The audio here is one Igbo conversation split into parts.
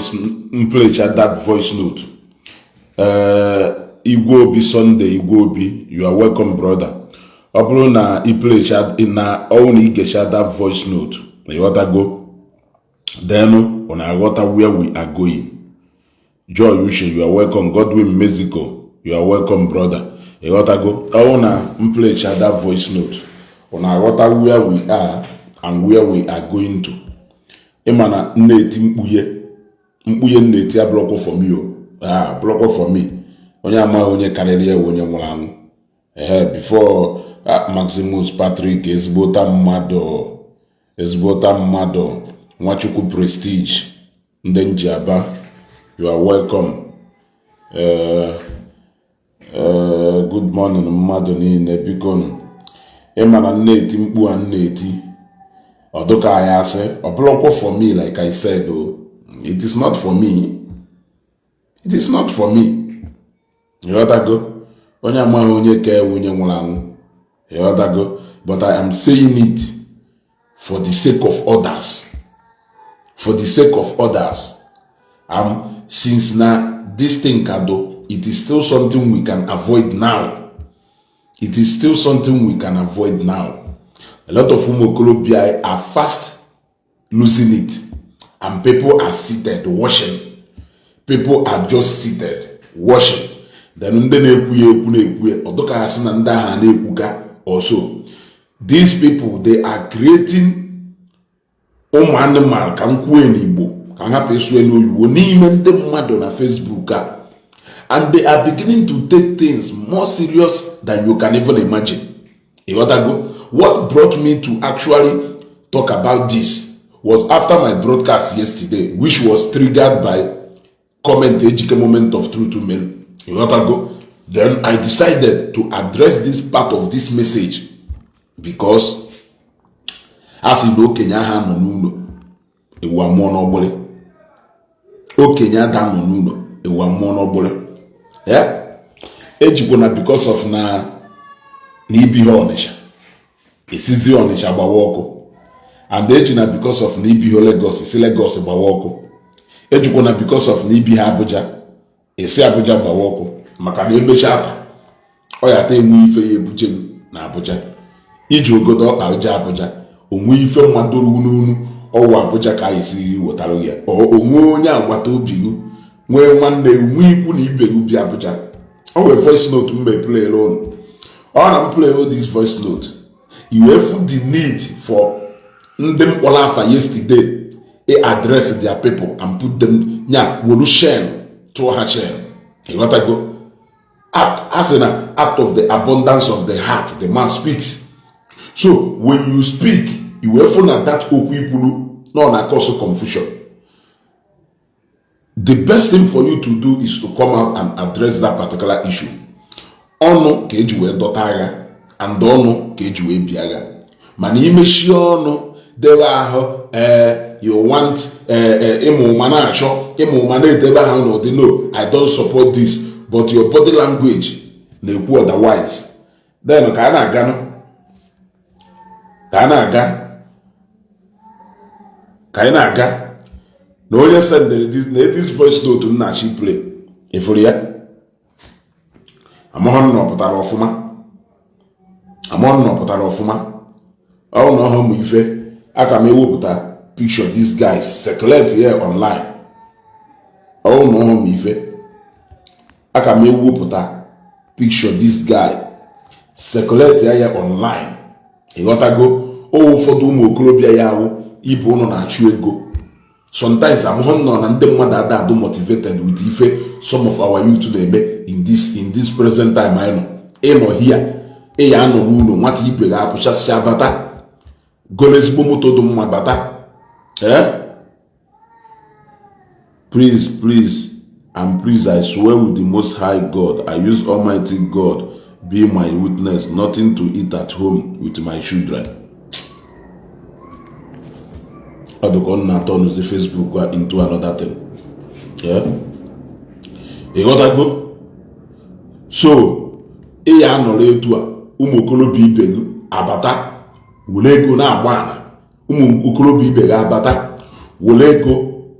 Voice m playcha that voice note. Igwe Obi Sunday, Igwe Obi, you are welcome, brother. Ọ bụrụ na ị playcha na ọwụ na igecha that voice note, ịghọtago, then ụ na-aghọta where we are going. Joy Uche, you are welcome. Godwin Mexico, you are welcome, brother. Ịghọtago, ọwụ na m playcha that voice note, ụ na-aghọta where we are and where we are going to. Ịma na m na-eti mkpughe mkpughe m na-eti abụrụkwa for me o, ah, bụrụkwa for me. Onye amaghị onye karịrị ya, onye nwụrụ anwụ. Ehe, before Maximus Patrick, ezigbota mmadụ, ezigbota mmadụ. Nwachukwu Prestige, ndị Njiaba, you are welcome. Good morning, mmadụ niile. Biko, ịma na m na-eti mkpu a m na-eti, ọ dịka anyị asị ọ bụrụkwa for me. Like I said o, it is not for me, it is not for me. Ịghọtago? Onye amaghị onye ka ewe onye nwụrụ anwụ. Ịghọtago? But I am saying it for the sake of others, for the sake of others. Since na this thing kado, it is still something we can avoid now. It is still something we can avoid now. A lot of ụmụ okorobịa are fast losing it, and people are seated watching. People are just seated watching. Then ndị na-ekwu ya ekwu na-ekwu ya, ọ dịka ha sị na ndị ahụ na-ekwuka also. These people, they are creating ụmụ anụmanụ, ka m kwuo n'Igbo, ka m hapụ ịsụ n'oyibo, n'ime ndị mmadụ na Facebook a, and they are beginning to take things more serious than you can even imagine. Ịghọtago? What brought me to actually talk about this was after my broadcast yesterday, which was triggered by comment Ejike Moment of Truth mail. Ịghọtago? Then I decided to address this part of this message because a sị na okenye ahụ nọ n'ụlọ, ewu amụọ n'ọgbụrị. Okenye ada nọ n'ụlọ, ewu amụọ n'ọgbụrị ya. Ejikwa na because of na ibi ha Ọnịcha, esizi Ọnịcha gbawa ọkụ. And eji na because of na ibi ha Lagos, esi Lagos gbawa ọkụ. Ejikwa na because of na ibi ha Abuja, esi Abuja gbawa ọkụ. Maka na emechaa taa, ọ ya ata enwe ife ya ebuje na Abuja. Iji ogodo ọkpa je Abuja, onwe ife mmadụ n'onu ọwụ Abuja ka anyị siri wetara ya. Onwe onye agbata obi gị, nwee nwanne, nwee ikwu na ibe gị bi Abuja. Ọ nwee voice note m mee play ụnụ. Ọ na m play this voice note, i wee fụ the need for ndị mkpọrọ afa yesterday e address their people and put them nya wolu shen tụọ ha shen. Ịghọtago? A sị na out of the abundance of the heart the man speaks. So when you speak, i wee fụ na that okwu ikwuru nọ na cause confusion, the best thing for you to do is to come out and address that particular issue. Ọnụ ka eji wee dọta agha, and ọnụ ka eji wee bịa agha. Mana imechie ọnụ debe ahụ, ee, you want ịmụ ụma na-achọ ịmụ ụma na-edebe ahụ n'ụdị, "No, I don't support this," but your body language na-ekwu otherwise. Then ka a na-aga, ka a na-aga, ka anyị na-aga na onye sendere na this voice note m na-achọ play, ịfụrụ ya, amaghọ na ọ pụtara ọfụma, amaghọ na ọ pụtara ọfụma. Ọ na ọhụ ụmụ ife aka m ewepụta picture this guy circulate here online. Ọ na ọhụ ụmụ ife aka m ewepụta picture this guy circulate ya online. Ịghọtago? O ụfọdụ ụmụ okorobịa ya ahụ ibe ụnụ na-achụ ego. Sometimes amụhụ nọ na ndị mmadụ ada adụ motivated with ife some of our youth na-eme in this present time anyị nọ. Ịnọ here, ị ya anọ n'ụlọ, nwata ibe ga-apụchasịcha bata, goro ezigbo moto dị mma bata. Eh, please, please and please, I swear with the Most High God, I use Almighty God be my witness, nothing to eat at home with my children. Ọ dịka ọ na-atọ nụzi Facebook a into another thing. Yeah? Ịghọtago? So ị ya anọrọ etu a, ụmụ okorobịa ibe gị abata were ego na-agba ala, ụmụ okorobịa ibe gị abata were ego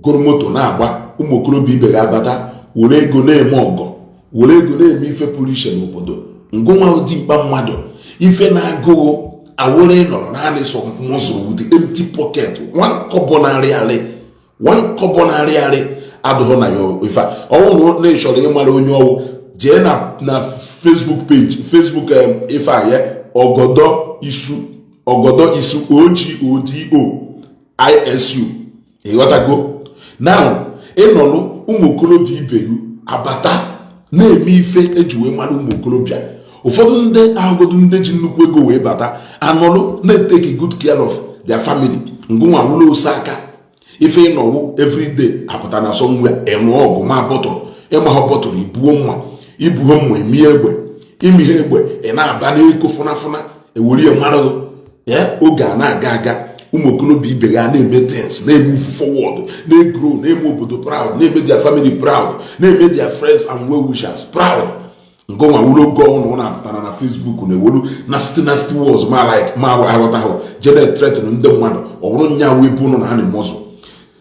goro moto na-agba. Ụmụ okorobịa ibe gị abata were ego na-eme ọgọ, were ego na-eme ife pụrụ iche n'obodo. Ngụnwa dimkpa mmadụ, ife na-agụghụ awụrụ nọrọ naanị sọ muscle with empty pocket. One kọbọ na-arị arị, one kọbọ na-arị arị adụghọ na ya. Ife a, ọnwụ na ị chọrọ ịmara onye ọwụ, jee na Facebook page, Facebook ife a ya, Ọgọdọ Isu, Ọgọdọ Isu, Ogodo Isu. Ịghọtago? Now, ịnọlụ, ụmụ okorobịa ibe gị abata na-eme ife eji wee mara ụmụ okorobịa. Ụfọdụ ndị ahụgodu ndị ji nnukwu ego wee bata anọlụ na-etake good care of their family. Ngụnwa wụlụ ose aka ife ịnọwụ everyday apụta na somewhere ịnụ ọgụ ma bọtụrụ ịmahọ bọtụrụ, ibuo mma, ibuo mma, emie egbe, imighe egbe, ị na-aba n'eko fụnafụna ewere ya mara ya. Oge a na-aga aga, ụmụ okorobịa ibe ga na-eme things, na-emove forward, na-egrow, na-eme obodo proud, na-eme their family proud, na-eme their friends and well wishers proud. Ngụnwa wuru oge ọnụ na-apụtara na Facebook na-ewelu nasty nasty words, ma like ma aghọtaghị, jene threaten ndị mmadụ. Ọ bụrụ nya wee bụ ụnụ na ha na-eme ọzọ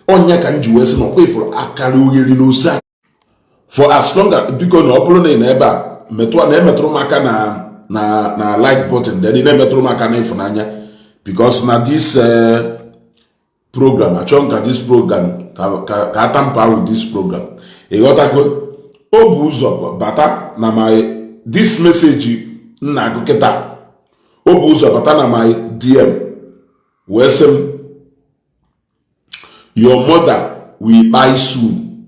ọnya ka m ji wee sị na ọkwa ifuru akara ogheri na ose for as long as. Biko, na ọ bụrụ na ị nọ ebe a, metụ na emetụrụ m aka na like button, then ị na-emetụrụ m aka na ịfụnanya, because na this program, achọ m ka this program ka atampa with this program. Ịghọtago? O bụ ụzọ bata na my this message m na-agụ kịta, o bụ ụzọ bata na my DM wee sị m, "Your mother will kpai soon,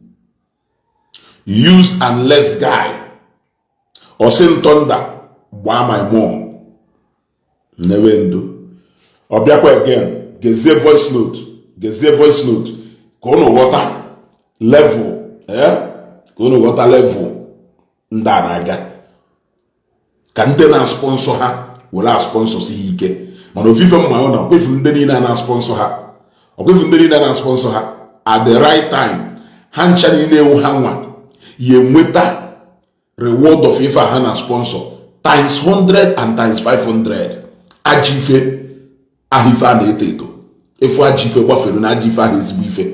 use and less guy." Ọsị thunder gbaa my mom nnewe ndo. Ọ bịakwa again. Gezie voice note, gezie voice note ka unu ghọta level, ka unu ghọta level ndị a na-aga, ka ndị na-asponsor ha were asponsor si ha ike. Mana ofufe mma ọ na ọkwefu ndị niile a na-asponsor ha, ọkwefu ndị niile na-asponsor ha, at the right time ha ncha niile ewu ha nwa ya enweta reward of ife a ha na sponsor times 100 and times 500. Ajọ ife ahụ, ife a na-eto eto, efu ajọ ife gbafere na ajọ ife ahụ ezigbo ife.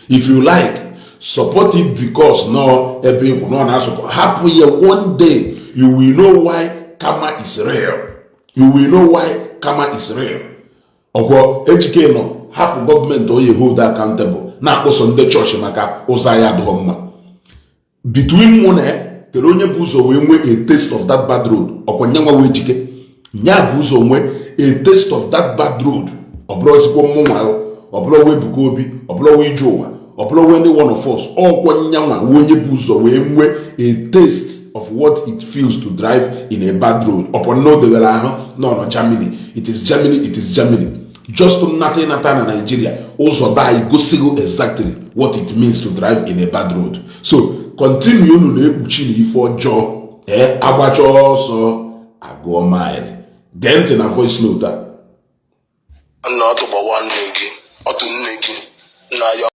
If you like, support it, because nọ ebe ịkwụ nọ na-asụpụ, hapụ ya. One day you will know why karma is real. You will know why karma is real. Ọkwọ Ejike nọ hapụ gọọmenti oye hold accountable, na-akpọsọ ndị chọọchị maka ụzọ anyị adịghị mma. Between mụ na ya, kedu onye bụ ụzọ wee nwee a taste of that bad road? Ọkwa nyanwa wee Ejike nya bụ ụzọ nwee a taste of that bad road. Ọ bụrụ ezigbo mmụnwa, ọ bụrụ wee Ebuka Obi, ọ bụrụ wee ije ụwa, ọ bụrụ wee any one of us, ọkwa nyanwa wee onye bụ ụzọ wee nwee a taste of what it feels to drive in a bad road. Ọpọ na o dewere ahụ nọ na Germany. It is Germany, it is Germany. Just nnata ịnata na Nigeria ụzọ be anyị gosigo exactly what it means to drive in a bad road. So continue unu na-ekpuchi na ife ọjọọ. Ee, agbacha ọsọ agụọ mile. Gee ntị na voice note a. Nna, ọtụgbawa nne gị, ọtụ nne gị na ya.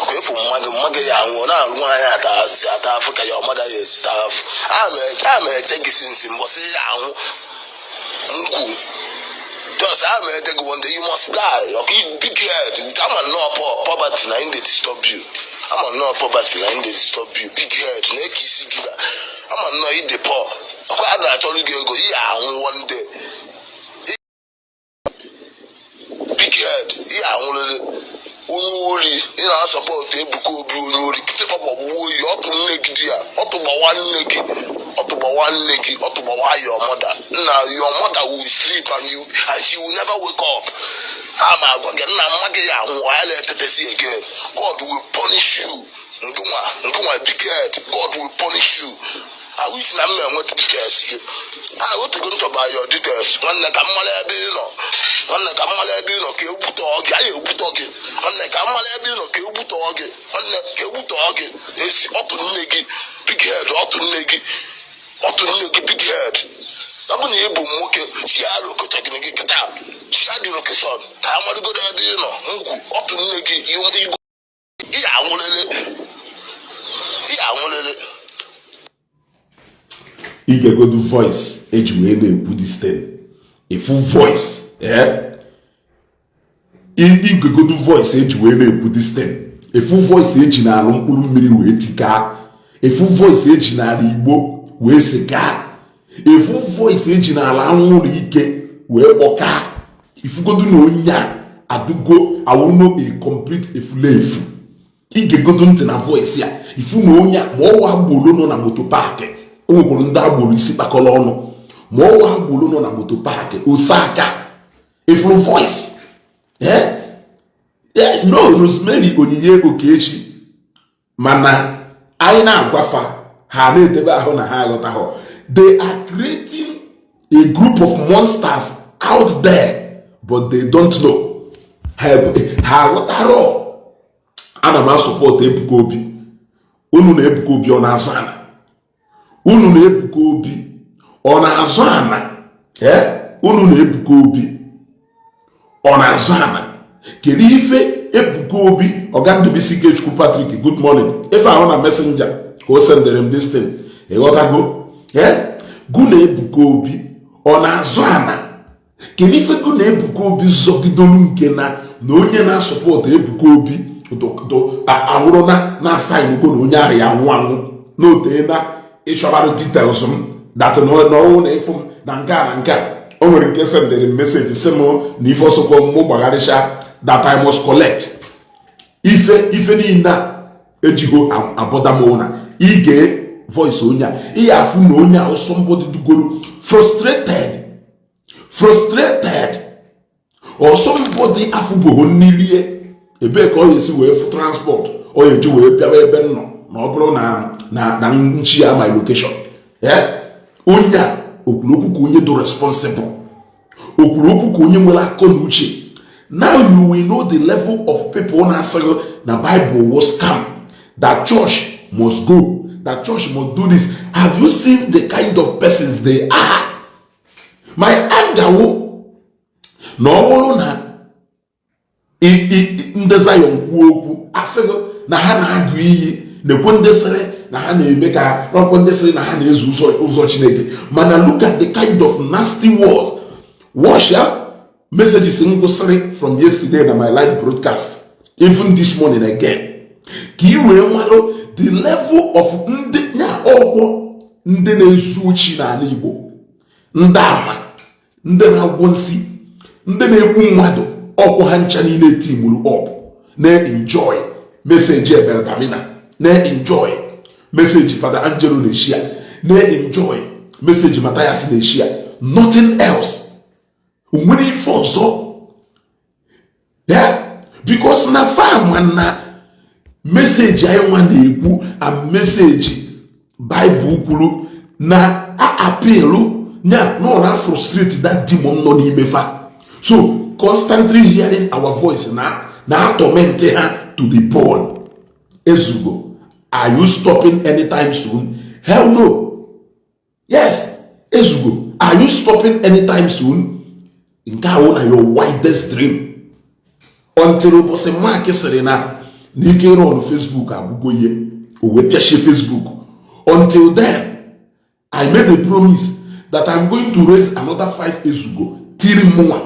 Ọkwa efu mmadụ mmadụ ya anwụọ na-arụ nwaanyị ata si ata afụ ka ya ọmada ya esi taa afụ. A ma eche gị sinsi mbọsị ya anwụ ngwu. Just a ma ede gị, one day you must die. Ọkwa big head with ama nnọọ poverty na im dey disturb you. Ama nnọọ poverty na im dey disturb you. Big head na-eke isi gị na ama nnọọ ide poor. Ọkwa a ga-achọrọ gị ego ihe anwụ one day. Big head, ihe anwụrịrị. Onye ori, ị na-asupport Ebuka Obi, onye ori. Kịtịkpa gbagbuo oyi. Ọtụ nne gị di ya, ọtụgbawa nne gị, ọtụgbawa nne gị, ọtụgbawa your mother. Nna, your mother will sleep and she will never wake up. A ma agwa gị, nna, mma gị ya anwụ ya na-etetesi again. God will punish you. Ngụnwa, ngụnwa big head, God will punish you. I wish na m enweta details gị. A otugo nchọba your details, nwanne, ka m mara ebe ị nọ. Nwanne, ka m mara ebe ị nọ ka egbutọ gị. Anyị egbutọ gị, nwanne. Ka m mara ebe ị nọ ka egbutọ gị, nwanne, ka egbutọ gị. Esi ọtụ nne gị, big head. Ọtụ nne gị, ọtụ nne gị, big head. Ọ bụ na ị bụ nwoke, si ya location gị kịta, si ya dị location ka a marụgodo ebe ị nọ. Ngwu, ọtụ nne gị. Ị anwụrịrị, ị anwụrịrị. Igegodu voice eji wee na-ekwu this thing, ifu voice, eh, igegodu voice eji wee na-ekwu this thing. Efu voice eji n'alụ mkpụrụ mmiri wee tikaa. Efu voice eji n'ala Igbo wee sekaa. Efu voice eji n'ala anwụrụ ike wee kpọkaa. Ifugodu na onye a adụgo awụno a complete efulefu. Igegodu ntị na voice ya, ifu na onye a, ma ọwa agboro nọ na moto park, o nwekwara ndị agboro isi kpakọrọ ọnụ, ma ọwa agboro nọ na moto park Osaka. Ifuru voice, eh? Yeah, no Rosemary Onyinye Okechi, mana anyị na-agwafa ha na-edebe ahụ na ha aghọtaghọ. They are creating a group of monsters out there, but they don't know. Ha aghọtarọ. Ana m asupport Ebuka Obi. Unu na Ebuka Obi ọ na-azụ ana? Unu na Ebuka Obi ọ na-azụ ana? Ee, unu na Ebuka Obi ọ na-azụ ana? Kedu ife Ebuka Obi? Ọga Ndụbisi Ikechukwu Patrick, good morning. Ife ahụ na Messenger ka o sendere m this thing. Ịghọtago? Ee, gụ na Ebuka Obi ọ na-azụ ana? Kedu ife gụ na Ebuka Obi zọgidolu nke na onye na-asupport Ebuka Obi awụrụ na na-asa inugo na onye ahụ ya anwụ anwụ n'ote na ịchọbarụ details m that na ọnwụ na ịfụ m na nke a na nke a. O nwere nke sendere m message sị m na ife ọsọkwa mụ gbagharịcha, that I must collect ife. Ife niile a ejigo abọda m na ige voice onye a, ihe afụ na onye a, somebody dugoro frustrated, frustrated, or somebody afụbogho nnilie. Ebee ka ọ ga-esi wee fụ transport ọ ga-eji wee bịawa ebe m nọ, na ọ bụrụ na nchi ya my location? Onye a okwuru okwu ka onye dị responsible, okwuru okwu ka onye nwere akọ na uche. Now you will know the level of people na-asịghị na Bible was scam, that church must go, that church must do this. Have you seen the kind of persons they are? My anger wo na ọ bụrụ na ndị Zion kwuo okwu, asịghị na ha na-agụ iyi, na-ekwe ndị sịrị na ha na-eme ka n'ọkwa ndị sịrị na ha na-ezu ụzọ Chineke. Mana look at the kind of nasty words. Watch ya, messages m gụsịrị from yesterday na my live broadcast, even this morning again, ka ị wee marụ the level of ndị ya ọkwọ, ndị na-ezu ochi n'ala Igbo, ndị ama, ndị na-agwọ nsị, ndị na-egbu mmadụ. Ọkwụ ha ncha niile teamuru up na-enjoy message Ebeldamina, na-enjoy message Fada Angelo na-eshia, na-enjoy message Mathias na-eshia. Nothing else. Onwere ife ọzọ ya, because na fama na message anyị nwa na-ekwu and message Bible kwuru na appeal nya na ọ na frustrate that demon nọ n'ime fa. So constantly hearing our voice na torment ha to the bone. Ezugo, are you stopping anytime soon? Hell no. Yes, Ezugo, are you stopping anytime soon? Nke ahụ na your wildest dream, until ụbọchị Mark sịrị na n'ike ịrụ ọrụ Facebook agwụgo ihe, o wee pịachie Facebook. Until then, I made a promise that I'm going to raise another five Ezugo tiri mụnwa.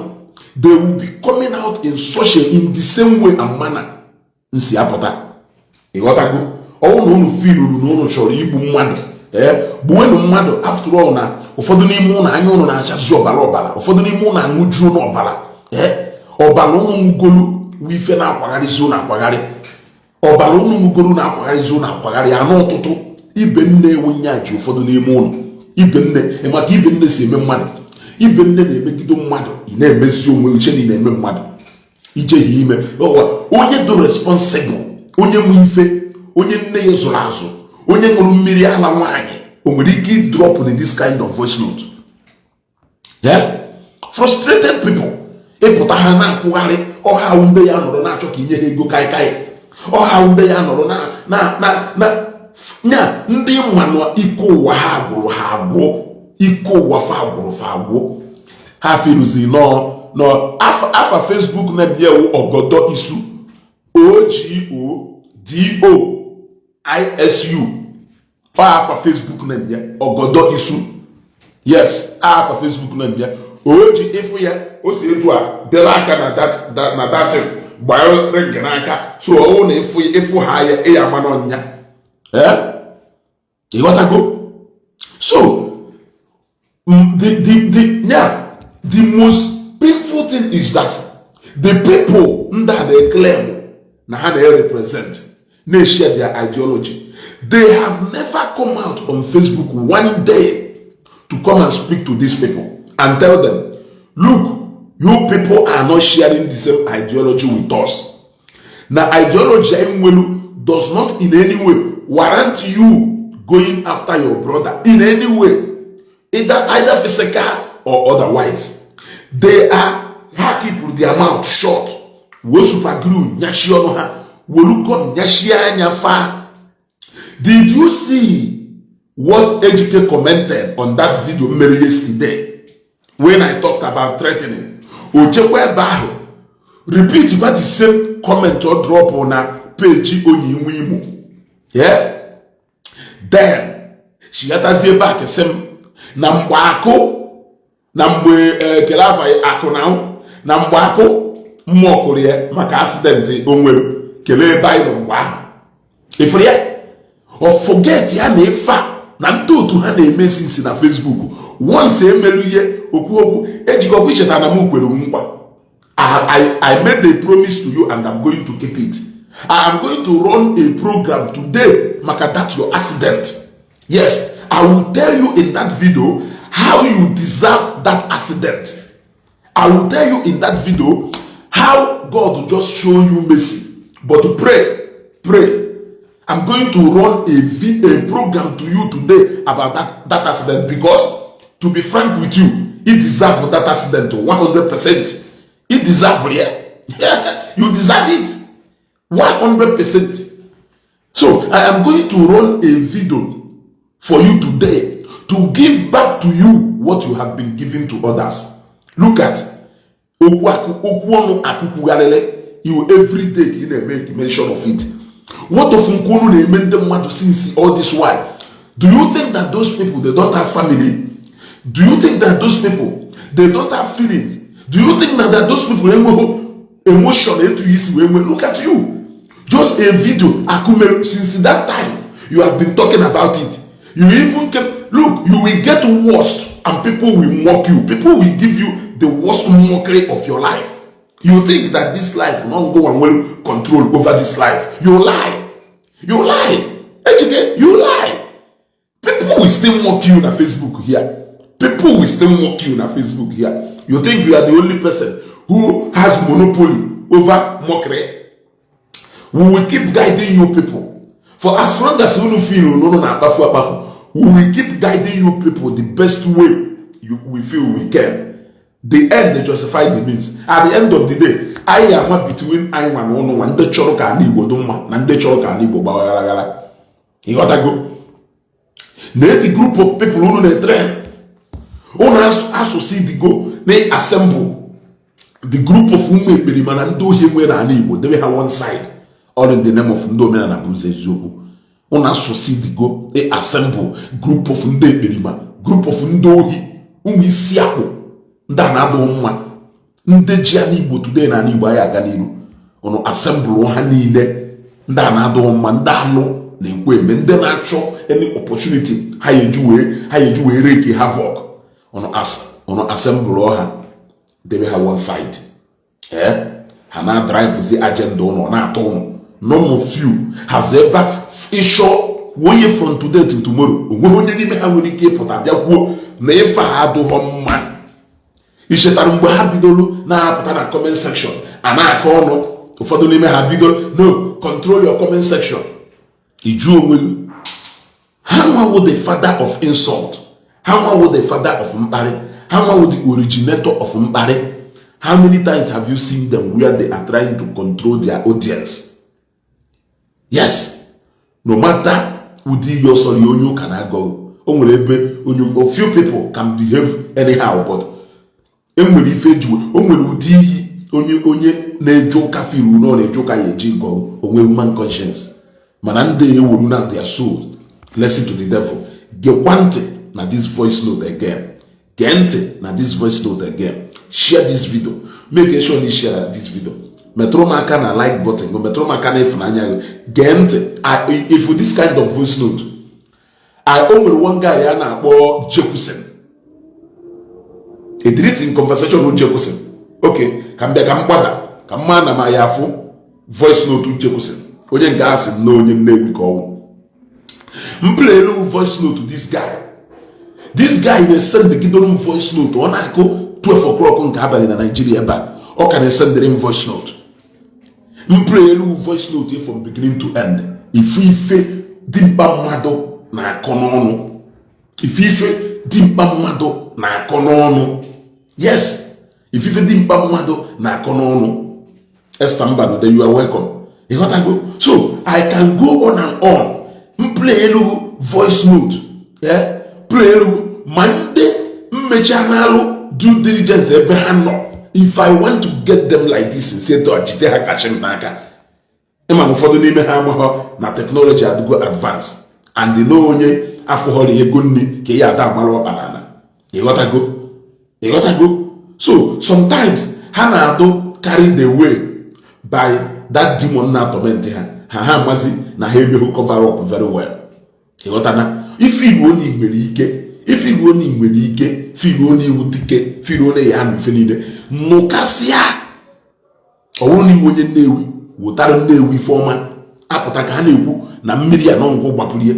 They will be coming out in such a in the same way and manner nsi apụta. Ịghọtago? Ọnwụ na unu filuru na unu chọrọ igbu mmadụ, ee, gbuwenụ mmadụ. After all, na ụfọdụ n'ime ụlọ anya ụnụ na-achazi ọbara ọbara, ụfọdụ n'ime ụlọ aṅụjuo n'ọbara. Ee, ọbara ụnụ ṅụgolu wụ ife na-akwagharịzi ụnụ akwagharị. Ọbara ụnụ ṅụgolu na-akwagharịzi ụnụ akwagharị anụ ụtụtụ. Ibe nne ewu nya ji ụfọdụ n'ime ụnụ. Ibe nne, maka ibe nne si eme mmadụ, ibe nne na-emegide mmadụ. Ị na-emezi onwe uche na ị na-eme mmadụ ijeghi ime. Onye dị responsible, onye nwe ife, onye nne ya zụrụ azụ, onye ṅụrụ mmiri ala nwaanyị, o nwere ike drop in this kind of voice note? Yeah? Frustrated people ịpụta ha na-akwụgharị ọha ndị ya nọrọ na-achọ ka inye ha ego kaikai, ọha ndị ya nọrọ na nya ndị mmanụ ike ụwa ha gwụrụ, ha agwụ ike ụwa fa gwụrụ, fa agwụ. Ha firuzi nọ nọ afa Facebook na ewu Ọgọdọ Isu, Ogodo Isu. Ọ afa Facebook na ya, Ọgọdọ Isu. Yes, afa Facebook na ya. O ji ịfụ ya, o si etu a dere aka na that thing. Gbaa ring n'aka. So ọwụ na ịfụ ịfụ ha ya, ị ya ama n'ọnya. Eh, ịghọtago? So the yeah, the most painful thing is that the people ndị a na-claim na ha na-represent, na-share their ideology, they have never come out on Facebook one day to come and speak to these people and tell them, "Look, you people are not sharing the same ideology with us." Na ideology anyị nwelu does not in any way warrant you going after your brother in any way, either physical or otherwise. They are, ha keep their mouth shut, wee super glue nyachie ọnụ ha, welu gum nyachie anya fa. Did you see what Ejike commented on that video mere yesterday when I talked about threatening? O chekwa ebe ahụ repeat kwa the same comment ọ drop na page onye nwe Imo. Yeah, then chighatazie back, sị m na mgbe akụ na mgbe ekele afa akụ na mgbe akụ mmụọ kụrụ ya maka accident o nwere, kelee ebe anyị nọ mgbe ahụ. Ifuru ya, ọ forget ya na ife a na ndị otu ha na-eme sinsi na Facebook. Once emelu ihe okwu okwu ejikọkwa, icheta na m kwere nkwa. I made a promise to you and I'm going to keep it. I am going to run a program today maka that your accident. Yes, I will tell you in that video how you deserve that accident. I will tell you in that video how God just show you mercy. But pray, pray. I'm going to run a program to you today about that accident because, to be frank with you, it deserves that accident 100%. It deserves it. Yeah. You deserve it 100%. So I am going to run a video for you today to give back to you what you have been giving to others. Look at okwu okwu ọnụ akụkwugharịrị you every day ka ị na-eme mention of it. What of nke unu na-eme ndị mmadụ since all this while? Do you think that those people, they don't have family? Do you think that those people, they don't have feelings? Do you think that those people enweghị emotion etu isi wee nwee? Look at you. Just a video akumelu, since that time you have been talking about it. You even kept, look, you will get worst and people will mock you. People will give you the worst mockery of your life. You think that this life no go and well control over this life. You lie. You lie. Ejike, you lie. People will still mock you na Facebook here. People will still mock you na Facebook here. You think you are the only person who has monopoly over mockery? We will keep guiding you people. For as long as you feel no na akpafu akpafu, we will keep guiding you people the best way we feel we can. The end dey justify the means. At the end of the day, anyị ama between anyị nwa na ụnụ nwa, ndị chọrọ ka ala Igbo dị mma na ndị chọrọ ka ala Igbo gbawa ghara ghara. Ịghọtago? Na the group of people unu na-etrain, unu asụsụ idigo na-assemble the group of ụmụ ekperima na ndị ohi nwere n'ala Igbo, debe ha one side, all in the name of ndị omenala bụ ụzọ eziokwu. Unu asụsụ idigo assemble group of ndị ekperima, group of ndị ohi, ụmụ isi akpụ, ndị a na-adụ mma, ndị ji ala Igbo today na ala Igbo anyị aga n'iru. Unu assemble ha niile, ndị a na-adụ mma, ndị alụ na-ekwe eme, ndị na-achọ any opportunity ha eji wee wreak havoc. Unu assemble ha, debe ha one side. Ee, ha na-drive agenda ụnụ na-atọ ụnụ. None of you has ever ịchọ kwuo onye from today till tomorrow, onweghị onye n'ime ha nwere ike ịpụta bịa kwuo na ife a adụghọ mma. Ichetara mgbe ha bidoro na-apụta na comment section a na-akọ ọnụ? Ụfọdụ n'ime ha bido, "No, control your comment section." Iju onwe gị, ha nwawo the father of insult, ha nwawo the father of mkparị, ha nwawo the originator of mkparị. How many times have you seen them where they are trying to control their audience? Yes, no matter ụdị ihe ọsọ ya onye ụka na-agọ, o nwere ebe onye, a few people can behave anyhow, but enwere ife eji, o nwere ụdị iyi onye na-eje ụka firu na ọ na-eje ụka ya eji gọọ onwe human conscience. Mana ndị ewuru na their soul. Listen to the devil. Gekwa ntị na this voice note again. Gee ntị na this voice note again. Share this video. Make sure you share this video. Metụrụ m aka na like button gị, metụrụ m aka na ịfụnanya gị. Gee ntị if this kind of voice note o nwere one guy a na-akpọ Jekusen ediritin conversation with Jekusen. Okay, ka m bịa, ka m gbada, ka m maa na ma ya afụ voice note Jekusen. Onye nke asị m na onye Nnewi ka ọnwụ m playelu voice note this guy. This guy na-esendegidoro m voice note. Ọ na-akụ 12 o'clock nke abalị na Nigeria ebe a, ọ ka na-esendere m voice note. M playelu voice note from beginning to end. Ife ife dimkpa mmadụ na-akọ n'ọnụ, ife ife dimkpa mmadụ na-akọ n'ọnụ. Yes, ife ife dimkpa mmadụ na-akọ n'ọnụ. Esther Mbano, you are welcome. Ịghọtago? So I can go on and on. M playelu voice note, yeah? Playelu ma ndị mmecha n'alụ due diligence ebe ha nọ. If I want to get them like this, nsi etu jide ha kachi m n'aka. Ịma na ụfọdụ n'ime ha amaghọ na technology adịgo advance and na onye afụghọrọ ego nri ka ya ada amara ọkpa n'ala. Ịghọtago? Ịghọtago? So sometimes ha na-adụ carried away by that demon na torment ha. Ha amazi na ha emeghị cover up very well. Ịghọtana? Ife igbo onye nwere ike, ife igbo onye nwere ike firuo n'iwu dike, firuo na ya na ife niile nụkasịa. Ọ bụrụ na iwu onye Nnewi wụtara Nnewi ife ọma apụta ka ha na-ekwu na mmiri anọngụ gbapụrụ ya,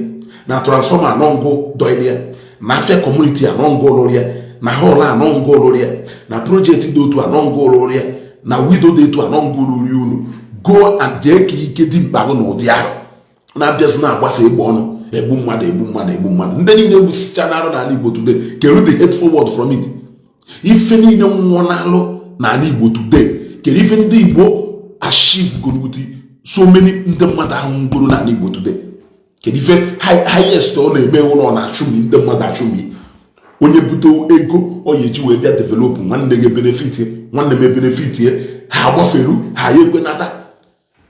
na transformer anọngụ dọịrị ya, na afịa community anọngụ lụrụ ya, na hall anọngụ lụrụ ya, na project dị otu anọngụ lụrụ ya, na widow dị etu anọngụ lụrụ ya, unu go and jee ka ike dị mkpa gị n'ụdị ahụ na-abịazi na-agbasa egbe ọnụ, egbu mmadụ, egbu mmadụ, egbu mmadụ. Ndị niile egbusicha n'arụ n'ala Igbo today, kedu the head forward from it? Ife niile nwụọ n'alụ n'ala Igbo today, kedu ife ndị Igbo achieve goro with so many ndị mmadụ ahụ ngoro n'ala Igbo today? Kedu ife highest ọ na-eme ụlọ na-achụmi ndị mmadụ, achụmi onye bute ego ọ ya eji wee bịa develop nwanne gị, benefit nwanne m, benefit ha agbaferu ha ya ekwenata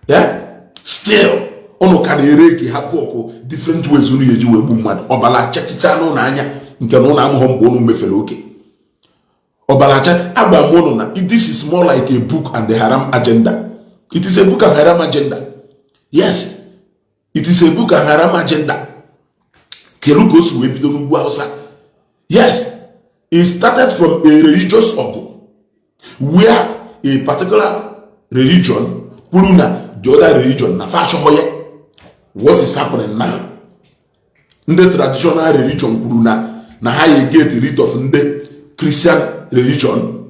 ya. Still ụnụ ka na-ere ka ha fọkụ different ways unu ga-eji wee gbu mmadụ. Ọbara chachicha n'ụlọ anya nke na ụlọ amụghọ mgbe ụnụ mefere oke ọbara acha agba m ụnụ na this is more like a book and the haram agenda. It is a book and haram agenda. Yes, it is a book and haram agenda. Kedu ka o si wee bido n'ugwu Hausa? Yes, it started from a religious ọgụ where a particular religion kwuru na the other religion na fa achọghọ ya. What is happening now? Ndị traditional religion kwuru na ha ya get rid of ndị Christian religion,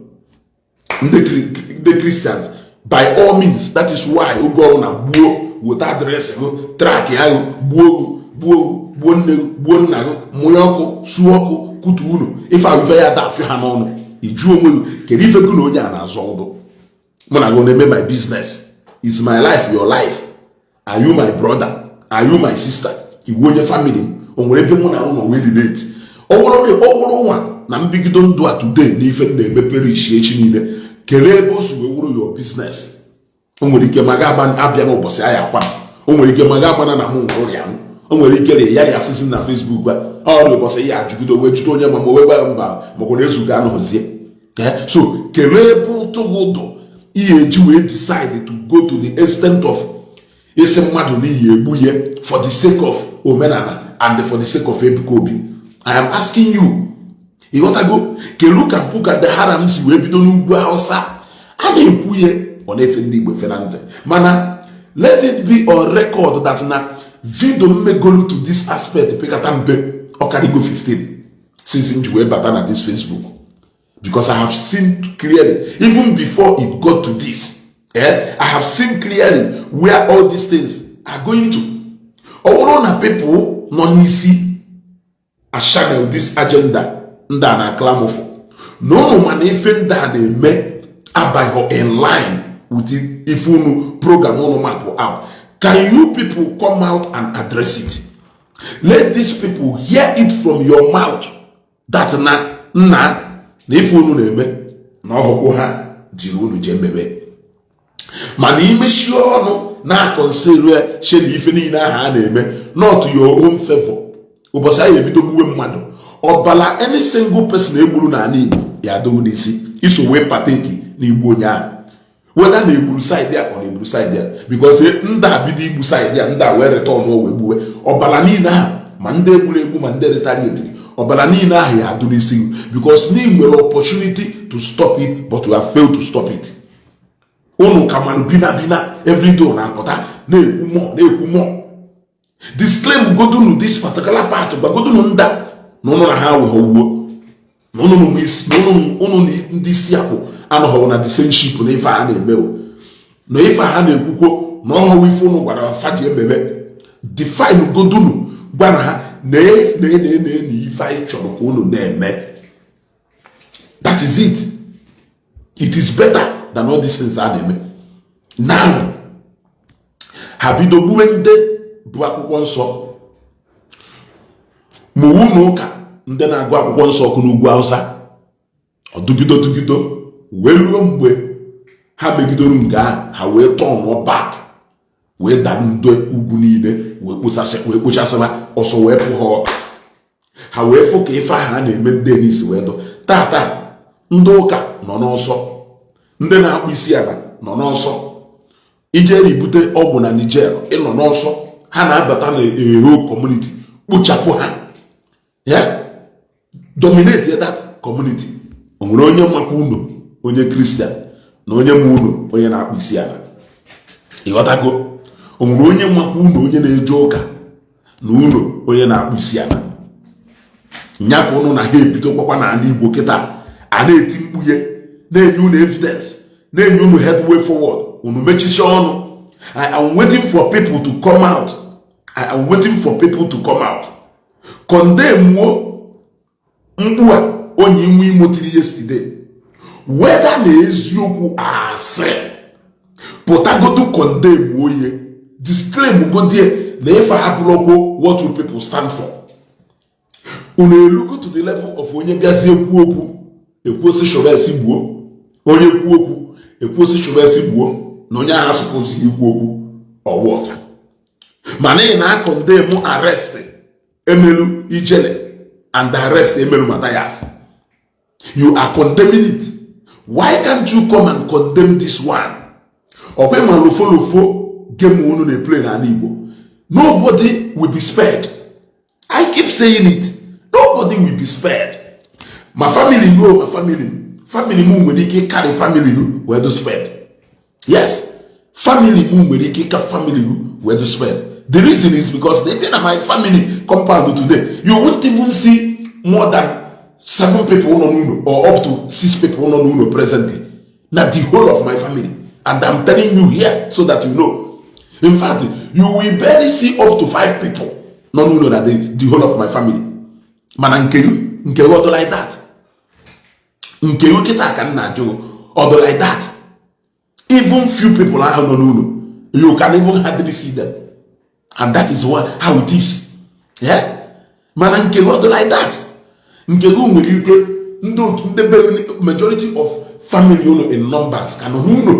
ndị Christians by all means. That is why oge ọrụ na gbuo, weta address gị, track ya, gbuo, gbuo, gbuo nne gị, gbuo nna gị, mụnye ọkụ, suo ọkụ, kutu unu. Ife ahụ ife ya da afịa ha n'ọnụ. Iju onwe gị, kedu ife gị na onye a na-azọ ọdụ? Mụ na gị na-eme my business is my life, your life. Are you my brother? Are you my sister? Iwu onye family m? O nwere ebe mụ na ụlọ wee relate? Ọ bụrụ nwa na mbigido ndụ a today na ife m na-eme perish echi niile, kelee ebe o si wee wụrụ your business. O nwere ike ma ga abịa n'ụbọchị ahịa akwa m. O nwere ike ma ga agbana na mụ nwụrụ ya m. O nwere ike na ya ya afụzi na Facebook a ọrịa ụbọchị ya ajụgido wee jide onye ma wee gwa mba makwa na ezuga anọzie. So kelee ebe ụtụ gị ụdụ ihe eji wee decide to go to the extent of isi mmadụ n'ihi egbu ya for the sake of omenala and for the sake of Ebuka Obi? I am asking you. Ịghọtago? Kelu ka Boko Haram si wee bido n'ugwu Hausa a na-ekwu ihe ọ na-efe ndị Igbo efe na ntị? Mana let it be on record that na video mmegolu to this aspect pekata mpe ọkarịgo 15 since m ji wee bata na this Facebook, because I have seen clearly even before it got to this, eh, I have seen clearly where all these things are going to. Ọ bụrụ na people nọ n'isi a channel this agenda ndị a na-aclamor for na ụnụ, mana ife ndị a na-eme abaghị in line with ife unu program unu map out. Can you people come out and address it? Let these people hear it from your mouth that na nna na ife unu na-eme na ọhụkwụ ha jiri unu jee mebe. Mana imechie ọnụ na-akọnseru ya she na ife niile ahụ a na-eme not your own favor. Ụbọchị anyị ebido gbuwe mmadụ ọbala, any single person egburu n'ala Igbo ya adịghị n'isi iso wee partake n'igbu onye ahụ. Whether na egburu side a ọ na-egburu side a, because ndị a bido igbu side a, ndị a wee return wee gbuwe ọbara niile ahụ, ma ndị egburu egbu ma ndị retaliatiri, ọbara niile ahụ ya adụ n'isi gị, because na ị nwere opportunity to stop it, but you have failed to stop it. Unu ka manụ bina bina everyday na-apụta na-ekwu mọ na-ekwu mọ. Disclaim godunu this particular part, gwagodunu nda na ụnụ na ha aweghọwuo na ụnụ na ndị isi akpụ anọghọ na the same ship, na ife a na-eme o, na ife a na-ekwukwo na ọhụụ ife ụnụ gwara fa ji ememe. Define godunu, gwa ha na na na na na ife anyị chọrọ ka unu na-eme. That is it. It is better than all these things a na-eme now. Ha bido gbuwe ndị bụ akwụkwọ nsọ, ma owu na ụka, ndị na-agụ akwụkwọ nsọ ọkụ n'ugwu Hausa. Ọdụgido dụgido wee ruo mgbe ha megidoro nke ahụ, ha wee turnụọ back, wee daa ndị ugwu niile, wee kpochasịba ọsọ, wee pụ ha ọkpa. Ha wee fụ ka ife ahụ a na-eme ndị enisi wee dụ. Tata ndị ụka nọ n'ọsọ, ndị na-akpụ isi ala nọ n'ọsọ, ijeri bute ọgwụ na Niger ịnọ n'ọsọ. Ha na-abata na eho community, kpochapụ ha ya, dominate that community. O nwere onye makwa unu onye Christian na onye ma unu onye na-akpụ isi ala? Ịghọtago? O nwere onye makwa unu onye na-eje ụka na unu onye na-akpụ isi ala? Nya ka unu na ha ebido kwakwa n'ala Igbo kịta a na-eti mkpughe, na-enye unu evidence, na-enye unu headway forward, unu mechisi ọnụ. I am waiting for people to come out. I am waiting for people to come out condemn mkpu a onye inwe Imo tiri yesterday, whether na eziokwu asị pụtagodu condemn oye, disclaim godie na ife abụrụkwo what you people stand for. Unu elugo to the level of onye bịazie ekwu okwu, ekwuosi chọba gbuo onye kwu okwu, ekwuosi chọba gbuo, na onye ahụ asụpụzighị ikwu okwu ọwọt. Mana ị na-acondemn arrest emelu Ijele and arrest emelu Matthias. You are condemning it. Why can't you come and condemn this one? Ọkwa ma lofo lofo game unu na-eplay n'ala Igbo. Nobody will be spared. I keep saying it, nobody will be spared. Ma family go, ma family, family m nwere ike ịkarị family you wee do spared. Yes, family m nwere ike ịka family you wee do spared. The reason is because they been na my family compound today, you won't even see more than seven people nọ n'ụlọ or up to six people nọ n'ụlọ presently na the whole of my family. And I'm telling you here so that you know. In fact, you will barely see up to five people nọ n'ụlọ na the whole of my family. Mana nke you, nke you ọdụ like that? Nke you kịta ka m na-ajụ, ọdụ like that? Even few people ahụ nọ n'ụlọ, you can even hardly see them, and that is what, how it is. Yeah, mana nke gị ọdụ like that? Nke gị nwere ike ndị otu ndị be majority of family unu in numbers ka nọ n'ụlọ.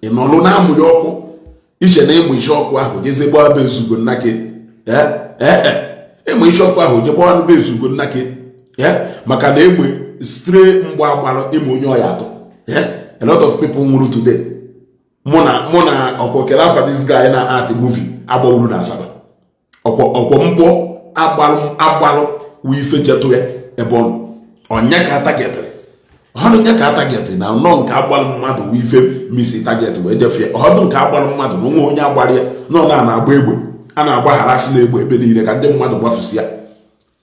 Ị nọlụ na-amụ ya ọkụ iche na ịmụ isi ọkụ ahụ jezie gbaa be ezugo nna gị. Ee, ịmụ isi ọkụ ahụ je gbawa be ezugo nna gị, maka na egbe stray mgba agbalụ ịmụ onye ọya atọ. A lot of people nwụrụ today. Mụ na ọkwọ kele afa this guy na art movie agbawuru na Asaba, ọkwọ ọkwọ mgbọ agbalụ agbalụ wụ ife jetụ ya ebe ọ nọ. Ọnya ka targetịrị ọhụrụ, nya ka targetịrị na nọ nke agbalụ mmadụ wụ ife miss target wee jefie. Ọhọdụ nke agbalụ mmadụ na onwe onye agbara ya nọ na na-agba egbe, a na-agbagharasị na egbe ebe niile ka ndị mmadụ gbafusi ya,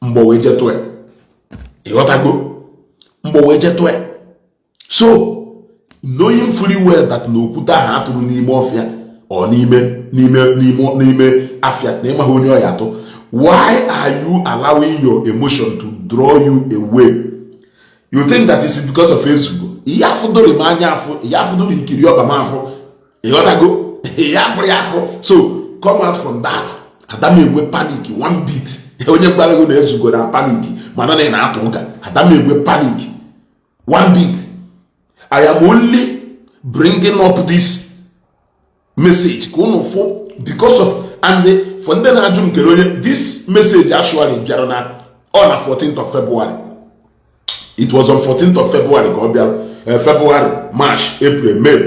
mgbọ wee jetụ ya. Ịghọtago? Mgbọ wee jetụ ya. So knowing fully well that na okwute ahụ atụrụ n'ime ọfịa ọ n'ime n'ime n'ime n'ime afịa na ịmaghị onye ọya atụ, why are you allowing your emotion to draw you away? You think that is because of Ezugo? Ihe afụdoro m anya afụ, ihe afụdoro ikiri ọkpa m afụ. Ịghọtago? Ihe afụrụ ya afụ. So come out from that. Adam enwe panic one bit. Onye gbara gị na Ezugo na panic, mana na ị na-atụ ụka. Adam enwe panic one bit. I am only bringing up this message ka unu fụ because of and for ndị na-ajụ m kere onye this message actually bịara na ọ na 14th of February. It was on 14th of February ka ọ bịara. February, March, April, May.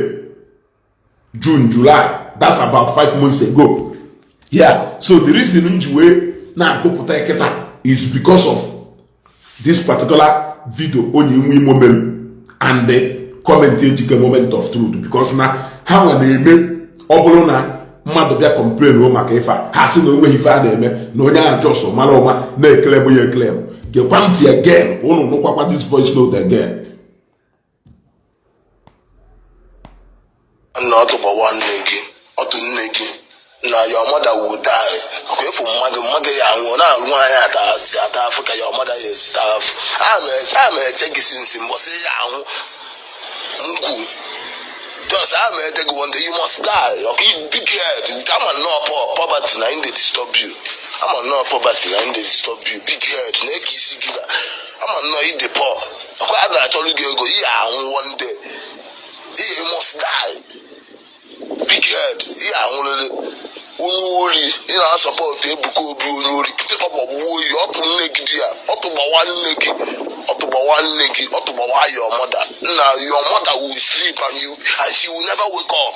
June, July, that's about 5 months ago. Yeah, so the reason m ji wee na-agụpụta kịta is because of this particular video onye nwe Imo mere and the comment Ejike Moment of Truth, because na ha nwa na-eme, ọ bụrụ na mmadụ bịa complain o maka ife a, ha sị na onweghị ife a na-eme, na onye ahụ just mara ụma na-ekelem ya ekelem. Gekwa ntị again ka ụnụ nụkwakwa this voice note again. Nna, ọtụ gbawa nne gị, ọtụ nne gị na your mother will die. Ọkwa efu mmadụ, mmadụ ya anwụọ na-arụ nwaanyị ata si ata afụ ka your mother ya esi taa afụ. A ma eche gị since mbọsị ya ahụ ngwu. Just a ma ete gị, one day you must die. Ọkwa big head with ama nnọọ poverty na im dey disturb you. Ama nnọọ poverty na im dey disturb you. Big head na-eke isi gị na ama nnọọ ị dị poor. Ọkwa a ga-achọrọ gị ego ihe anwụ. One day you must die. Big head, ihe anwụrịrị. Onye ori, ị na-asupport Ebuka Obi, onye ori. Kịtịkpa gbagbuo yi, ọtụ nne gị di ya, ọtụ gbawa nne gị, ọtụ gbawa nne gị, ọtụ gbawa your mother. Nna, your mother will sleep and she will never wake up.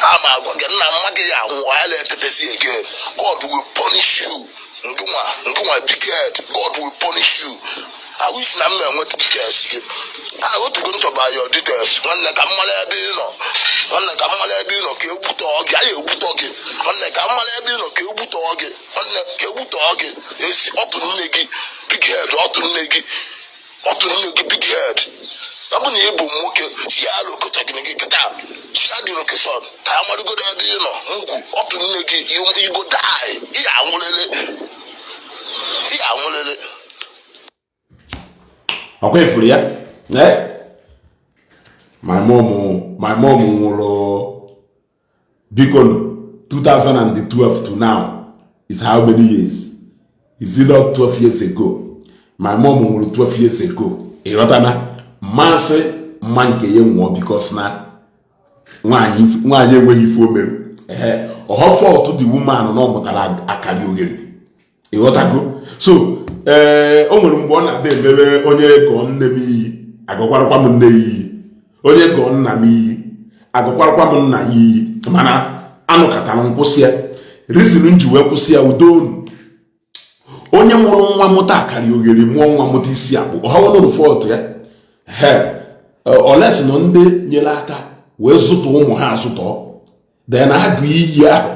A ma agwa gị, nna, mma gị ya anwụ ya na-etetesi again. God will punish you. Ngụnwa, ngụnwa big head, God will punish you. I wish na m na-enweta details gị. A otugo nchọba your details, nwanne, ka m mara ebe ị nọ. Nwanne, ka m mara ebe ị nọ ka egbutọọ gị. Anyị egbutọ gị, nwanne. Ka m mara ebe ị nọ ka egbutọọ gị, nwanne, ka egbutọọ gị. Esi ọtụ nne gị, big head, ọtụ nne gị, ọtụ nne gị, big head. Ọ bụ na ị bụ nwoke, share location gị gị kịta. Share the location ka a marụgodo ebe ị nọ. Ngwu, ọtụ nne gị. You go die. Ị anwụrịrị, ị anwụrịrị. Ọkwa ifuru ya. Eh, my mom nwụrụ, biko, 2012 to now is how many years? Is it not 12 years ago? My mom nwụrụ 12 years ago. Ịghọtana? Mmasị mma nke ya nwụọ because na nwaanyị nwaanyị enweghị ife o mere. Ee, ọhọ fault the woman na ọ mụtara akara oghere. Ịghọtago? So ee, o nwere mgbe ọ na-ada emebe onye gọọ nne m iyi, agọkwarakwa m nne ya iyi, onye gọọ nna m iyi, agọkwarakwa m nna ya iyi. Mana anụkọtara m kwụsị ya. Reason m ji wee kwụsị ya, udo unu. Onye mụrụ nwa mụta akara oghere, mụọ nwa mụta isi akpụ, ọha fault ya. He oles nọ ndị nyere aka wee zụtọ ụmụ ha azụtọ, then agụ iyi ahụ,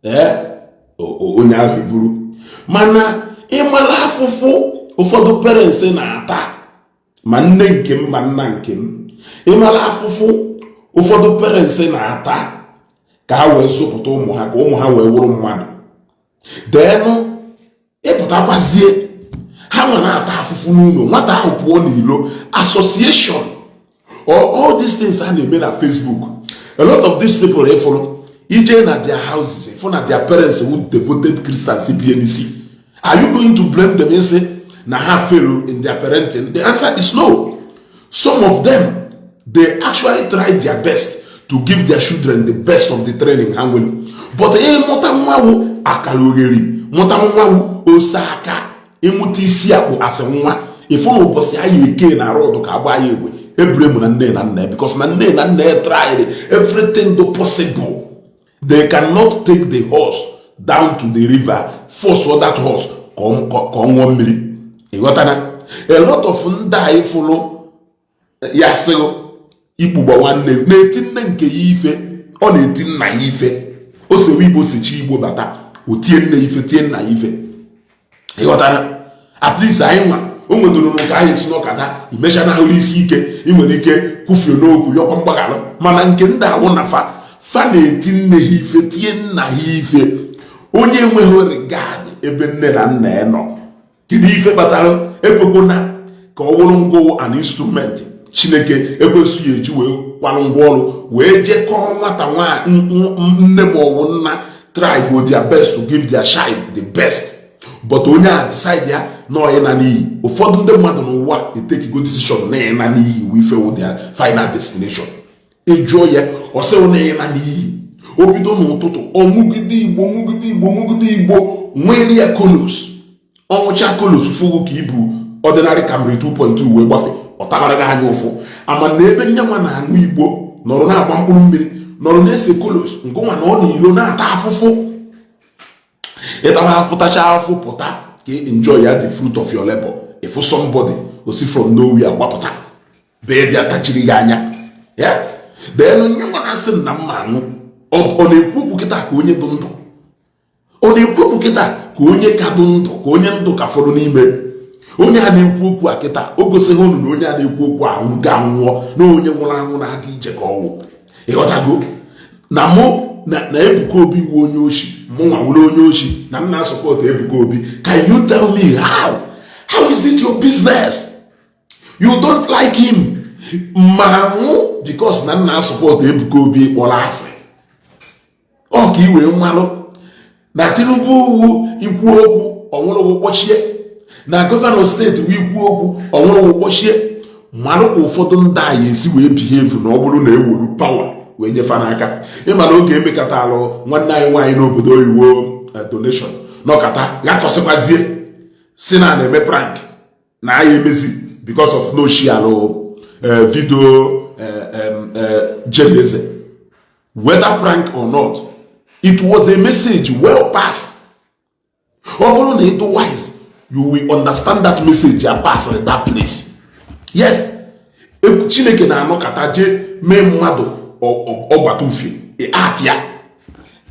ee, onye ahụ eburu. Mana ịmara afụfụ ụfọdụ parents na-ata, ma nne nke m ma nna nke m, ịmara afụfụ ụfọdụ parents na-ata ka ha wee zụpụta ụmụ ha, ka ụmụ ha wee wụrụ mmadụ, denụ ịpụtakwazie ha nwa na-ata afụfụ n'ụlọ, nwata ahụ pụọ n'ilo, association or all these things a na-eme na Facebook. A lot of these people ịfụrụ ije na their houses, ịfụ na their parents who devoted Christians bie n'isi. Are you going to blame them ịsị na ha fail in their parenting? The answer is no. Some of them, they actually try their best to give their children the best of the training ha nwere. But ịmụta nwawu akara oghere, mụta nwawu ose aka, ịmụta isi akpụ asị nwa, ịfụ na ụbọchị anyị eke na arụ ọdụ ka agba ya egbe eburemu na nne na nna ya, because na nne na nna ya tried everything do possible. They cannot take the horse down to the river, force that horse ka ọ ṅụọ mmiri. Ịghọtana? A lot of ndị anyị fụrụ ya sịghị ikpugbo nwanne na-eti nne nke ya ife, ọ na-eti nna ya ife. O sewe igbo, sechi igbo bata, o tie nne ife, tie nna ya ife. Ịghọtara? At least anyị nwa o nwetara nke anyị esi n'ọkada imecha na ahụrụ isi ike, ị nwere ike kwufie n'okwu, yọkwa mgbaghara. Mana nke ndị awụ na fa fa na-eti nne ha ife, tie nna ha ife, onye enweghị regard ebe nne na nna ya nọ. Kedu ife kpatara ekwekwana ka ọ wụrụ ngwa, an instrument Chineke ekwensu ya eji wee kwarụ ngwa ọrụ wee jekọọ nwata nne ma ọ bụ nna try go their best to give their child the best, but onye a decide ya na ọ ịna n'iyi? Ụfọdụ ndị mmadụ n'ụwa etekigo decision na ịna n'iyi wee ife their final destination. Ịjụọ ya, ọ sịrị na ịna n'iyi. O bido n'ụtụtụ, ọṅụgide igbo, ṅụgide igbo, ṅụgide igbo, nwere ya kolos, ọṅụcha kolos, fụgụ ka ibu ordinary Camry 2.2 wee gbafe, ọ tabara gị anya ụfụ. Ama na ebe nyanwa na-aṅụ igbo nọrọ na-agba mkpụrụ mmiri. Nọrọ na-ese kolos ngụnwa na ọ na ilo na-ata afụfụ. Ịtara afụ, tacha afụ, pụta ka ị enjoy ya, the fruit of your labor. Ịfụ somebody osi from nowhere gbapụta bee bịa tachiri gị anya ya. Then nwa na-asị m na mma anwụ, ọ na-ekwu okwu kịta ka onye dị ndụ. Ọ na-ekwu okwu kịta ka onye ka dị ndụ, ka onye ndụ ka fọdụ n'ime. Onye a na-ekwu okwu a kịta, o gosighị unu na onye a na-ekwu okwu a ga anwụọ, na onye nwụrụ anwụ na-aga ije ka ọnwụ. Ịghọtago na mụ na Ebuka Obi wu onye ochi, mụ nwa wụrụ onye ochi, na m na-asupport Ebuka Obi? Can you tell me how? How is it your business? You don't like him, ma nwụ because na m na-asupport Ebuka Obi kpọrọ asị. Ọ ka i wee mmalụ na Tinubu wu ikwu okwu ọnwụrụ kpọchie, na governor steeti wu ikwu okwu ọnwụrụ kpọchie. Marụ ka ụfọdụ ndị anyị esi wee behave na ọ bụrụ na ewuru power wee nyefe n'aka. Ịma na oge emekata alụ nwanne anyị nwaanyị n'obodo oyibo donation nọkata ghakọsịkwazie, si na na-eme prank na aya emezi because of no alụ video Jerry Eze. Whether prank or not, it was a message well passed. Ọ bụrụ na ịtụ wise, you will understand that message ya pass in that place. Yes, Chineke na-anọkọta jee mee mmadụ ọgbata ufie art ya,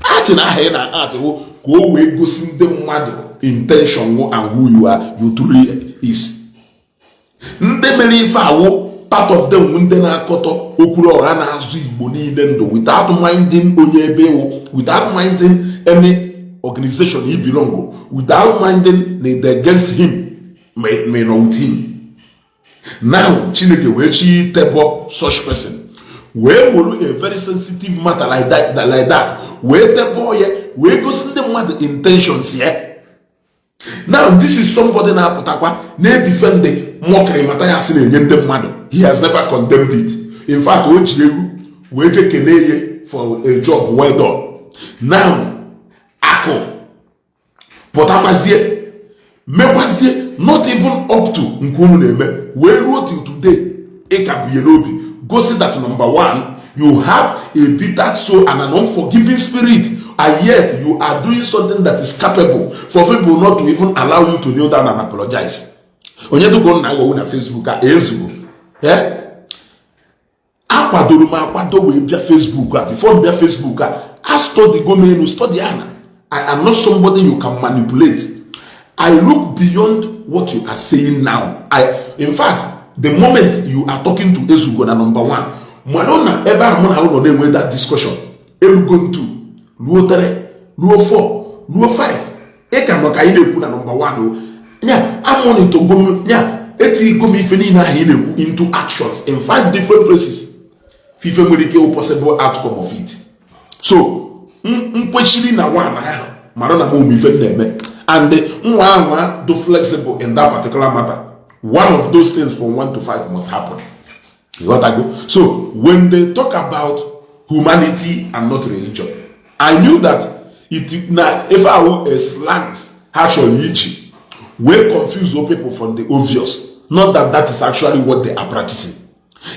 art na aha ị na art wụ ka o wee gosi ndị mmadụ intention wụ and who you are, you truly is. Ndị mere ife awụ, part of them wụ ndị na-akọtọ okwuru ọha na-azụ Igbo niile ndụ without minding onye ebe wụ, without minding any organization he belong, without minding na they against him ma ị nọ with him. Now Chineke wee chi tebọ such person, wee were a very sensitive matter like that wee tebọ ya, wee gosi ndị mmadụ intentions ya. Now this is somebody na-apụtakwa na-edefend mockery Mathias na-enye ndị mmadụ. He has never condemned it. In fact, o ji egwu wee je kelee ya for a job well done. Now akụ pụtakwazie, mekwazie not even up to nke unu na-eme wee ruo till today. Ịka bụ ya n'obi gosi that number one, you have a bitter soul and an unforgiving spirit, and yet you are doing something that is capable for people not to even allow you to kneel down and apologize. Onye dịka na aghọwo na Facebook a ezugo. Akwadoro m akwado wee bịa Facebook a. Before m bịa Facebook a, a study go m enu, study ana. I am not somebody you can manipulate. I look beyond what you are saying now. I in fact, the moment you are talking to Ezugo na number one, mara na ebe ahụ mụ na ụlọ na-enwe that discussion, erugo m 2, ruo 3, ruo 4, ruo 5, ị ka nọ ka anyị na-ekwu na number one o nya amonitogo m nya, etigo m ife niile ahụ ị na-ekwu into actions in five different places. Ife nwere ike ịwụ possible outcome of it. So nkwechiri na one ahụ, mara na m ife m na-eme and nwa anwa do flexible in that particular matter. One of those things from 1 to 5 must happen. You got that go? So when they talk about humanity and not religion, I knew that it na if I were a slang actually iji wey confuse all people from the obvious, not that that is actually what they are practicing.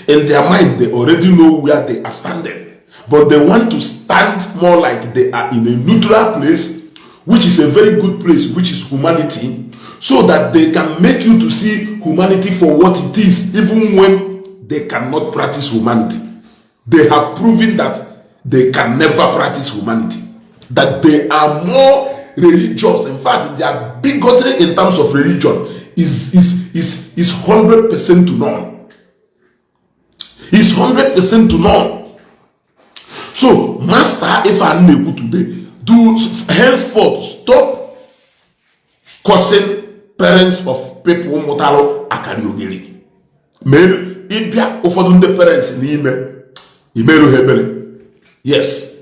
In their mind, they already know where they are standing, but they want to stand more like they are in a neutral place, which is a very good place, which is humanity, so that they can make you to see humanity for what it is, even when they cannot practice humanity. They have proven that they can never practice humanity, that they are more religious. In fact, their bigotry in terms of religion is 100% to none. Is 100% to none. So, master, if I na-ekwu today, do henceforth stop cursing parents of people mụtalụ akara ogiri. Mee ịbịa ụfọdụ ndị parents n'ime imerụ ha ebere. Yes,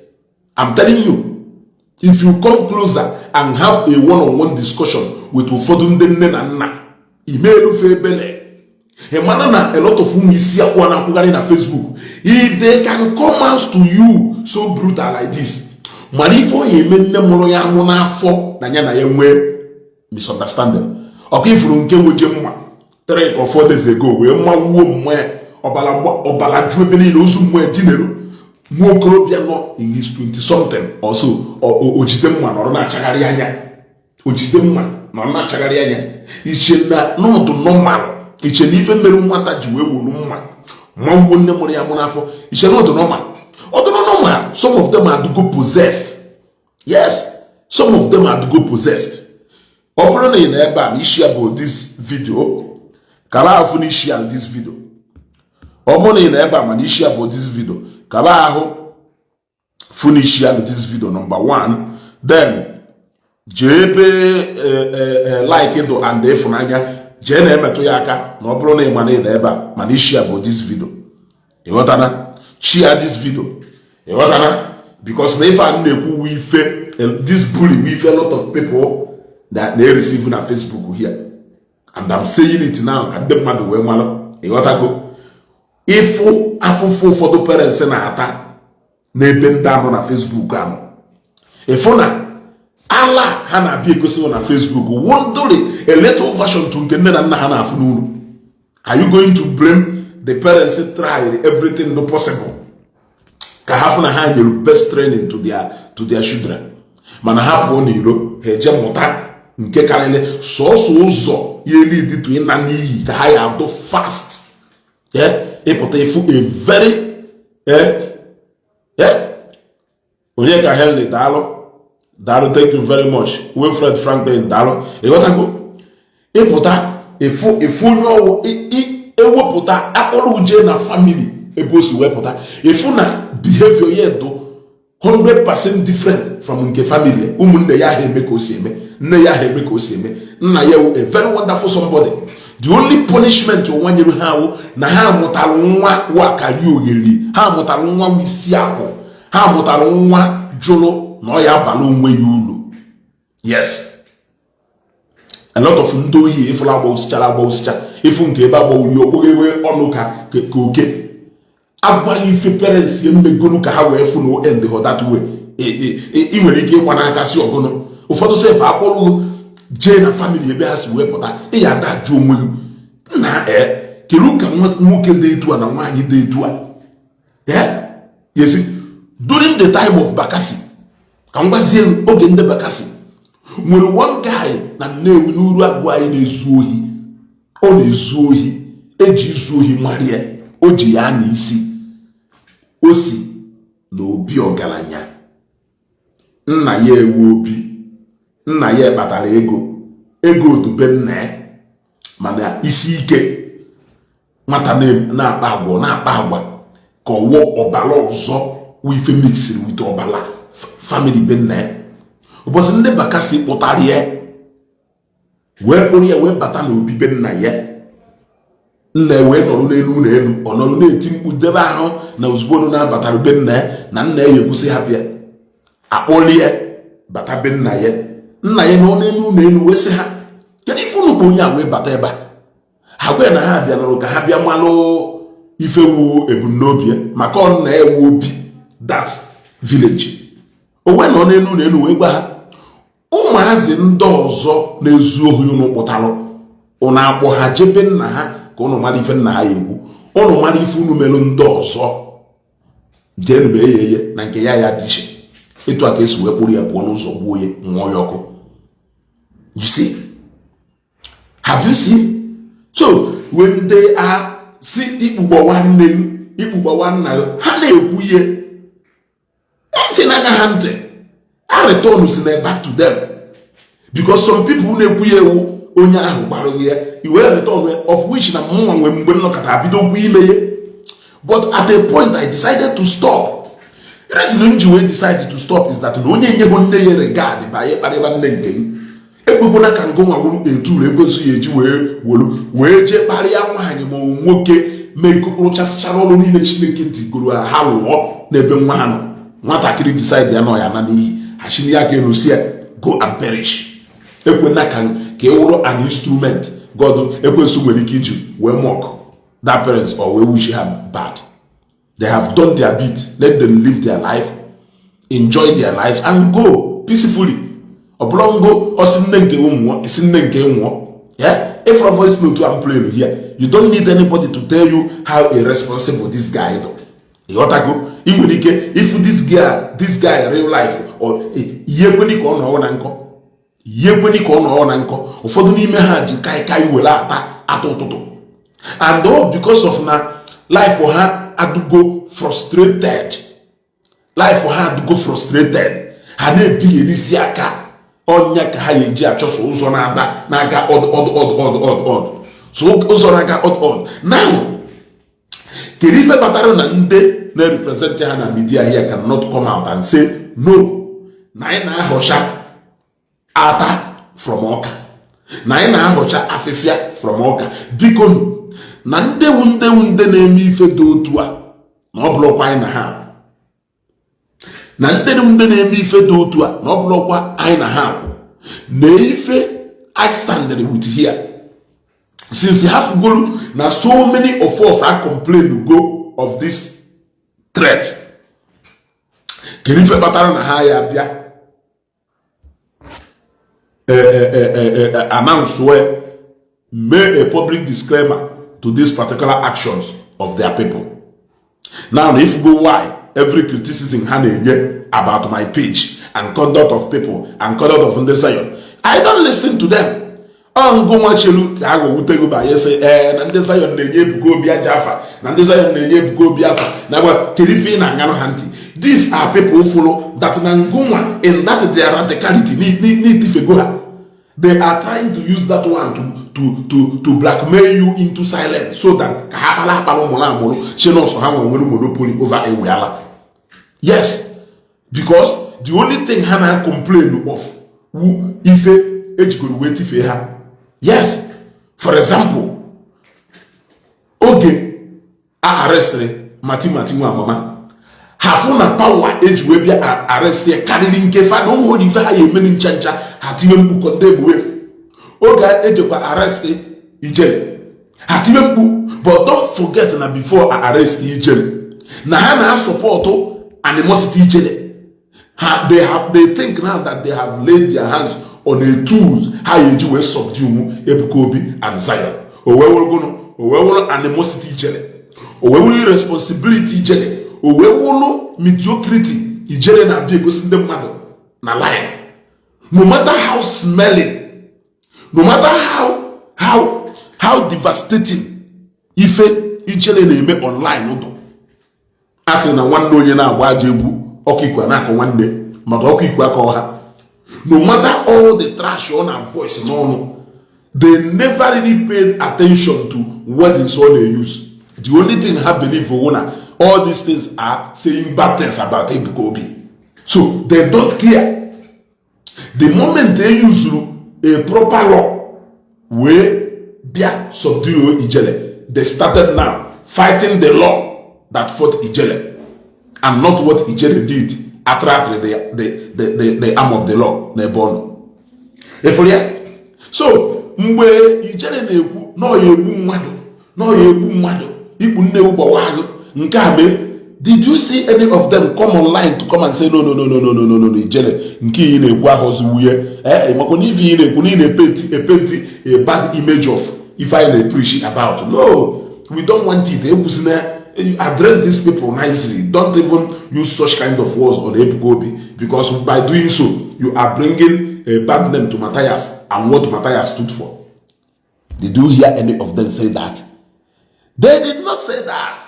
I'm telling you, if you come closer and have a one-on-one discussion with ụfọdụ ndị nne na nna, imerufe ebele. Ị mara na a lot of ụmụ isi akwụkwọ na-akwụgharị na Facebook, if they can come out to you so brutal like this, mana ife ọ ya eme nne mụrụ ya amụ n'afọ na ya na ya nwee misunderstanding. Ọka ifuru nke weje mma 3 or 4 days ago wee mmawuo mmụọ ya, ọbara ju ebe niile, ozu mmụọ ya dineru. Nwa okorobịa nọ in his 20 something or so, o jide mma nọrọ na-achagharị anya, o jide mma nọrọ na-achagharị anya. Iche na n'ọdụ normal? Iche na ife mere nwata ji wee wuru mma mawuo nne mụrụ ya mụrụ afọ, iche na ọdụ normal? Ọdụ normal? Some of them are go possessed. Yes, some of them are go possessed. Ọ bụrụ na ị nọ ebe a na isi ya bụ this video, kara afụ na isi ya this video. Ọ bụrụ na ị nọ ebe a mana isi ya bụ this video, kaba ahụ fụ na isi ya bụ this video, number one. Then jee ebe like do and ịfụnanya, jee na-emetụ ya aka. Na ọ bụrụ na ị ma na ị nọ ebe a mana isi ya bụ this video, ịghọtana? Share this video, ịghọtana? Because na ife a na-ekwu wu ife this bully wu ife a lot of people that na-receive na Facebook here, and I'm saying it now ka ndị mmadụ wee mara. Ịghọtago? Ịfụ afụfụ ụfọdụ parents na-ata n'ebe ndị anọ na Facebook anọ, ịfụ na ala ha na-abịa egosi na Facebook wondering a little version to nke nne na nna ha na-afụ n'uru. Are you going to blame the parents tried everything possible ka ha fụ na ha nyere best training to their children, mana ha pụọ n'iro, ha eje mụta nke karịrị sọsọ ụzọ ya lead to ịna n'iyi ka ha ya adụ fast? Ịpụta ịfụ a very onye ka Henry, daalụ, daalụ, thank you very much. Wilfred Franklin, daalụ. Ịghọtago? Ịpụta ịfụ onye ọwụ ewepụta akpọrọ uje na family ebe o si wepụta, ịfụ na behavior ya do 100% different from nke family. Ụmụnne ya ahụ eme ka o si eme, nne ya ahụ eme ka o si eme. Nna ya wụ a very wonderful somebody. The only punishment ụwa nyere ha awụ na ha mụtara nwa wakari ogheri, ha mụtara nwa wụ isi akwụ, ha mụtara nwa jụrụ na ọ ya abala onwe ya uru. Yes, a lot of ndị ohi ịfụla agbawụsichara agbawụsicha, ịfụ nke ebe agbawuri okpoghewe ọnụ ka oke agwaghị ife parents ya mmegolu ka ha wee fụ na end ho that way. Ị nwere ike ịkwa n'aka si ọgụnụ. Ụfọdụ sef akpọrọ jee na family ebe ha si wee pụta, ị ya ada jụ onwe gị na e kedu ka nwoke dị etu a na nwaanyị dị etu a. Yes, during the time of Bakassi, ka m gwazie, oge ndị Bakassi nwere one guy na Nnewi n'uru agụ anyị na-ezu ohi. Ọ na-ezu ohi, eji izu ohi mara ya. O ji ya na isi o si na obi ọgaranya, nna ya ewe obi, nna ya kpatara ego, ego odube nna ya. Mana isi ike nwata na-akpa agwa, na-akpa agwa ka ọwọ ọbara ọzọ wụ ife mixiri with ọbara family be nna ya. Ụbọchị ndị Bakassi kpụtara ya wee kpụrụ ya wee bata n'obi be nna ya, nna ya wee nọrọ n'elu ụlọ elu, ọ nọrọ na-eti mkpu debe ahụ na ozugbo unu na-abatara be nna ya na nna ya ekwusị hapụ ya. Akpọli ya bata be nna ya, nna ya nọ n'elu ụlọ elu wee sị ha, "Kedu ife unu bụ onye a wee bata ebe a?" Ha gwa ya na ha bịanụrụ ka ha bịa malụ ifewu ebumnobi ya, maka ọ nna ewu obi that village. O wee nọ n'elu ụlọ elu wee gwa ha, "Ụmụazị ndị ọzọ na-ezu ohi unu kpụtalụ, unu akpọ ha jebe nna ha ka unu mara ife nna ha ya ekwu. Unu mara ife unu merụ ndị ọzọ, jee mee ya eye na nke ya ya dị iche." Etu a ka esi wee kpụrụ ya pụọ n'ụzọ, gbuo ya, nwụọ ya ọkụ. You see? Have you seen? So when they are si ikpugbo nwanne gị, ikpugbo nwanna gị, ha na-ekwu ihe ntị na-aga ha ntị, a return si na back to them, because some people na-ekwu ya ewu onye ahụ gbara ya iwe return, of which na mụnwa nwee mgbe nnọkọta bido kwu ime ya. But at a point I decided to stop. Reason m ji wee decide to stop is that na onye enyeghị nne ya regard ba kparịba nne nke m, ekwekwena ka ngụ nwa wuru eturu ekwensu ya eji wee wolu wee jee kparịa nwaanyị ma ọ nwoke mee rụchasịchara ọrụ niile Chineke digoro ha lụọ n'ebe nwa ha nọ. Nwatakịrị decide ya nọ ya na n'iyi ha chini ya ka elu si ya go and perish. Ekwena ka ị wụrụ an instrument God ekwensu nwere ike iji wee mock that parents or wee wish ha bad. They have done their bit. Let them live their life, enjoy their life and go peacefully. Ọ bụrụ ngo ọsị nne nke nwụọ, isi nne nke nwụọ. Yeah, if a voice note I'm playing here, you don't need anybody to tell you how irresponsible this guy do. Ịghọtago? Ị nwere ike ifu this guy real life, ihe ekweni ka ọ nọọ na nkọ, ihe ekweni ka ọ nọọ na nkọ. Ụfọdụ n'ime ha ji kaikai were ata ata ụtụtụ, and all because of na life ha adụgo frustrated, life ha adụgo frustrated. Ha na-ebighị aka ọnya ka ha eji achọsọ ụzọ na-ada na-aga odd, odd, odd, odd, odd, odd. So ụzọ na-aga odd, odd. Now, kedu ife kpatara na ndị na-represent ha na media here cannot come out and say no, na anyị na-ahọcha ata from ọka, na anyị na-ahọcha afịfịa from ọka? Biko, na ndewu ndewu ndị na-eme ife dị otu a, na ọ bụrụkwa anyị na ha, na ndị ndị na-eme ife dị otu a, na ọ bụrụkwa anyị na ha kwụ na ife I stand with here. Since ha fugolu na so many of us are complain go of this threat, kedu ife kpatara na ha ya bịa announce, make a public disclaimer to these particular actions of their people? Now, if you go, why every criticism ha na-enye about my page and conduct of people and conduct of ndị Zion, I don't listen to them. Ọ ngụ nwa chelu ka a ghọwutego banye sị ee na ndị Zion na-enye Ebuka Obi aja afa, na ndị Zion na-enye Ebuka Obi afa na gwa. Kedu ife ị na-aṅarụ ha ntị? These are people follow that na ngụnwa in that their radicality n'itifego ha. They are trying to use that one to blackmail you into silence so that ka ha kpara akpara ụmụrụ amụrụ chenọsọ ha nwere monopoly over Eweala. Yes, because the only thing ha na complain of wu ife ejigoro wee tifee ha. Yes, for example, oge a arrestịrị Mati Mati nwa mama ha, fụ na power eji wee bịa arrest ya karịrị nke fa na ụmụ ife ha ya emeni ncha ncha. Ha tinye mkpu kọnta egbuwe. Oge ejekwa arrest Ijele, ha tinye mkpu. But don't forget na before a arrest Ijele, na ha na-asupportụ animosity Ijele. Ha they think now that they have laid their hands on a tool ha ya eji wee subdue Ebuka Obi and Zion. O wee wụrụ, o wee wụrụ animosity Ijele, o wee wụrụ irresponsibility Ijele, o wee wụrụ mediocrity Ijele na-abịa egosi ndị mmadụ na line. No matter how smelling, no matter how devastating ife Ijele na-eme online ụdọ, a sị na nwanne onye na-agba aja egwu ọkụ ikwe na-akọ nwanne maka ọkụ ikwe akọ ha. No matter all the trash ọ na voice n'ọnụ, they never really paid attention to what is ọ na-use. The only thing ha believe wụ na all these things are saying bad things about Ebuka Obi, so they don't care. The moment they use a proper law wee bịa subdue Ijele, they started now fighting the law that fought Ijele and not what Ijele did attract the arm of the law n'ebe ọ nọ efere ya. So mgbe Ijele na-ekwu na ọ ya egbu mmadụ, na ọ ya egbu mmadụ, ikpu nne gbawa ahụ nke a mee, did you see any of them come online to come and say, "No, no, no, no, no, no, no, no, no, Ijele, nke ị na-ekwu ahụ ọzọ wuye ee maka na ife ị na-ekwu na ị na-epaint epaint a bad image of ife anyị na-preach about? No, we don't want it." Ekwusina, address these people nicely. Don't even use such kind of words on Ebuka Obi, because by doing so you are bringing a bad name to Matthias and what Matthias stood for. Did you hear any of them say that? They did not say that.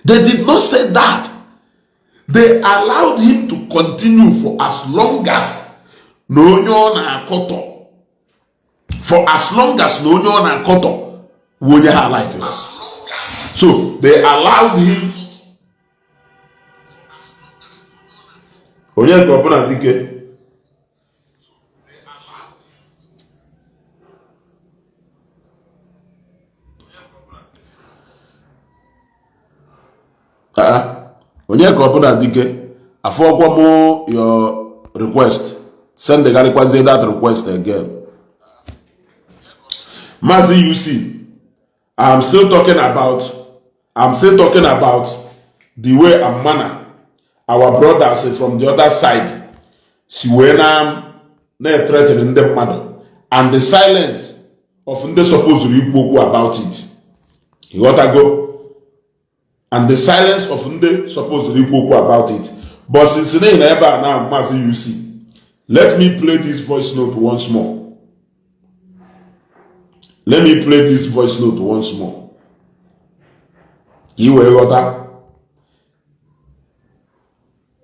They did not say that. They allowed him to continue for as long as na onye ọ na-akọtọ, for as long as na onye ọ na-akọtọ wụ onye ha like. So they allowed him. Onye ka ọbụla dike. Onye ka ọbụla dike, afọkwa m your request. Send gharịkwazie that request again. Maazị UC, I'm still talking about the way and manner our brothers from the other side si wee na na-threaten ndị mmadụ and the silence of ndị supposed ikwu okwu about it. Ịghọtago? And the silence of ndị supposed ikwu okwu about it. But since na ebe a na Maazị UC, let me play this voice note once more. Let me play this voice note once more. Ka ị wee ghọta.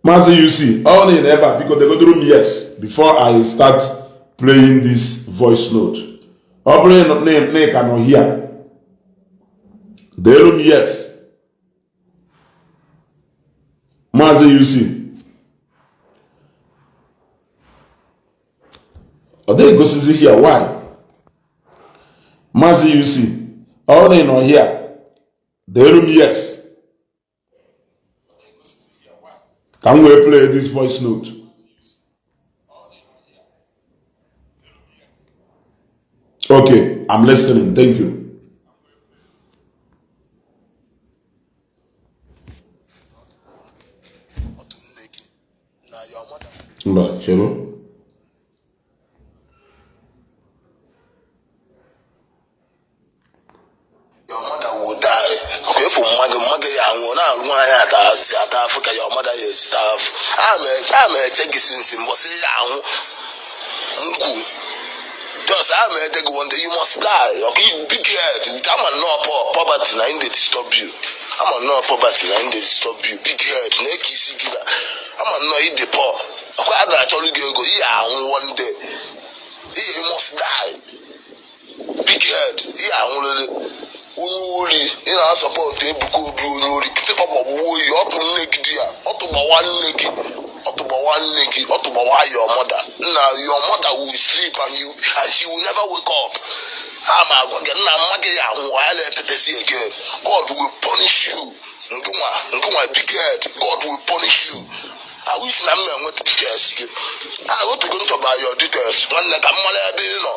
Maazị UC, ọ na ebe a, biko degodoro m yes before I start playing this voice note. Ọ bụrụ na ị ka nọ here, deelu m yes. Maazị UC, ọ dịghị egosizi here, why? Maazị UC, ọ na ị nọ here, deelu m yes ka m wee play this voice note. Okay, I'm listening. Thank you. Mba, chere. Your mother will die. Ọkwa efu mmadụ mmadụ ya anwụọ na-arụ nwaanyị ata si ata afụ ka your mother ya esi taa afụ. A ma eche gị sinsi mbọsị ya anwụ nkwu. Just a ma ede gị, one day you must die. Ọkwa big head with ama nnọọ poverty na im dey disturb you. Ama nnọọ poverty na im dey disturb you. Big head na-eke isi gị na ama nnọọ ị dị poor. Ọkwa a ga-achọrọ gị ego ihe anwụ one day. You must die. Big head, ihe anwụrịrị. Onye ori, ị na-asọpọtụ Ebuka Obi, onye ori, kịtịkpa gbagbuo oyi, ọtụ nne gị di ya, ọtụ gbawa nne gị, ọtụ gbawa nne gị, ọtụ gbawa your mother. Nna, your mother will sleep and she will never wake up. A ma agwa gị, nna, mma gị ya anwụ, ya na-etetezi again. God will punish you. Ngịnwa, ngịnwa big head, God will punish you. I wish na m enweta details gị. A otugo nchọba your details. Nwanne, ka m mara ebe ị nọ.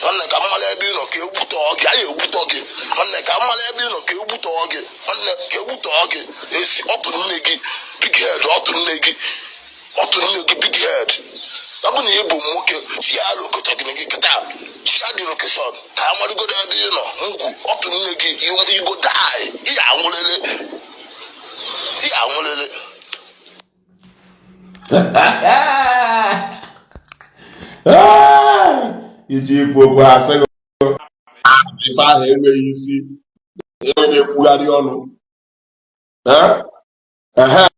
Nwanne, ka m mara ebe ị nọ ka egbutọọ gị. Anyị egbutọ gị. Nwanne, ka m mara ebe ị nọ ka egbutọọ gị. Nwanne, ka egbutọọ gị. Esi ọtụ nne gị big head, ọtụ nne gị, ọtụ nne gị big head. Ọ bụ na ị bụ nwoke, chi ya location gị kịta, chi ya dị location ka amarụgodo ebe ị nọ. Ngwu ọtụ nne gị, you go die. Ị anwụrịrị, ị anwụrịrị. Iji ikwu okwu asị gị ife ahụ enweghị isi, na-ekwugharị ọnụ. Ehe,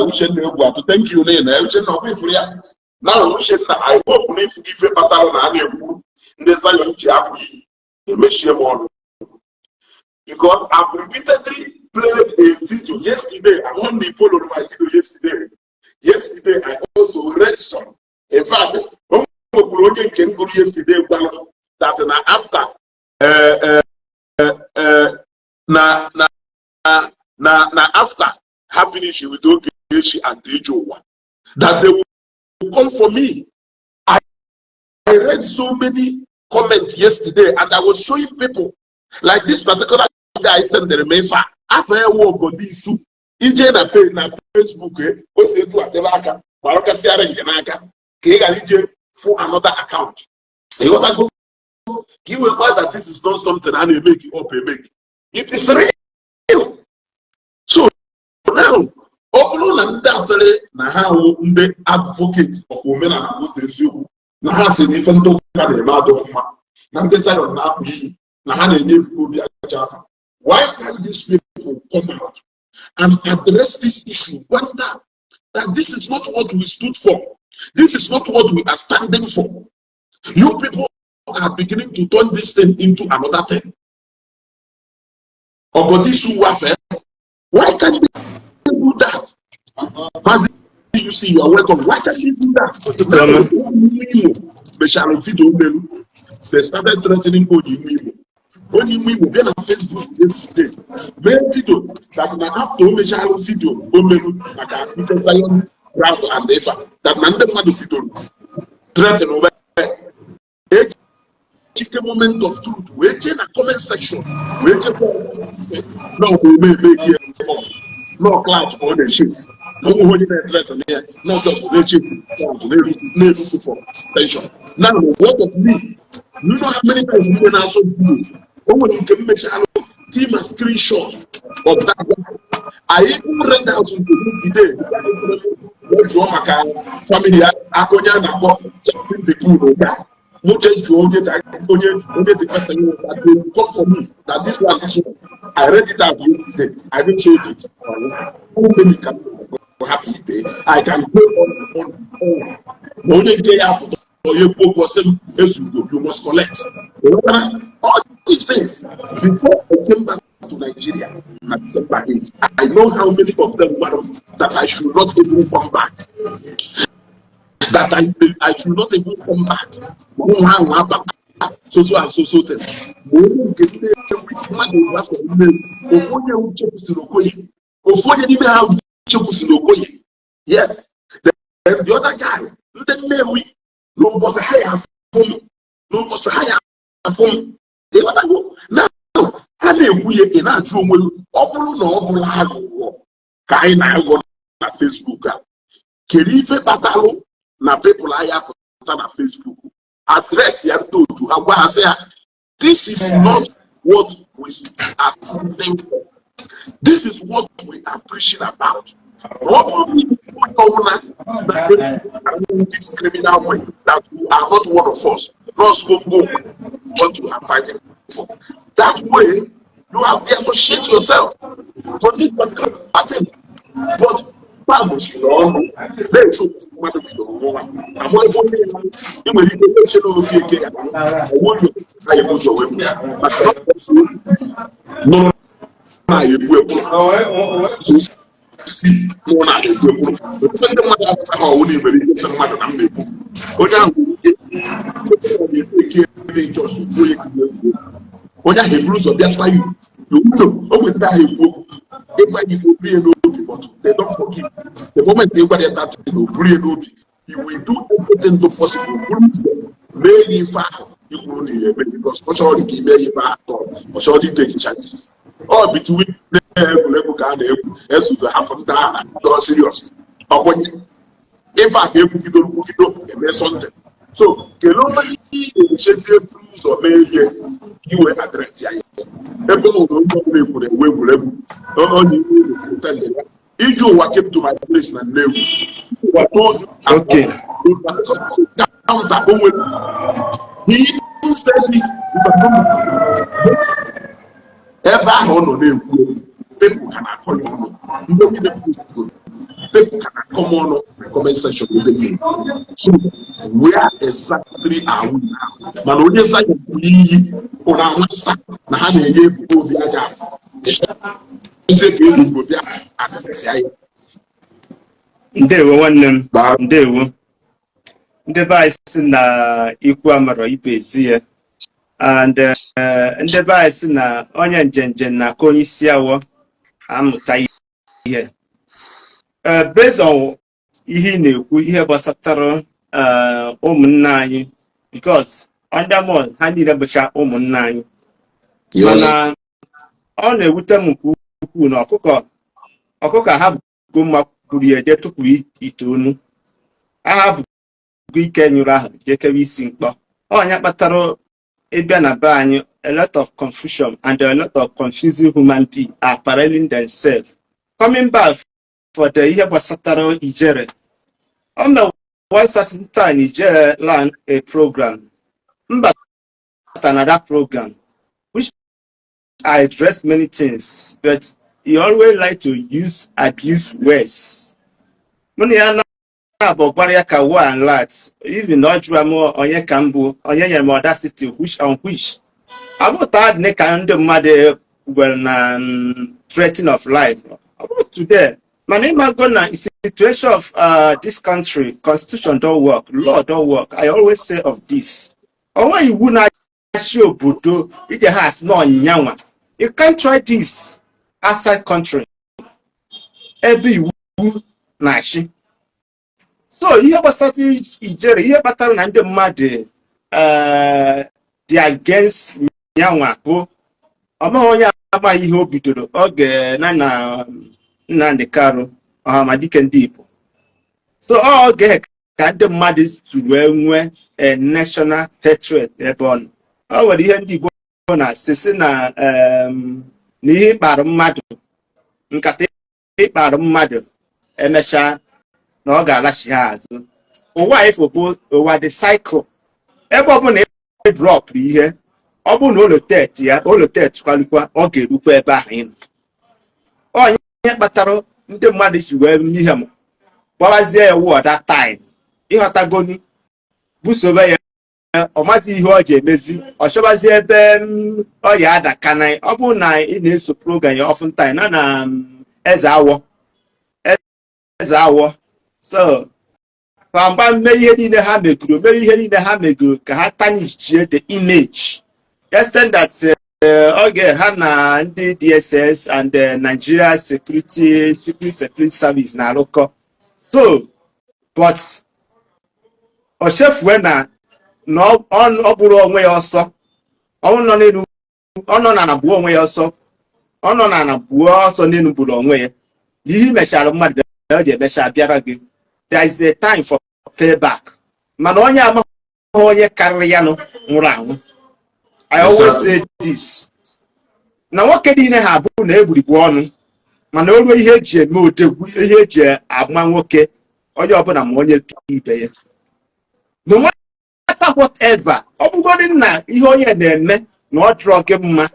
Uchenna egwu atụ, thank you. Na Uchenna, ọkwa ifuru ya na Uchenna, I hope na ifu ife kpatara na a na-ekwu ndị Zion ji apụ iyi emechie m ọnụ, because I've repeatedly played a video yesterday. I only followed my video yesterday. Yesterday I also read some. In fact, o nwekwuru onye nke m gụrụ yesterday gwara that na after na after ha finish with Ogechi and Ije Ụwa, that they will come for me. I read so many comments yesterday and I was showing people, like this particular guy sendere m ife a, afọ ewu obodo isu ije na page na Facebook, o si etu adebe aka gbarọkasịara nke n'aka ka ị ghara ije fụ another account. Ịghọtago ka ị wee gwa that this is not something a na-emeki up emeki, it is real. So now, ọ bụrụ na ndị asịrị na ha hụ ndị advocate of omenala bụ ụzọ eziokwu, na ha sị na ife ndị ụka na-eme adịghị mma, na ndị Zion na-apụ iyi, na ha na-enye Ebuka Obi aja afa, why can't these people come out and address this issue? Wonder that this is not what we stood for, this is not what we are standing for. You people are beginning to turn this thing into another thing. Ogodisu warfare. Why can't they do that? Mazi, you see, you are welcome. Why can't they do that? Imo mechara video melu, they started threatening onye ime Imo. Onye ime Imo bịa na Facebook yesterday mee video that na after o mechara video o melu maka ife Zion ground and ifa, that na ndị mmadụ bidoro threaten ube Ejike. Moment of truth wee jee na comment section wee chekwa na ọ bụ ome eme gị nọ clout ka ọ na-echase, na onwe onye na-ethreaten ya, not just na-echase clout, na-erufu for attention. Now, what of me? You know how many times ndị na-asọ video o nwere nke mmechalụ Team a screenshot of that guy. I even read out into yesterday. Wee jụọ maka family ya, onye a na-akpọ Jackson the Cool ụga. Mụ jee jụọ onye onye onye the person that they will come for me, that this one, this one. I read it out yesterday. I even showed it. Who can happy pay? I can go on and on and on. Ma onye nke ya apụta, onye kwu okwu, ọsị m ezugo, you must collect. All these things before I came back to Nigeria na December 8. I know how many of them gwara m that I should not even come back, that I should not even come back. Ma ụmụ ahụ abata so so and so so thing. Ma onye nke Nnewi, mmadụ afọ Nnewi, ofu onye uche kwụsịrị Okoye, ofu onye n'ime ha uche kwụsịrị Okoye. Yes. Then the other guy, ndị Nnewi, n'ụbọchị ha ya afụ m, n'ụbọchị ha ya afụ m, ịghọtago? Now, ha na-ekwu ya, ị na-ajụ onwe gị, ọ bụrụ na ọ bụrụ aghụghọ ka anyị na-aghọ na Facebook a, kedu ife kpatalụ na people ahịa pụta na Facebook address ya, ndị otu ha, gwa ha sị ha, "This is not what we are standing for. This is what we are preaching about"? Na ọ bụrụ na onye ọbụla na this criminal way, that you are not one of us, not gbogbo what you are fighting for, that way you have to associate yourself for this particular thing. But gbagochiri ọnụ na-eche otu mmadụ bidoro nwa ahụ ebe onye ya ị nwere ike na-eche n'obi eke ya onye na ebu ụzọ wee gbuo, maka na ọ bụ nụrụ na-egbu egbu si mụ na-egbu egbu. Ọtụtụ ndị mmadụ apụta ha ọwụ na nwere ike sị mmadụ na m na-egbu onye ahụ, nwere ike eke jos gbuo ya ka egwu onye ahụ eburu ụzọ bịa sị you you know o nwere ndị ahụ ekwu okwu ịgwa ya ife, oburu ya n'obi, but they don't forgive. The moment ị gwara ya that thing, o buru ya n'obi, you will do everything possible buru ụzọ mee ya ife ahụ i kwuru na ya eme, because ọ chọrọ ka ime ya ife ahụ atọ, ọ chọrọ itake chances. Ọ between na-egwuregwu ka a na-egwu ezugo, hapụ ndị agha dọrọ serious ọkwenye ife a ka ekwugidoro kwugido eme something. So kelee onye ị ga-echezie buru ụzọ mee ihe ka i wee address ya ya ebe ọ na onye ọbụla ekwuru ewu egwuregwu onye iwu pretend ya ije ụwa came to my place na Nnewi. Ụwa told you counter o nwere. He even said it, if I'm not mistaken. Ebe ahụ ọ nọ na-ekwu, people ka na-akọ ya ọnụ. Ndị niile postgoro, people ka na-akọ m ọnụ na comment section ebe m na-ekwu. So where exactly are we now? Mana onye Zion bụ iyi ụra amasa na ha na-enye Ebuka Obi aja ịchọzie ka Ebuka Obi address ya. Ndewo, nwanne m. Daalụ. Ndewo. Ndị be anyị si na ikwu amara ibe ezi ya, and ndị be anyị si na onye njenje na-aka onye isi awọ amụta ihe. Based on ihe ị na-ekwu, ihe gbasatara ụmụnne anyị, because under ha niile bụcha ụmụnne anyị, mana ọ na-ewute m nke ukwuu na ọkụkọ ha bugo mma buru ya jee tupu ite onu aha bugo ike nyụrụ ahụ jee kewe isi mkpọ. Ọnya kpatara ịbịa na be anyị, a lot of confusion and a lot of confusing human beings are paralleling themselves. Coming back for the ihe gbasatara ijere, o mere one certain time ijere land a program mbata na that program, which I address many things, but he always like to use abuse words. Mụ na ya na-abụ gwara ya ka one lat even ọ jụrụ m onye ka m bụ, onye nyere m audacity which on which ọ bụ taa dị ka ndị mmadụ gwere na threatening of life. Ọ bụ today, mana ịmago na situation of this country, constitution don't work, law don't work. I always say of this, onwe iwu na-achị obodo ije ha asị na ọnyanwa. You can't try this outside country ebe iwu na-achị. So ihe gbasara ijere, ihe kpatara na ndị mmadụ dị against nyanwa bụ ọmaghị onye amaghị ihe o bidoro oge na na Nnamdi Kanu, Ọhamadike ndị Igbo. So oge ka ndị mmadụ zuru wee nwee a national hatred ebe ọ nọ. O nwere ihe ndị Igbo na-asị sị na Na ihe ịkpara mmadụ, nkata ịkpara mmadụ, emechaa na ọ ga-alachi ha azụ. Ụwa ifo bụ ụwa dị cycle. Ebe ọbụla ị drop ihe, ọ bụrụ na o rotate ya, o rotate kwalikwa, ọ ga-erukwa ebe ahụ ị nọ. Onye kpatara ndị mmadụ ji wee ihe m gbawazie ya wụ that time, ịghọtagonu, busobe ya, ọ mazi ihe ọ ji emezi, ọ chọbazie ebe ọ ya adakana. Ọ bụrụ na ị na-eso program ya often time na eze awọ, eze awọ, so mgba mee ihe niile ha megoro, mere ihe niile ha megoro ka ha tarnishie the image, extent that oge ha na ndị DSS and the Nigeria Security Secret Security Service na-arụkọ. So but o chefue na ọ bụrụ onwe ya ọsọ, ọ nọ n'elu, ọ nọ n'ala gbuo onwe ya ọsọ, ọ nọ n'ala gbuo ọsọ n'elu gburu onwe ya. Na ihe imechara mmadụ na o ji emecha bịara gị. There is a time for payback. Mana onye amaghị onye karịrị ya nụ nwụrụ anwụ. I always say this, na nwoke niile ha abụ na egburigbu ọnụ, mana o ruo ihe eji eme odegwu, ihe eji ama nwoke, onye ọbụla ma onye ibe ya. No matter whatever, ọ bụgodị na ihe onye na-eme na ọ dịrọ gị mma,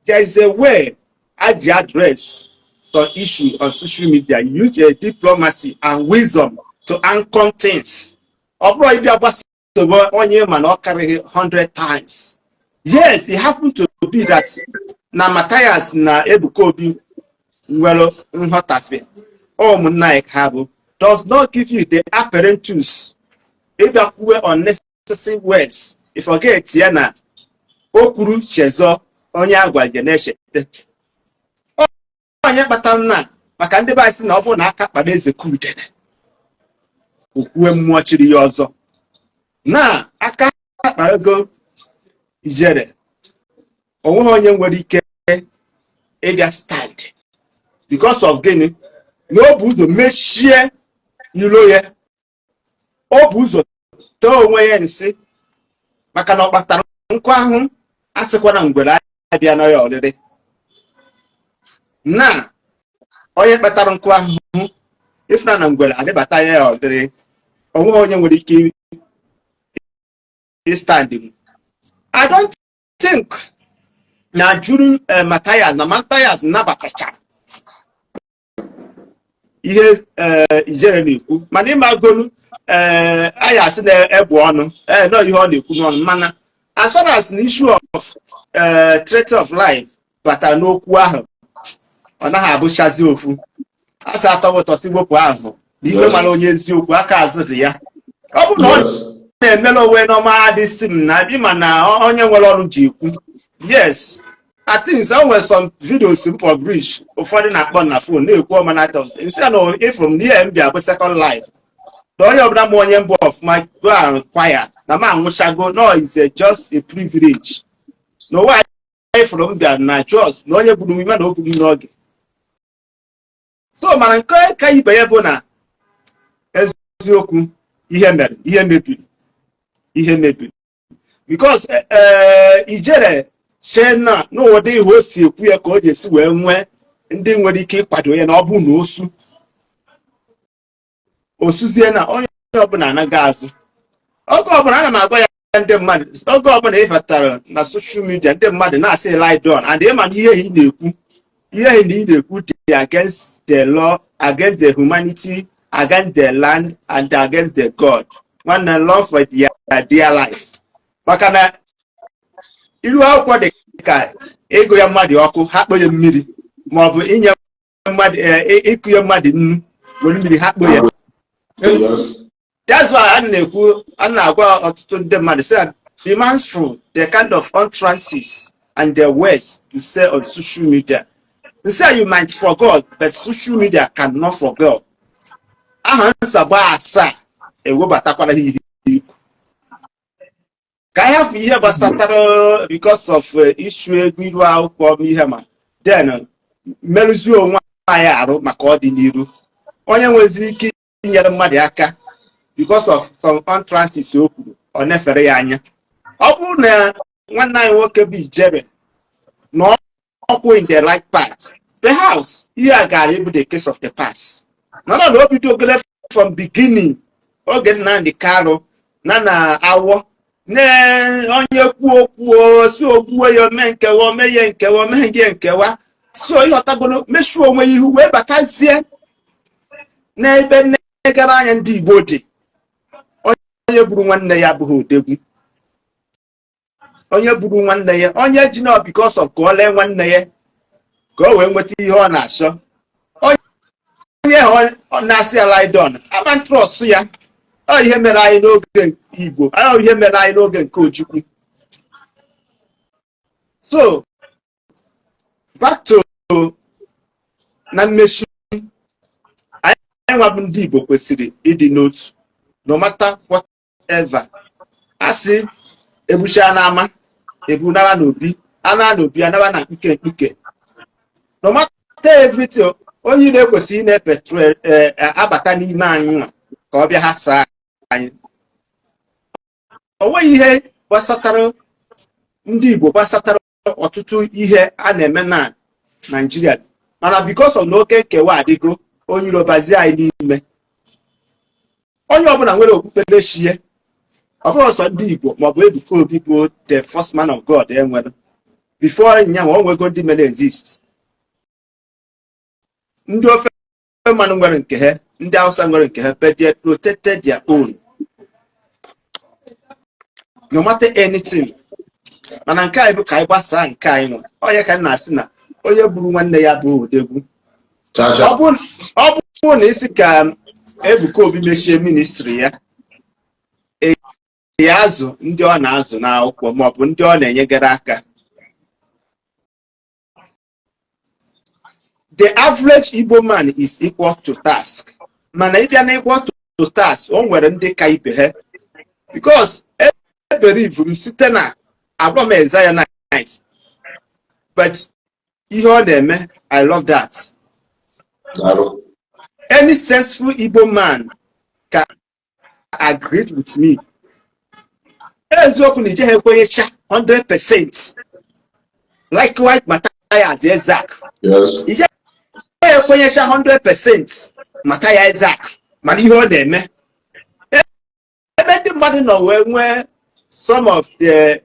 there is a way a ji address some issue on social media. Use a diplomacy and wisdom to anchor things. Ọ bụrụ ịbịa gbasowe onye ma na ọ karịghị 100 times. Yes, it happened to be that na Matthias na Ebuka Obi nwere nghọtafe, ụmụnna anyị ka ha bụ, does not give you the apparatus ịbịa kwuwe unnecessary words. You forget ya na o kwuru chezọ onye agwaje na-echete onye kpatara na maka ndị be anyị sị na ọ bụrụ na aka kpara eze udene, okwue mmụọ chiri ya ọzọ na aka kparago ijere. Onweghị onye nwere ike ịbịa stand because of gịnị? Na o bụ ụzọ mechie ilo ya, o bụ ụzọ tee onwe ya nsị, maka na ọ kpatara nkụ ahụ a sịkwa na ngwere abịa na ya ọrịrị. Na onye kpatara nkụ ahụhụ ifuna na ngwere adịbata ya ọrịrị, onweghị onye nwere ike stand. I don't think na during Matthias na Matthias nabatachara ihe ijere na-ekwu, mana ịmagolu anyị asị na-egbu ọnụ ee nọ ihe ọ na-ekwu n'ọnụ. Mana as far as the issue of threat of life batara n'okwu ahụ, ọ naghị abụchazi ofu. Asị atọ ụtọ si wepụ ahụ na ikpe mara onye eziokwu aka azụ dị ya. Ọ bụ na ọ na-emere onwe n'ọma adịsị m na ịma na onye nwere ọrụ ji ekwu. Yes, at least o nwere some videos m publish, ụfọdụ na-akpọ na phone na-ekwu ọmanata nsị na ịfụrụ m na ihe m bịa bụ second life, na onye ọbụla ma onye mbụ ọfụma, go and inquire na m anwụchago. No, is a just a privilege na ụwa anyị fụrụ m bịa na just na onye gburu m ime na o gburu m n'oge. So mana nke ka ibe ya bụ na eziokwu, ihe mere, ihe mebiri, ihe mebiri, because ee ijere chee na n'ụdị ihe o si ekwu ya ka o ji esi wee nwee ndị nwere ike ịkwado ya, na ọ bụ na osu osuzie na onye ọbụla anaghị azụ. Oge ọbụla ana m agwa ya ndị mmadụ, oge ọbụla ị batara na social media, ndị mmadụ na-asị lie down and ịma na ihe ị na-ekwu, ihe na ị na-ekwu dị against the law, against the humanity, against the land and against the God. Nwanne, love for their dear life, maka na iru akwụkwọ dị ka ịgụ ya mmadụ ọkụ ha kponye mmiri, maọbụ inye mmadụ, ịkụnye mmadụ nnu were mmiri ha kpo ya. That's why a na-ekwu, a na-agwa ọtụtụ ndị mmadụ sị, be mindful the kind of utterances and the words you say on social media. Say you might forget, but social media cannot forget. Aha nsogbu asaa ewebatakwara ha ihe ikwu ka anyị hafụ ihe gbasatara because of issue ego, iru akwụkwọ ihe, ma then merụzie onwe anyị arụ maka ọdịnihu. Onye nweziri ike inyere mmadụ aka because of some utterances o kwuru, ọ nefere ya anya. Ọ bụrụ na nwanne anyị nwoke bụ ijere na Ọkwụ in the right path, perhaps ihe a gara ịbụ the case of the past. Mana na o bidogole from beginning, oge Nnamdi Kanu na awọ na onye kwuo kwuo si ogbuo ya, ome nkewa, ome ya nkewa, ome gị nkewa. So ịghọtagolo, mechuo onwe ya ihu wee batazie n'ebe nnegara anya ndị Igbo dị. Onye gburu nwanne ya abụghị odegwu. Onye gburu nwanne ya, onye ji na because of ka ọ lee nwanne ya ka o wee nweta ihe ọ na-achọ, onye ọ na-asị ya lie down, ama trust ya. Ọ ihe mere anyị n'oge Igbo, ọ ihe mere anyị n'oge nke Ojukwu. So back to na mmechi, anyị nwa bụ ndị Igbo kwesịrị ịdị n'otu, no matter whatever. Asị egbucha n'ama, ebunara n'obi, ana n'obi, anara na mkpuke mkpuke. No matter everything, onye na-ekwesịghị na-epetrol abata n'ime anyị nwa ka ọ bịa ha saa anyị. O nweghị ihe gbasatara ndị Igbo, gbasatara ọtụtụ ihe a na-eme na Naịjirịa, mana because of na oke nkewa adịgo, onye irobazie anyị n'ime. Onye ọbụla nwere okpukperechi ya, ọ bụrụ sọ ndị Igbo maọbụ Ebuka Obi bụ the first man of God enwere. Before nyanwa, o nwego ndị mere exist. Ndị ofe mmanụ nwere nke ha, ndị Hausa nwere nke ha, but they protected their own no matter anything. Mana nke anyị bụ ka anyị gbasaa nke anyị nwe. Onye ka m na-asị na onye gburu nwanne ya bụ odegwu. Chacha. Ọ bụrụ na isi ka Ebuka Obi mechie ministry ya, ya azụ ndị ọ na-azụ n'akwụkwọ maọbụ ndị ọ na-enyegara aka, the average Igbo man is equal to task. Mana ịbịa na equal to task, o nwere ndị ka ibe ha, because eberivu m site na agwa m Zionite, but ihe ọ na-eme, I love that. Daalụ. Any sensible Igbo man can agree with me. Eziokwu na ije ha ekwenyecha 100%, likewise Matthias Ezak. Ije ha ekwenyecha 100% Matthias Ezak, mana ihe ọ na-eme, ebe ndị mmadụ nọ wee nwee some of the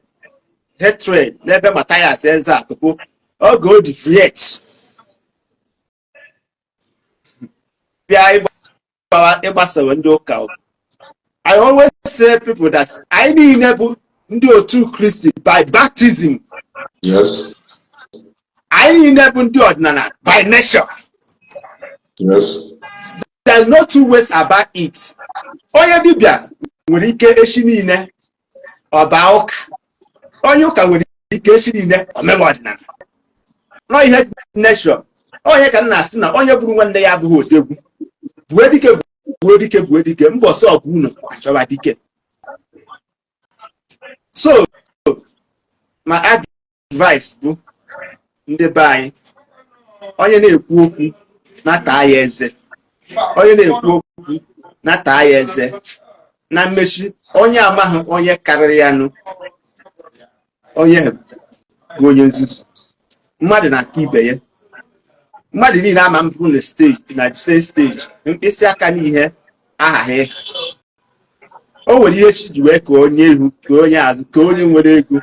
hatred n'ebe Matthias Ezak bụ oge o deviate bịa ịgbasawe ndị ụka. I always say people that anyị niile bụ ndị otu Kristi by baptism. Anyị niile bụ ndị ọdịnala by nature. There's no two ways about it. Onye dibịa nwere ike echi niile ọba ụka, onye ụka nwere ike echi niile omebe ọdịnala. Nọ ihe nature. Onye ka m na-asị na onye gburu nwanne ya abụghị odegwu. Buo dike, buo dike, buo dike, mbọsị ọgụ unu achọba dike. So my advice bụ, ndị be anyị, onye na-ekwu okwu nata ya eze, onye na-ekwu okwu nata ya eze. Na mmechi, onye amaghị onye karịrị ya nụ, onye bụ onye nzuzu. Mmadụ na-aka ibe ya, mmadụ niile ama mbụ na stage, na the same stage. Mkpịsị aka n'ihe ahaghị ịha. O nwere ihe chi ji wee ka onye ihu, ka onye azụ, ka onye nwere ego,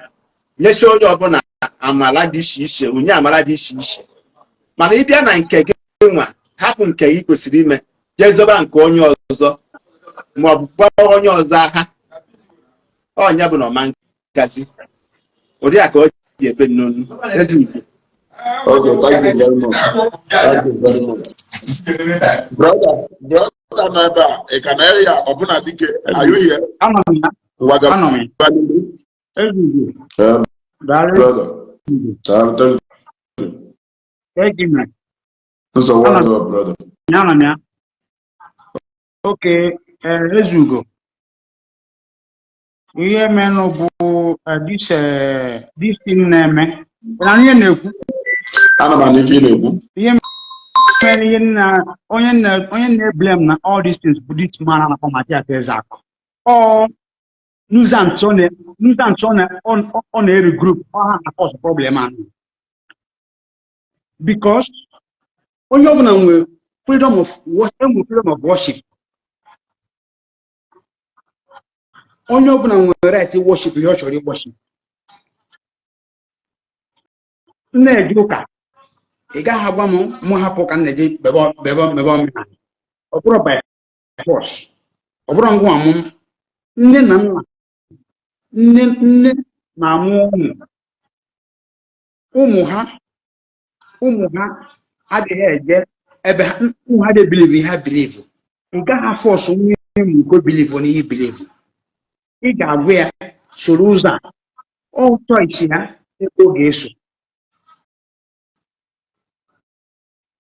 nyechaa onye ọbụla amala dị iche iche, onye amala dị iche iche. Mana ịbịa na nke gị nwa, hapụ nke gị kwesịrị ime, jee zoba nke onye ọzọ ma ọ bụ gbawa onye ọzọ agha, ọnya bụ na ọma ngazi ụdị a ka ọ ji ebe n'onu ezi Igbo. Okay, thank you very much. Thank you very much. Brother, brother nọ ebe a, ị ka na ya ọbụna dike, are you here? Anọ m ya. Ngwa gaba Anọ m ya. n'ihu. Ezugbo. Daalụ. Brother. Daalụ, thank you. Egi mere. Nsogbu Anọ adịghị, brother. m ya, anọ m ya. Okay, Ezugo. Ihe menụ bụ this thing na-eme. Ị na ihe na-ekwu? Ana m anụ ife ị na-ekwu. Ihe mere, ihe na onye na-eblame na all these things bụ this man a na-akpọ Matias Ezeaku. Ọ nuisance ọ na nuisance ọ na ọ ọ na-eri group ọ ha na cause problem ahụ. Because onye ọbụla nwere freedom of worship, enwe freedom of worship. Onye ọbụla nwere right worship ihe ọ chọrọ worship. M na-eje ụka, ị gaghị agwa m mụ hapụ ụka m na-eje bebe bebe mebe omenala. Ọ bụrọ by force, ọ bụrọ ngwa mụ nne na nna nne nne na-amụ ụmụ ụmụ ha ụmụ ha adịghị eje ebe ha ụmụ ha dị believe ihe ha believe. Ị gaghị force nwa ụmụ ka o believe n'ihe believe. Ị ga-agwa ya soro ụzọ a, ọ choice ya ebe ọ ga-eso.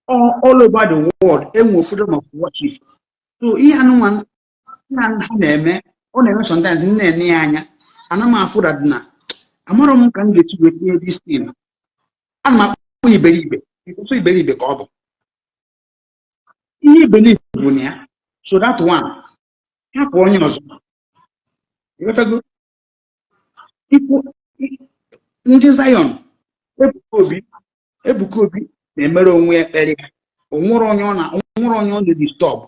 All over the world enwe freedom of worship. So ihe anụnwa ihe ha na-eme, ọ na-eme sometimes m na-ene ya anya, ana m afụ that na amarọ m ka m ga-esi wee tinye this thing. Ana m akpọ iberibe, because iberibe ka ọ bụ ihe iberibe bụ na ya. So that one, hapụ onye ọzọ. Ịghọtago? Ikwu ndị Zion, Ebuka Obi, Ebuka Obi na-emere onwe ya ekpere ya. O nwere onye ọ na o nwere onye ọ na-disturb.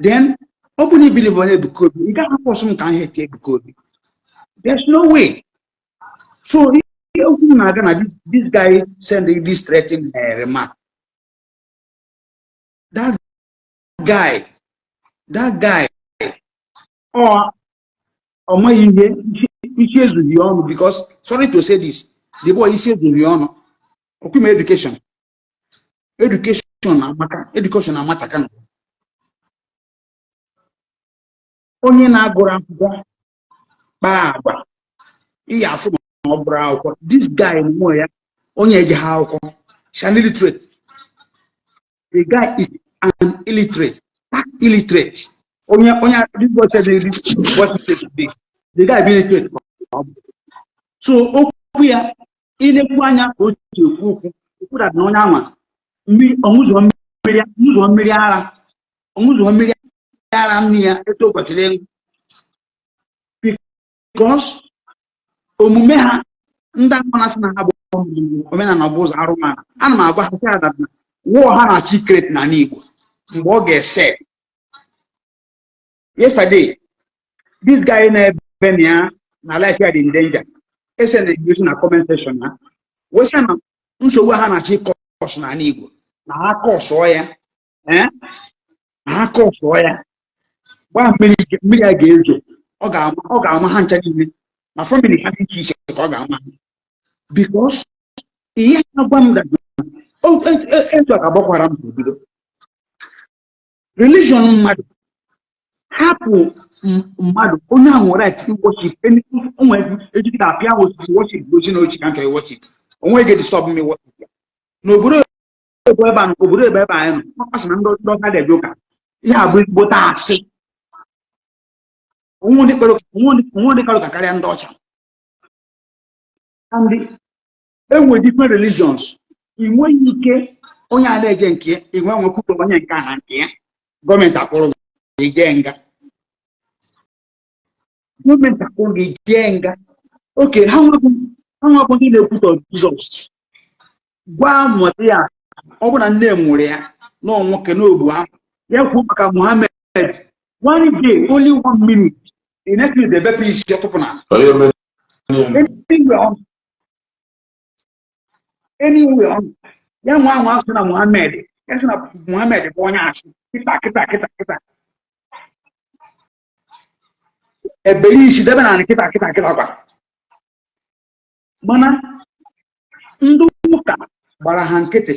Then ọ bụrụ na i believe onye Ebuka Obi, ị gaghị force m ka m hate Ebuka Obi. There's no way. So ihe okwu m na-aga na this guy send this threatening remark, that guy ọ ọ maghị ihe, isi ezughị ọnụ, because sorry to say this, the boy, isi ezughị ọnụ. Okwume education, education amaka, education amataka na onye na-agụrụ akwụkwọ kpaa agwa ihe afụ na ọ gụrụ akwụkwọ. This guy onwe ya, onye ejeghị akwụkwọ, is an illiterate. The guy is an illiterate, stark illiterate. Onye onye this boy said this what he said today, the guy be illiterate. So okwu ya, ilekwu anya ka o si ekwu okwu, okwu that na onye anwa mmiri ọṅụzụọ mmiri, ọṅụzụọ mmiri ara, ọṅụzụọ mmiri ara nne ya etu o kwesịrị ịṅụ, because omume ha ndị ahụ na-asị na ha bụ omenala bụ ụzọ arụmana, ana m agwa ha sị ha that na war ha na-achọ i-create n'ala Igbo mgbe ọ ga-ese. Yesterday, this guy na-ebe na ya na life ya dị in danger, ese na egosi na comment section ha wee sị na nsogbu ha na-achọ ị-cause n'ala Igbo na ha cause-ụọ ya, na ha cause-ụọ ya, gbaa mmiri mmiri a ga-ezo, ọ ga-ama ha ncha niile na family ha dị iche iche ka ọ ga-ama ha, because ihe na-agwa m that etu a ka Boko Haram si bido. Religion mmadụ, hapụ mmadụ, onye ahụ nwere right worship. Onwe ejikịta apịa osisi worship gosi na ochi ka m chọrọ worship, onwe ga-disturb me worship ya. N'obodo ebe ebe a nọ, obodo ebe ebe anyị nọ, ọ sị na ndị ọcha na-eje ụka, ihe a bụ ezigbote asị. Onwe ndị kpere onwe ndị kara ụka karịa ndị ọcha, and enwe different religions. Ị nweghị ike onye a na-eje nke ya, ị nwe nwekwuto onye nke a na nke ya, gọọmenti akpọrọ gị jee nga, gọọmenti akpọrọ gị jee nga. Oke ha nwebụ ndị na-ekwutọ Jizọs, gwa mụta ya, ọ bụ na nne mụrụ ya na nwoke n'ogbu ahụ, ya kwuo maka Muhammad one day, only one minute, the next minute ebepụ isi ọtụpụ na anywhere on anywhere on ya nwa ahụ asị na Muhammad, ya sị na Muhammad bụ onye asị. Kịta kịta kịta kịta ebere isi debe na kịta kịta kịta kwa. Mana ndị ụka gbara ha nkịtị.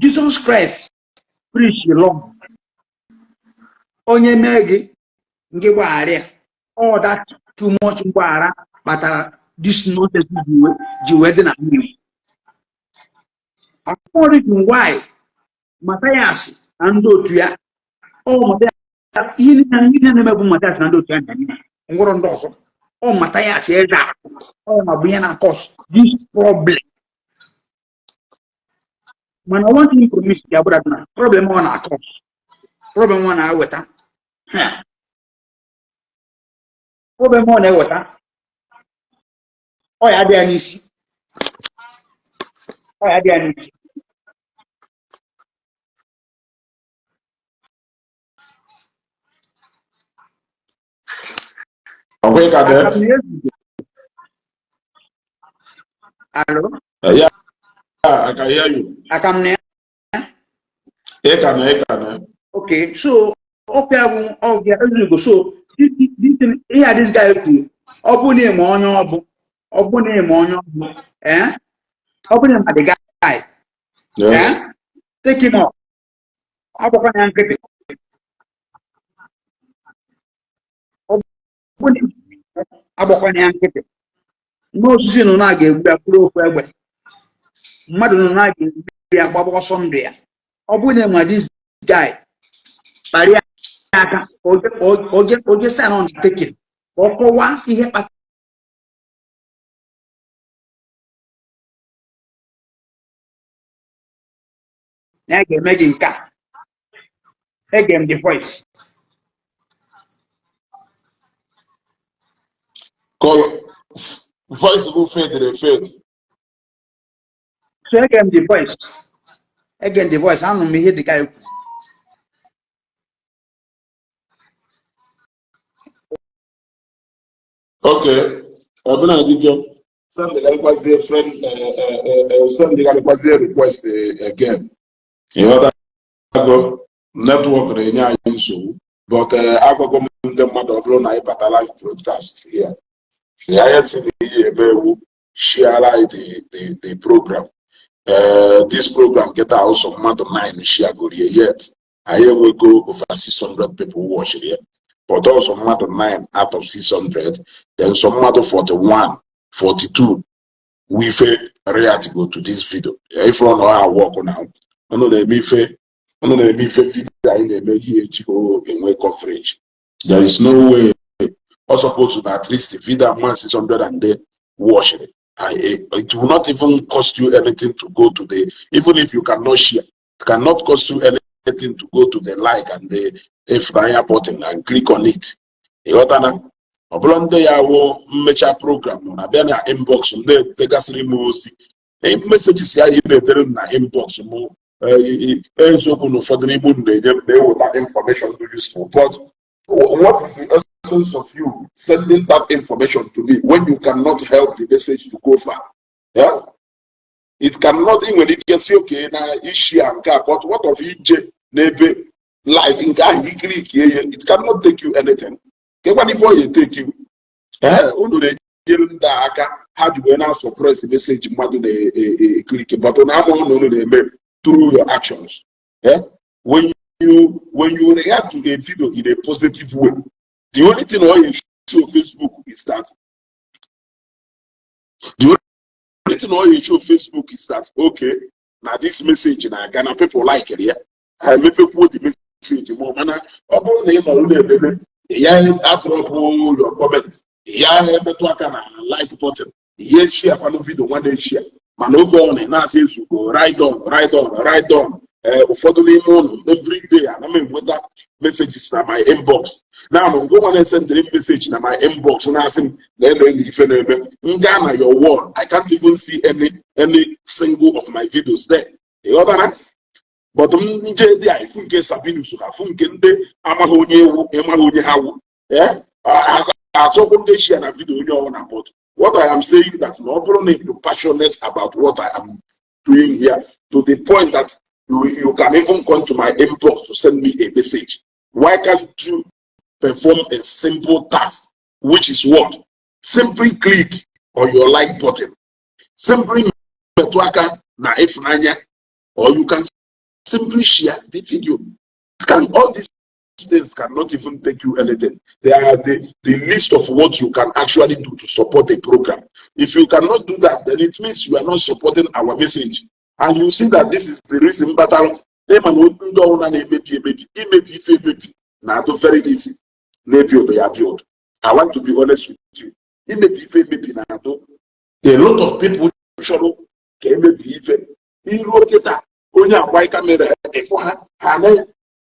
Jizọs Kraịst preach love, onye mee gị ngị gbaghara ya. All that too much mgbaghara kpatara this nonsense ji wee dị na mmiri. Reason why Mathias na ndị otu ya, ọ Mathias, ihe niile na-eme bụ Mathias na ndị otu ya na-eme ngwụrọ ndị ọzọ. Ọ Mathias eze ọ ma bụ ihe na-cause this problem. Mana one thing promise ya bụrụ na problem ọ na-cause, problem ọ na-eweta, problem ọ na-eweta, ọ ya adị ya n'isi. Ọ ya dị ya n'isi. Ọkwa ị ka dị? Aka m na-ezugo. Alo? Yeah, I can hear you. Aka m na ya? Ị ka na, ị ka na. Okay, so ọpịa bụ ọbịa Ezeugo. So ihe a this guy kwuru, ọ bụ na ịma onye ọ bụ, ọ bụ na ịma onye ọ bụ, eh? Ọ bụ na ịma the guy, Yes. eh? Take him up. Agbakwa ya nkịtị. Ọ bụ na agbakwa ya nkịtị. N'osisi nọ na ga-egbu ya kwuru ofu egbe. Mmadụ nọ na ga-egbu ya gbaba ọsọ ndụ ya. Ọ bụ na ịma this guy, kparịa aka oje sign undertaking ka ọ kọwaa ihe kpatara na ya ga-eme gị nke a. Ege m the voice. Call voice go fade fade. So ege m the voice. Ege m the voice. Anụ m ihe the guy kwuru. Okay. Ọbụna dike send garịkwazie friend, send garịkwazie request again. Ịghọtago, network na-enye anyị nsogbu, but agwago m ndị mmadụ, ọ bụrụ na anyị bata live broadcast here, ya ya si na ihe eme ewu share anyị the program. This program kịta, ụsọ mmadụ 9 share gorie, yet anyị enwego over 600 people watching ya, but also mmadụ 9 out of 600, then some mmadụ 41, 42 wife react go to this video. If ọ nọ ha work now, unu na-eme ife, unu na-eme ife video anyị na-eme ihe echi ka o enwe coverage. There is no way ọ suppose na at least video among 600 and they watch it. It will not even cost you anything to go to the, even if you cannot share, it cannot cost you anything to go to the like and the Ịfụnanya button and click on it. Ịghọtana? Ọ bụrụ ndị ya wụ mmecha program nọ na bịa na inbox m na-edegasịrị m ozi, messages ya ị na-edere m na inbox m, eziokwu na ụfọdụ n'ime unu na-enye m na-eweta information dị useful, but what is the essence of you sending that information to me when you cannot help the message to go far? Yeah? It cannot. Ị nwere ike si oke na isi a nke a, but what of ije n'ebe like nke ahụ ikiri ya? It cannot take you anything. Kekwana ife ọ ya take you? Ee, unu na-enyere ndị a aka ha ji wee na-suppress message mmadụ na-eclick, but na ama na unu na-eme through your actions. Yeah? When you react to a video in a positive way, the only thing ọ ya show Facebook is that, the only thing ọ ya show Facebook is that, okay, na this message na-aga na people like it ya, ha emepekwuo the message ma mana ọ bụrụ na ị nọrọ na-ememe ya, adropụ your comment, ya emetụ aka na like button, ihe share kwanụ video nwa na-eshare, mana oge ọ na na-asị Ezugo, ride on, ride on, ride on. Ee, ụfọdụ n'ime ụnụ, every day ana m enweta messages na my inbox. Na ngwa nwa na-esendịrị message na my inbox na-asị m na ele na ife na-eme m gaa na your wall, I can't even see any single of my videos there. Ịghọtara? But m nje dị a ifu nke Sabinus, ha fụ nke ndị amaghị onye ewu, ịmaghị onye ha wụ, atụkwụ ndị share na video onye ọbụla. But what I am saying that na ọ bụrụ na you're passionate about what I am doing here to the point that you can even come to my inbox to send me a message, why can't you perform a simple task, which is what? Simply click on your like button, simply metụ aka na Ịfụnanya, or you can simply share the video. Can all these things cannot even take you anything. They are the list of what you can actually do to support a program. If you cannot do that, then it means you are not supporting our message. And you see that this is the reason kpatara ịma na ndị ọbụla na-emebi emebi, imebi ife emebi na-adụ very easy na-ebuild ya build. I want to be honest with you. Imebi ife emebi na-adụ a lot of people chọrọ ka emebi ife iruo kịta onye akwa camera ịfụ ha, ha na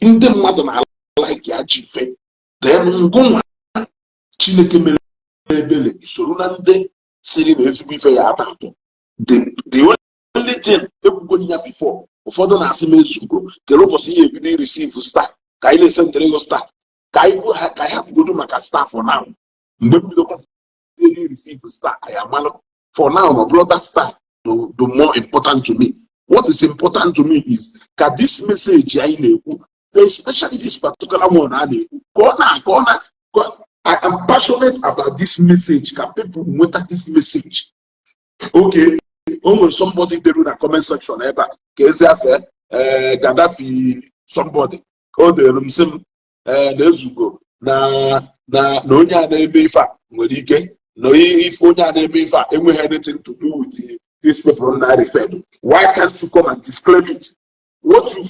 ndị mmadụ na like ya ji ife, then ngụnwa Chineke mere ebere isoro na ndị siri na ezigbo ife ya ata atụ. The only only thing ekwugo ya before, ụfọdụ na-asị m, "Ezugo, kere ụbọchị ihe ebido receive star ka anyị na-esendịrị ego star ka anyị ka anyị hapụgodo maka star for now." Mgbe m bidokwa receive star, anyị amalụ. For now, no brother, star the more important to me, what is important to me is ka this message anyị na-ekwu, especially this particular one a na-ekwu, ka ọ na I am passionate about this message, ka people nweta this message. Okay, o nwere somebody deru na comment section ebe a ka ezi afe Gaddafi, somebody o dere m sị m na Ezugo na onye a na-eme ife a nwere ike na ife onye a na-eme ife a enweghị anything to do with these people na referred. Why can't you come and disclaim it? What you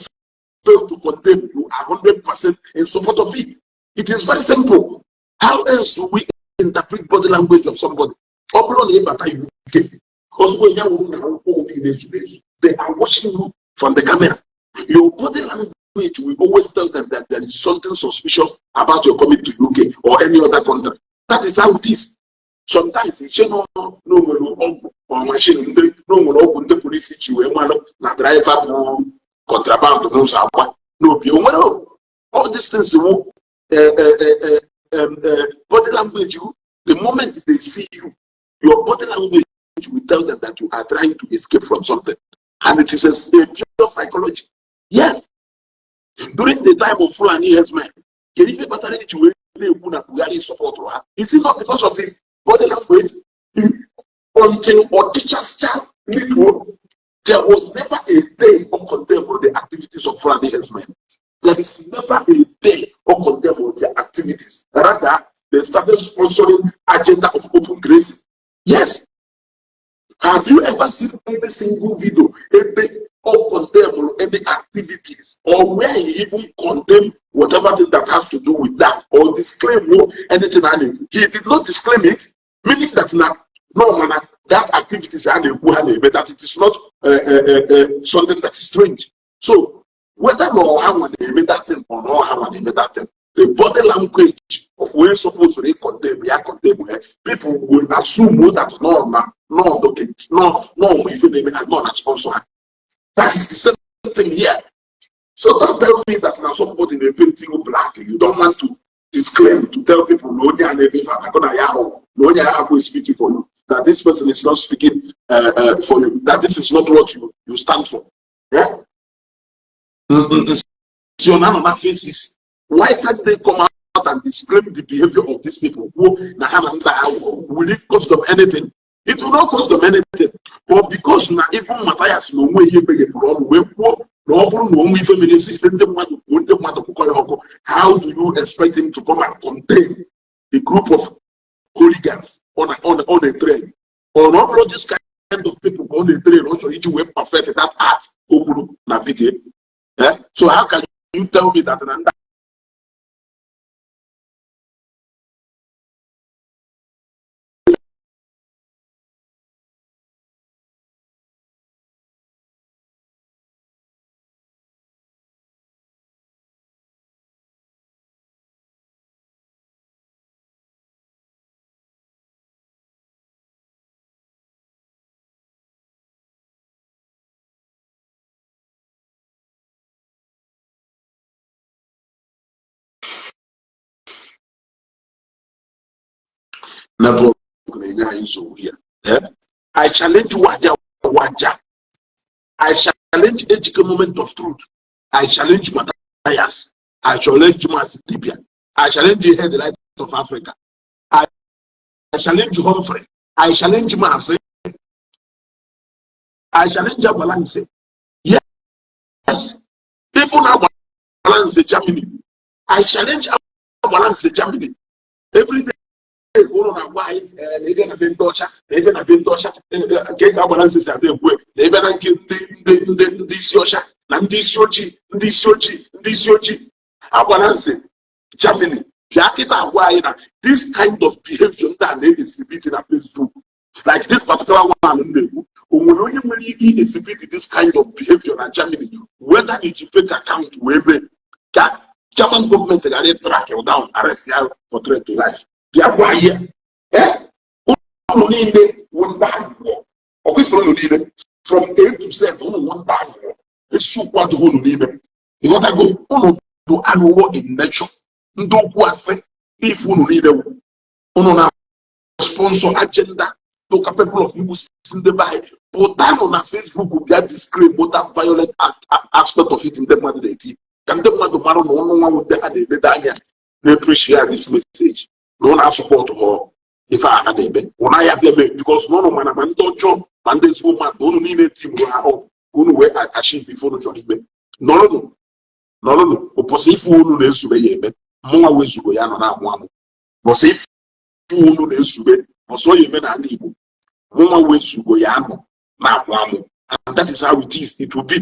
fail to condemn, you are 100% in support of it. It is very simple. How else do we interpret body language of somebody? Ọ bụrụ na ịbata UK, ozugbo ya wụrụ na akwụkwọ niile zuru ezu, they are watching you from the camera. Your body language will always tell them that there is something suspicious about your coming to UK or any other country. That is how it is. Sometimes iche na o nwere ọgwụ or machine ndị na o nwere ọgwụ ndị polisi ji wee malụ na driver bụ contraband n'ụzọ agba n'obi o nwere. All these things wụ body language. You, the moment they see you, your body language will tell them that you are trying to escape from something, and it is a pure psychology. Yes, during the time of Fulani herdsmen, kedu ife kpatara eji wee na-ekwu na Buhari supportụrụ ha? Is it not because of his body language? Until ọdịchasịcha lituo, there was never a day of condemn the activities of Fulani herdsmen. There is never a day of condemn their activities. Rather, they started sponsoring agenda of open grazing. Yes. Have you ever seen any single video ebe or condemn any activities or where he even condemn whatever thing that has to do with that or disclaim anything? He did not disclaim it, meaning that now no man that activities a na-ekwu ha na-eme, that it is not something that is strange. So whether na ha nwa na-eme that thing or na ha nwa na-eme that thing, the body language of when supposed to condemn ya, condemn ya, people will assume that no na no no no ife na-eme ha no na sponsor ha. That is the same thing here. So don't tell me that now somebody na paint you black, you don't want to disclaim to tell people na onye a na-eme ife a na ya ahụ na onye ahụ is speaking for you, that this person is not speaking for you, that this is not what you stand for. Yeah? Faces. Why can't they come out and disclaim the behavior of these people? Who will it cost them anything? It will not cost them anything. But because na even Matthias na onwe ihe meghepụrụ ọnụ wee kwuo na ọ bụrụ na onwe ife mere esi ife ndị mmadụ kwuo ndị mmadụ kwukọ ya ọkụ, how do you expect him to come and contain a group of hooligans on a train? Or not bụrụ this kind of people ka ọ na-etrain, ọ chọrọ iji wee perfect that art o kwuru na video. Eh? So how can you tell me that na ndị network na-enye anyị nsogbu here? Eh? I challenge Waja Waja. I challenge Ejike Moment of Truth. I challenge Matthias. I challenge Mazi Dibia. I challenge the head light of Africa. I challenge Humphrey. I challenge Mazi. I challenge Abalanse. Yes. Even Abalanse Germany. I challenge Abalanse Germany. Every day ụlọ na-agwa anyị na ebe na be ndị ọcha na ebe na be ndị ọcha nke ka Agbalanze si abịa ekwe na ebe na nke ndị isi ọcha na ndị isi ojii, ndị isi ojii, ndị isi ojii. Agbalanze Germany, bịa kịta agwa anyị na this kind of behavior ndị a na-exhibit na Facebook, like this particular one m na-ekwu, o nwere onye nwere ike exhibit this kind of behavior na Germany, whether iji fake account wee mee ka German gọọmenti ghara track you down, arrest ya for threat to life? Bịa gwa anyị ya. Ụlọ niile wụ ndị aghụghọ. Ọ kwesịrị ụlọ niile From A to Z, unu nwa ndị aghụghọ. Esiokwu adịghị unu n'ime. Ịghọtago? Unu dị aghụghọ in nature, ndị okwu asị. Ife unu niile wụ unu na sponsor agenda to capable of igbu ndị be anyị. Pụtanụ na Facebook bịa disclaim that violent aspect of it. Ndị mmadụ na-eti ka ndị mmadụ mara na ụnụ nwa ndị ha na-eleta anya na-appreciate this message na ụnụ a-support ha ife a ha na-eme. Ụna ya bịa mee because na ụnụ mana ma ndị ọjọọ ma ndị ezigbo mmadụ, ụnụ niile timuru ha ahụ ka unu wee achieve ife unu chọrọ ime. Nọrụnụ, nọrụnụ. Ụbọchị ife unu na-ezube ya eme, mụnwa wezugo ya nọ na-amụ amụ. Ụbọchị ife unu na-ezube, ọsọ ya eme n'ala Igbo, mụnwa wezugo ya nọ na-amụ amụ. And that is how it is, it will be.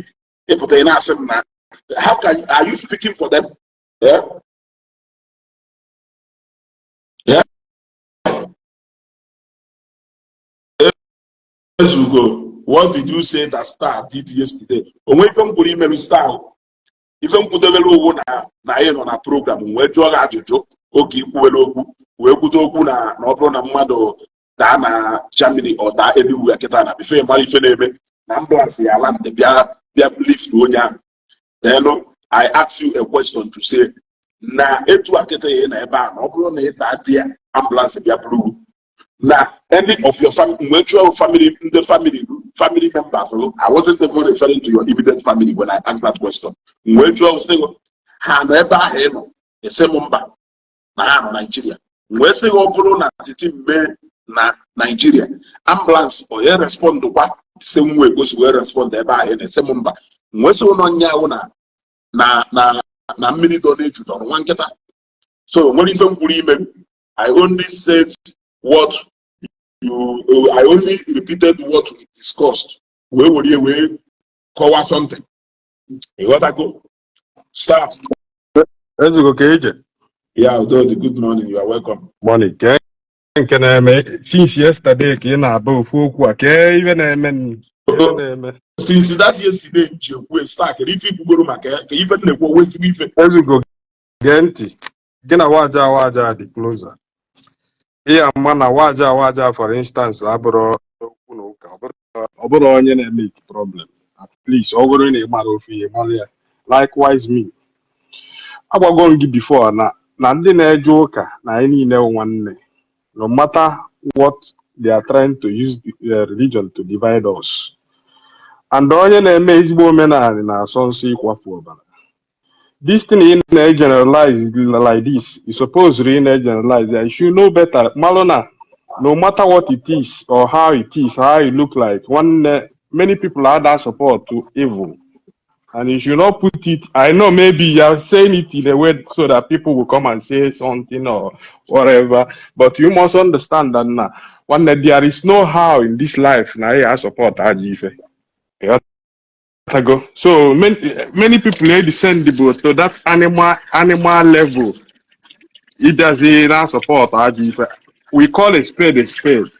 Ịpụta, ị na-asị m na how can are you speaking for them? Yeah? Yeah? Ezugo, what did you say that Star did yesterday? Onwe ife m kwuru imerụ Star. Ife m kwudebere owu na anyị nọ na program wee jụọ gị ajụjụ oge ikwuwere okwu wee kwute okwu na ọ bụrụ na mmadụ daa na Germany ọ daa anywhere kịta na before mara ife na-eme na ambulance ya ala ndị bịa bịa lift onye ahụ. Then I ask you a question to say na etu a kịta ya na ebe a na ọ bụrụ na ị daa di ya, ambulance bịa buru na any of your family, mgbe jụọ family, ndị family members. I wasn't even referring to your immediate family when I asked that question. Mgbe jụọ sị ha nọ ebe ahụ ị nọ, esi m mba, na ha nọ Naijiria. Mgbe sị ọ bụrụ na titi mee na Naijiria, ambulance onye respond kwa si nwa egosi wee respond ebe ahụ ị na-ese m mba. Mgbe sị ụlọ nyanwụ na mmiri dọ na-eju dọrọ nwa nkịta. So nwere ife m kwuru ime. I only said what you I only repeated what we discussed wee were wee kọwaa something. Ịghọtago, Star? Ezugo ka ije. Yeah, udo. Good morning, you are welcome. Morning. Ke nke na-eme since yesterday ka ị na-aba ofu okwu a? Kee ife na-eme ife na-eme? Since that yesterday ji ekwu, Star, kedu ife ikwugoro maka ya? Ka ife m na-ekwu owe ezigbo ife? Ezugo, gee ntị. Gị na waja waja dị closer. Ị ama na waja waja, for instance, abụrụ okwu na ụka, ọ bụrụ onye na-eme problem. At least ọ bụrụ na ị mara ofu ihe, mara ya. Likewise me, agwago m gị before na ndị na-eje ụka na anyị niile wụ nwanne, no matter what they are trying to use the religion to divide us. And onye na-eme ezigbo omenala na-asọ nsọ ịkwafu ọbara. This thing ị na-generalize like this, you suppose ị na-generalize ya, you should know better. Malụ na no matter what it is or how it is, how it look like, nwanne, many people are that support to evil and you should not put it. I know maybe you are saying it in a way so that people will come and say something or whatever, but you must understand that now, one, there is no how in this life na ya support ajọ ife. Ịghọtago? So many, many people dey descend to that animal level ịbịazi na support ajọ ife. We call a spade a spade,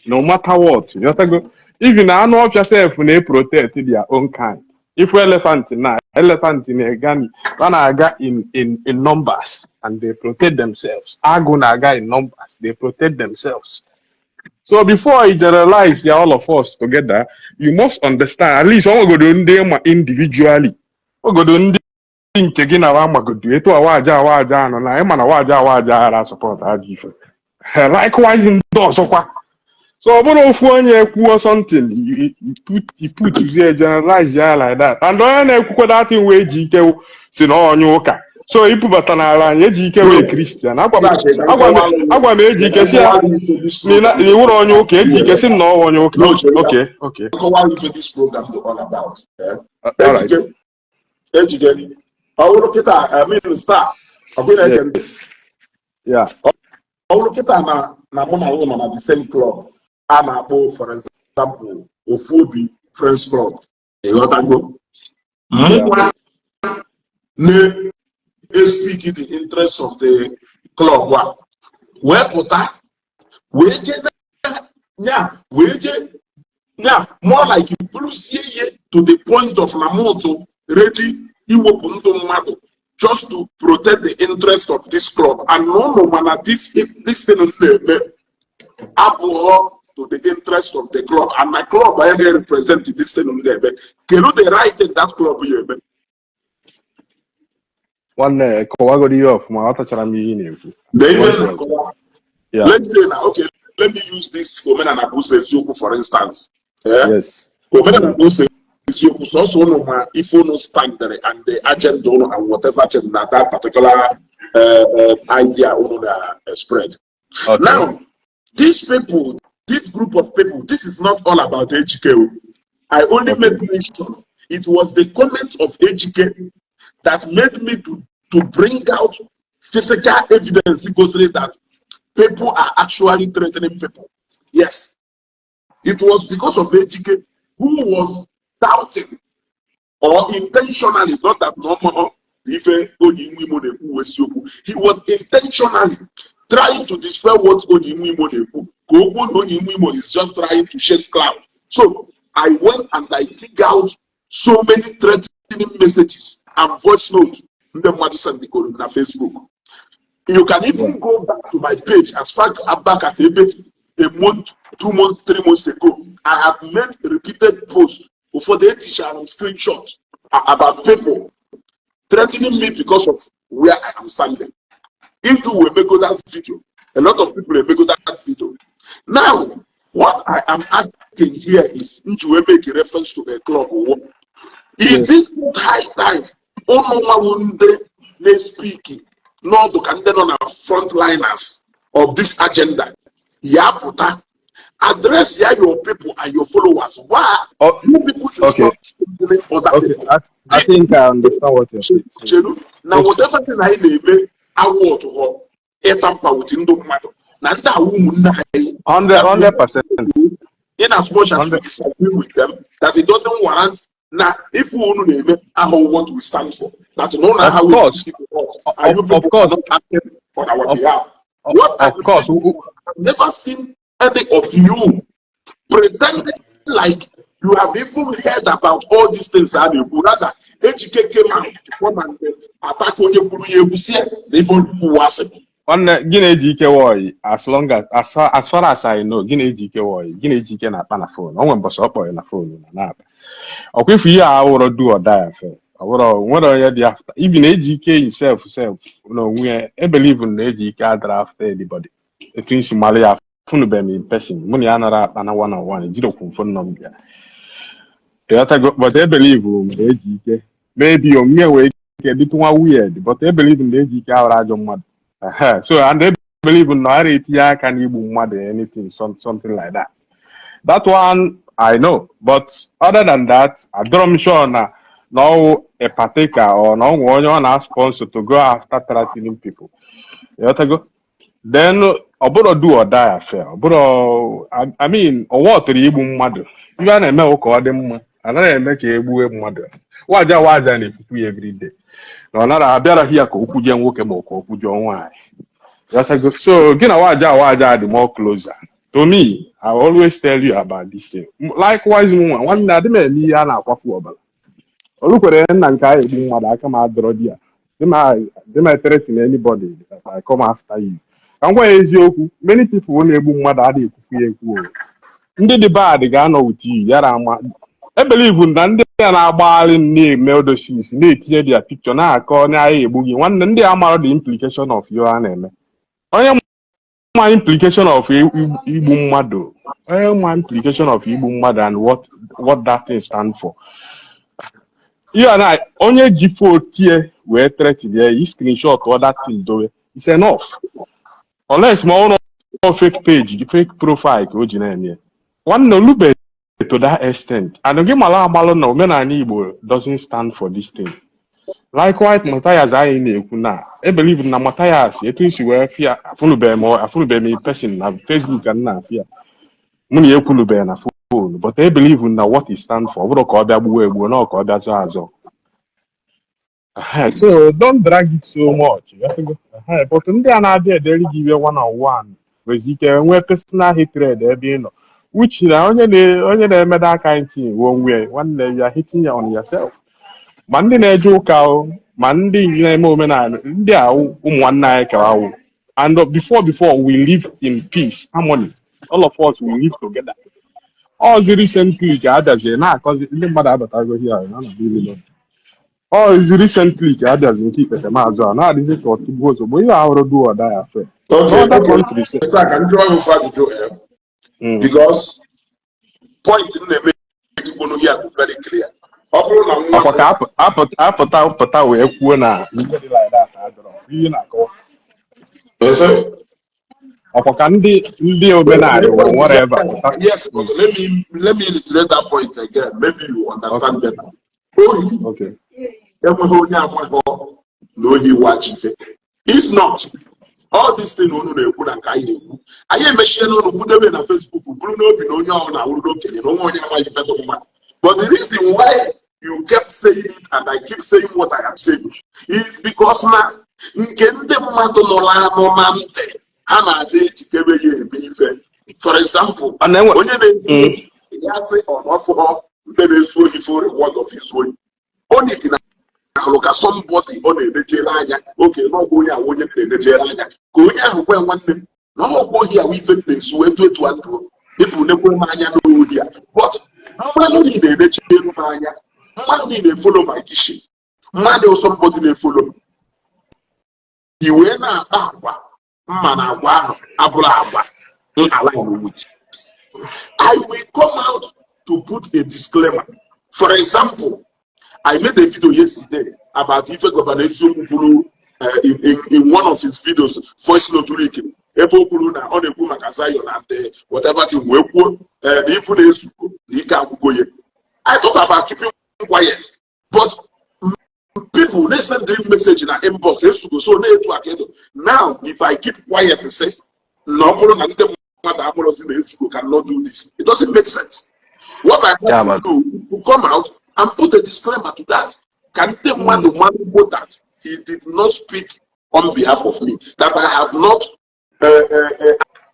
no matter what. Ịghọtago? Even anụ ọfịa sef na-protect their own kind. If elephant na elephant na-aga, ọ na-aga in numbers and they protect themselves. Agụ na-aga in numbers, they protect themselves. So before you generalize ya all of us together, you must understand at least ọnwegodo ndị ma individually, ogodo ndị nke gị na amagodo etu awaja awaja anọ na ịma na waja awaja ara support ajọ ife. Likewise ndị ọzọkwa. So ọ bụrụ ofu onye kwuo something, you put you generalize ya like that. And onye na-ekwukwa that thing wee ji ike si na onye ụka, so ibubata n'ala anyị eji ike wee Christian. Agwa m eji ike si ya na ị wụrụ onye ụka. Eji ike si na ọ onye ụka. Okay. Nkọwa ife this program dị all about, eh? All right. Ejike, Ejike, ọ bụrụ kịta, I mean Star, ọ bụrụ na-ege ntị? Yes, yeah. Ọ bụrụ kịta na mụ na ụlọ nọ na the same club a na-akpọ, for example, Ofu Obi Friends Club, ịghọtago? Mụnwa na-speak the interest of the club a wee pụta wee jee nya wee jee nya more like bụrụsie ihe to the point of na mụtụ ready iwepụ ndụ mmadụ just to protect the interest of this club, and ụnụ mana this thing m na-eme abụghọ. to the interest of the club and na club anyị represent this thing m ga-eme, kedu the right thing that club ya eme? Nwanne, kọwagoro ihe ọfụma, aghọtachara m ihe ị na-ekwu. The ihe One m thing. na-akọwa, let's say na, okay, let me use this Omenala bụ Ụzọ Eziokwu for instance, eh? Omenala bụ Ụzọ Eziokwu, sọsọ ụnụ ma ife ụnụ standard and the agenda ụnụ and whatever thing na that particular idea ụnụ na spread. Now, these people, this group of people, this is not all about Ejike o. I only made mention. It was the comment of Ejike that made me to bring out physical evidence gosiri that people are actually threatening people. Yes. It was because of Ejike, who was doubting or intentionally, not that no more ife onye ime Imo na-ekwu eziokwu. He was intentionally trying to dispel what onye ime Imo na-ekwu, ka o kwuo na onye ime Imo is just trying to chase clout. So I went and I dig out so many threatening messages and voice notes ndị mmadụ sendịgoro na Facebook. You can even go back to my page as far back as ebe a month, 2 months, 3 months ago. I have made repeated posts. Ụfọdụ etichara m screenshot about people threatening me because of where I am standing. If you will make that video, a lot of people will make that video. Now, what I am asking here is, nji wee make a reference to a club. Is it not high time ụmụ nwawu ndị na-speak n'ọdụ ka ndị nọ na frontliners of this agenda ya pụta address ya your people and your followers? Why Oh, you people should okay. stop singling other people. I think I understand what you're saying. Cheru na whatever thing anyị na-eme awụ ọtụghọ ịtamper with ndị mmadụ na ndị awụ ụmụnne anyị. Hundred hundred percent. In as much as we Hundred. disagree with them, that it doesn't warrant na if unu na-eme ahụ what we stand for, that no na Of how we course. and you Of people course. are not acting on our behalf. What Of I'm course. saying is, I've never seen any of you pretending like you have even heard about all these things a na-ekwu. Rather, Ejike came out to come and attack onye gburu ya egwusie na ife okwu asị. Nwanne, gị na-eji ike wọyị, as long as as far as I know, gị na-eji ike wọyị, gị na-eji ike na-akpa na phone. O nwere mbọsị ọ kpọrọ na phone na na-akpa. Ọkwa ifu ihe a awụrọ do or die affair. Ọ bụrụ nwere onye dị after. Even eji ike himself self na onwe ya, e believe na eji ike adara after anybody. Etu nsi mara ya, afụnụbeghị m in person. Mụ na ya nara akpa na one on one, ejirokwu phone number ya. Ịghọtago? But e believe m na eji ike. Maybe onwe nwere ike dịtụ nwa weird, but e believe na eji ike awụrụ ajọ mmadụ. Ehe. So and e believe na ọ etinye aka n'igbu mmadụ, anything, something like that. That one I know. But other than that, adọrọ m sure na ọwụ a partaker or na ọ nwe onye ọ na-sponsor to go after threatening people. Ịghọtago? Then ọ bụrụ do or die affair. Ọ bụrụ, I mean, ọwa tụrụ igbu mmadụ. Ihe a na-eme bụ ka ọ dị mma. Anaghị eme ka e gbue mmadụ. Waja waja na-ekwukwu ya everyday. Na ọ nara abịaraghị ya ka o kwuje nwoke ma ọ ka o kwujọọ nwaanyị. Ịghọtago? So gị na waja waja dị more closer. To me, I always tell you about this thing. Likewise, nwa nwanne adị m eme ihe a na-akwafu ọbara. Olukwere nna nke anyị egbu mmadụ aka m adọrọ di ya. Dị m threaten anybody that I come after you. Ka m gwa ya eziokwu, many people na-egbu mmadụ adịghị ekwukwu ya ekwu o. Ndị dị bad ga-anọ with you yara ama. E believe na ndị a na-agbagharị na-eme odosis na-etinye their picture na-akọ na agha egbu gị, nwanne, ndị a mara the implication of ihe a na-eme. Onye ma implication of igbu mmadụ, onye ma implication of igbu mmadụ and what that thing stand for. Ihe a na onye ji phone tie wee threaten ya, i screenshot all that thing dowe, it's enough. Unless ma ọ nọ fake page, fake profile ka o ji na-eme ya. Nwanne, olube to that extent, and gị mara amalụ na omenala Igbo doesn't stand for this thing. Likewise, Matthias anyị na-ekwu na e believe na Matthias, etu nsi wee fịa, afụnụbeghị m in person na Facebook ka m na-afịa, mụ na ya ekwunubeghị na phone, but e believe na what he stand for, ọ bụrụ ka ọ bịa gbuo egbuo na ọ ka ọ bịa zọọ azọ. Ehe, so don't drag it so much. Ehe, but ndị a na-abịa ederi gị iwe one on one nwezi ike nwee personal hatred ebe ị nọ, which na onye na-eme that kind thing wụ onwe ya. Nwanne, you are hitting on yourself. Ma ndị na-eje ụka o, ma ndị na-eme omenala, ndị a wụ ụmụ nwanne anyị ka awụ, and before we live in peace, harmony. All of us will live together. Ọzi recently ka abịazi na-akọzi, ndị mmadụ abatago here na na ọzi recently ka abịazi nke ikpete maazụ a na-adịzi ka ọtụgbuo ozugbo ihe ahụrụ do or die affair. Okay, n'other okay. countries. Sir, ka m jụọ gị ofe ajụjụ, eh? Because point m na-eme ikwunu here bụ very clear. Ọ bụrụ na nwa Ọkwa ka apụta pụta wee kwuo na ihe dị like that adọrọ ihe na-akọwa. Ese? Ọkwa ka ndị omenala or whatever pụta. Yes, but let me illustrate that point again. Maybe you understand better. Ohi enweghị onye amaghị na ohi wachi ife. If not, all this thing unu na-ekwu na nke anyị na-ekwu, anyị emechie n'ụlọ kwudebe na Facebook bụrụ n'obi na onye ọbụla wụrụ n'okenye na onwe onye amaghị ife dị mma. But the reason why you kept saying it and I keep saying what I am saying is because na nke ndị mmadụ nụrụ anụ na ntị, ha na-adị ejikebe ya eme ife. For example, Ọ na-enwe onye na-ezu ohi, ya sị ọ na ọfụghọ ndị na-ezu ohi for reward of izu ohi, o nidi na ahụrụ ka somebody ọ na-enejere anya oke n'ọgwụ onye ahụ, onye m na-enejere anya, ka onye ahụ kwe, nwanne m, na ọgwụ ohi ahụ ife m na-ezu etu etu a ndụ ịpụ nekwe m anya n'ohi a. But mmadụ niile na-enejere m anya, mmadụ niile follow my teaching, mmadụ somebody na-efollow m, i wee na-akpa agwa mma na agwa ahụ abụrụ agwa m align with, I will come out to put a disclaimer. For example, I made a video yesterday about ife Governor Eziokwu kwuru in one of his videos, voice note leak, ebe o kwuru na ọ na-ekwu maka Zion and whatever thing, wee kwuo na ifu na-ezugo na ike agwụgo ya. I thought about keeping quiet, but people they send the message na inbox, ezugo so na-etu aka edo. Now, if I keep quiet, say na ọ bụrụ na ndị mmadụ amụrụzi na ezugo cannot do this, it doesn't make sense. What I have Yeah, to but do to come out and put a disclaimer to that. Ka ndị mmadụ mara that he did not speak on behalf of me, that I have not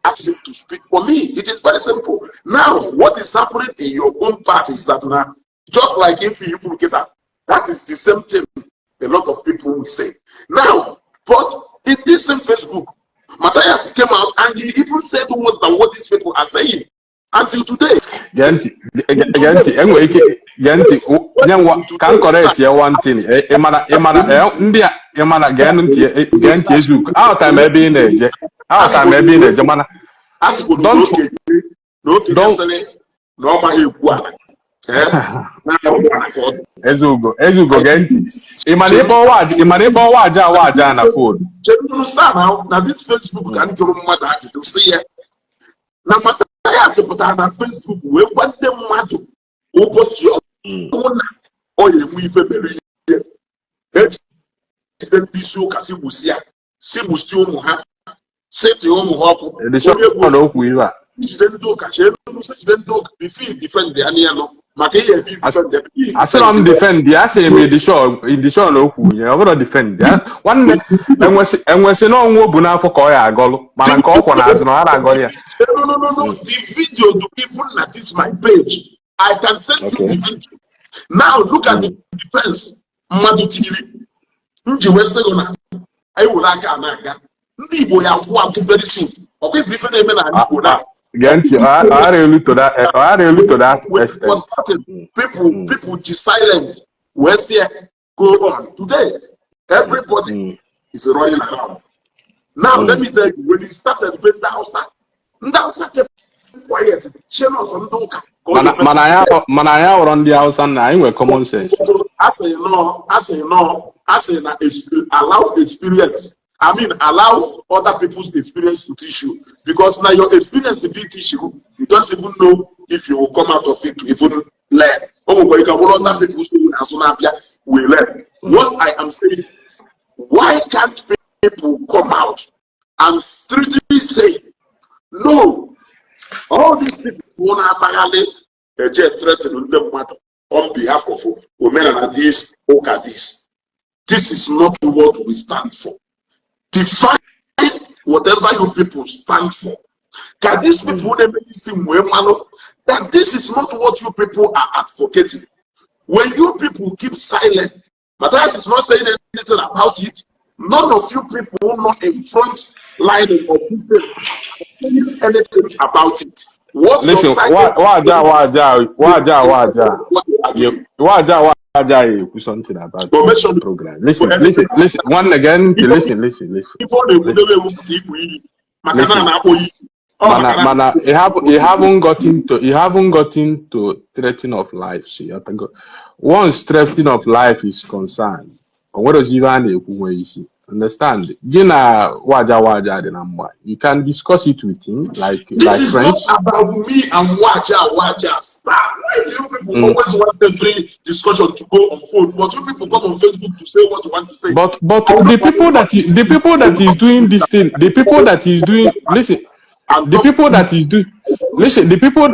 asked him to speak for me. It is very simple. Now, what is happening in your own part is that now, just like if you look at that, that is the same thing a lot of people will say. Now, but in this same Facebook, Matthias came out and he even said words than what these people are saying. Until today. Gee ntị, gee ntị, enwere ike gee ntị nye nwa ka m correct ya one thing. Ị mana ndị a, ị mana gee ntị, gee ntị, Ezugo, aghọtara m ebe ị na-eje, aghọtara m ebe ị na-eje, mana A sịkwuru na don't okenye na okenye don't sịrị na ọ maghị ekwu ala. Eh? Na-arụ ala ka ọ dị. Ezugo, Ezugo, gee ntị, ị mana ịkpọ waja, ị mana ịkpọ waja waja na phone. Chere star na this Facebook ka m jụrụ mmadụ ajụjụ, sị ya na Mathias pụtara na Facebook wee gwa ndị mmadụ ụbọchị ọbụla ọ ya enwe ife mere ihe ejide ndị isi ụka si gbusia, si gbusie ụmụ ha, si tụọ ụmụ ha ọkụ. Onye bụ edishọn okwu iwe a. Jide ndị ụka, chee nnukwu, jide ndị ụka before defend ya n'elu maka ihe ebe defend ya. Asịrọ m defend ya, asịrị m edishọn okwu ya, ọ bụrụ defend ya, nwanne, enwesị enwesị na ọnwụ o bu n'afọ ka ọ ya agọlụ, mana nke ọ kwọ n'azụ na ọ na-agọlụ ya. No, no, no, no. The video to even at this my page. I can send you the video. Now look at the defense. Mmadụ tiri. M ji wee sị gị na anyị were aka a na-aga. Ndị Igbo ya akwụ akwụ very soon. Ọkwa ife ife na-eme n'ala Igbo na. Gee ntị, ọ ghara elu to that, ọ ghara elu to that When it extent. was starting, people ji silent wee sị ya, go on. Today, everybody is running around. Now, let me tell you, when it started with ndị Hausa, ndị Hausa kept quiet, chee nọọsụ ndị ụka ka ọ Mana ga-eme. mana anyị awụrọ ndị Hausa na anyị nwere common sense. Asị nọọ, asị nọọ, asị na allow experience, I mean, allow other people's experience to teach you, because na your experience fit teach you, you don't even know if you will come out of it to even learn. O nwekwara ike ọ bụrụ other people so n'azụ na-abịa will learn. What I am saying is, why can't people come out and strictly say no? All these people na-akpaghalị eje threaten ndị mmadụ on behalf of omenala this, ụka this, this is not what we stand for. Define whatever you people stand for, ka these people na-eme this thing wee malụ that this is not what you people are advocating. When you people keep silent, Matthias is not saying anything about it. None of you people not in front line of this thing. Saying anything about it. What your Listen, silence waja waja waja waja. what you are You doing. waja waja ekwu something about But this make sure program. Listen, anything. Listen, listen. One again, Before listen, listen, listen. Ife ọ na-ekwudebe ewu ka ikpu iyi maka na a Listen. na-akpọ iyi ọ Mana, maka na mana, you haven't gotten to threatening of life. See, you go. Once threatening of life is concerned, o nwere ozi ife a na-ekwu nwee isi. Understand? Gị na waja waja dị na mma. You can discuss it with him like This like is friends. Not about me and Waja Waja. Sir, why do you people always want every discussion to go on phone? But you people come on Facebook to say what you want to say. But I the don't people that is, the people that is doing this thing, the people that is doing, listen, And the people that is doing, listen, the people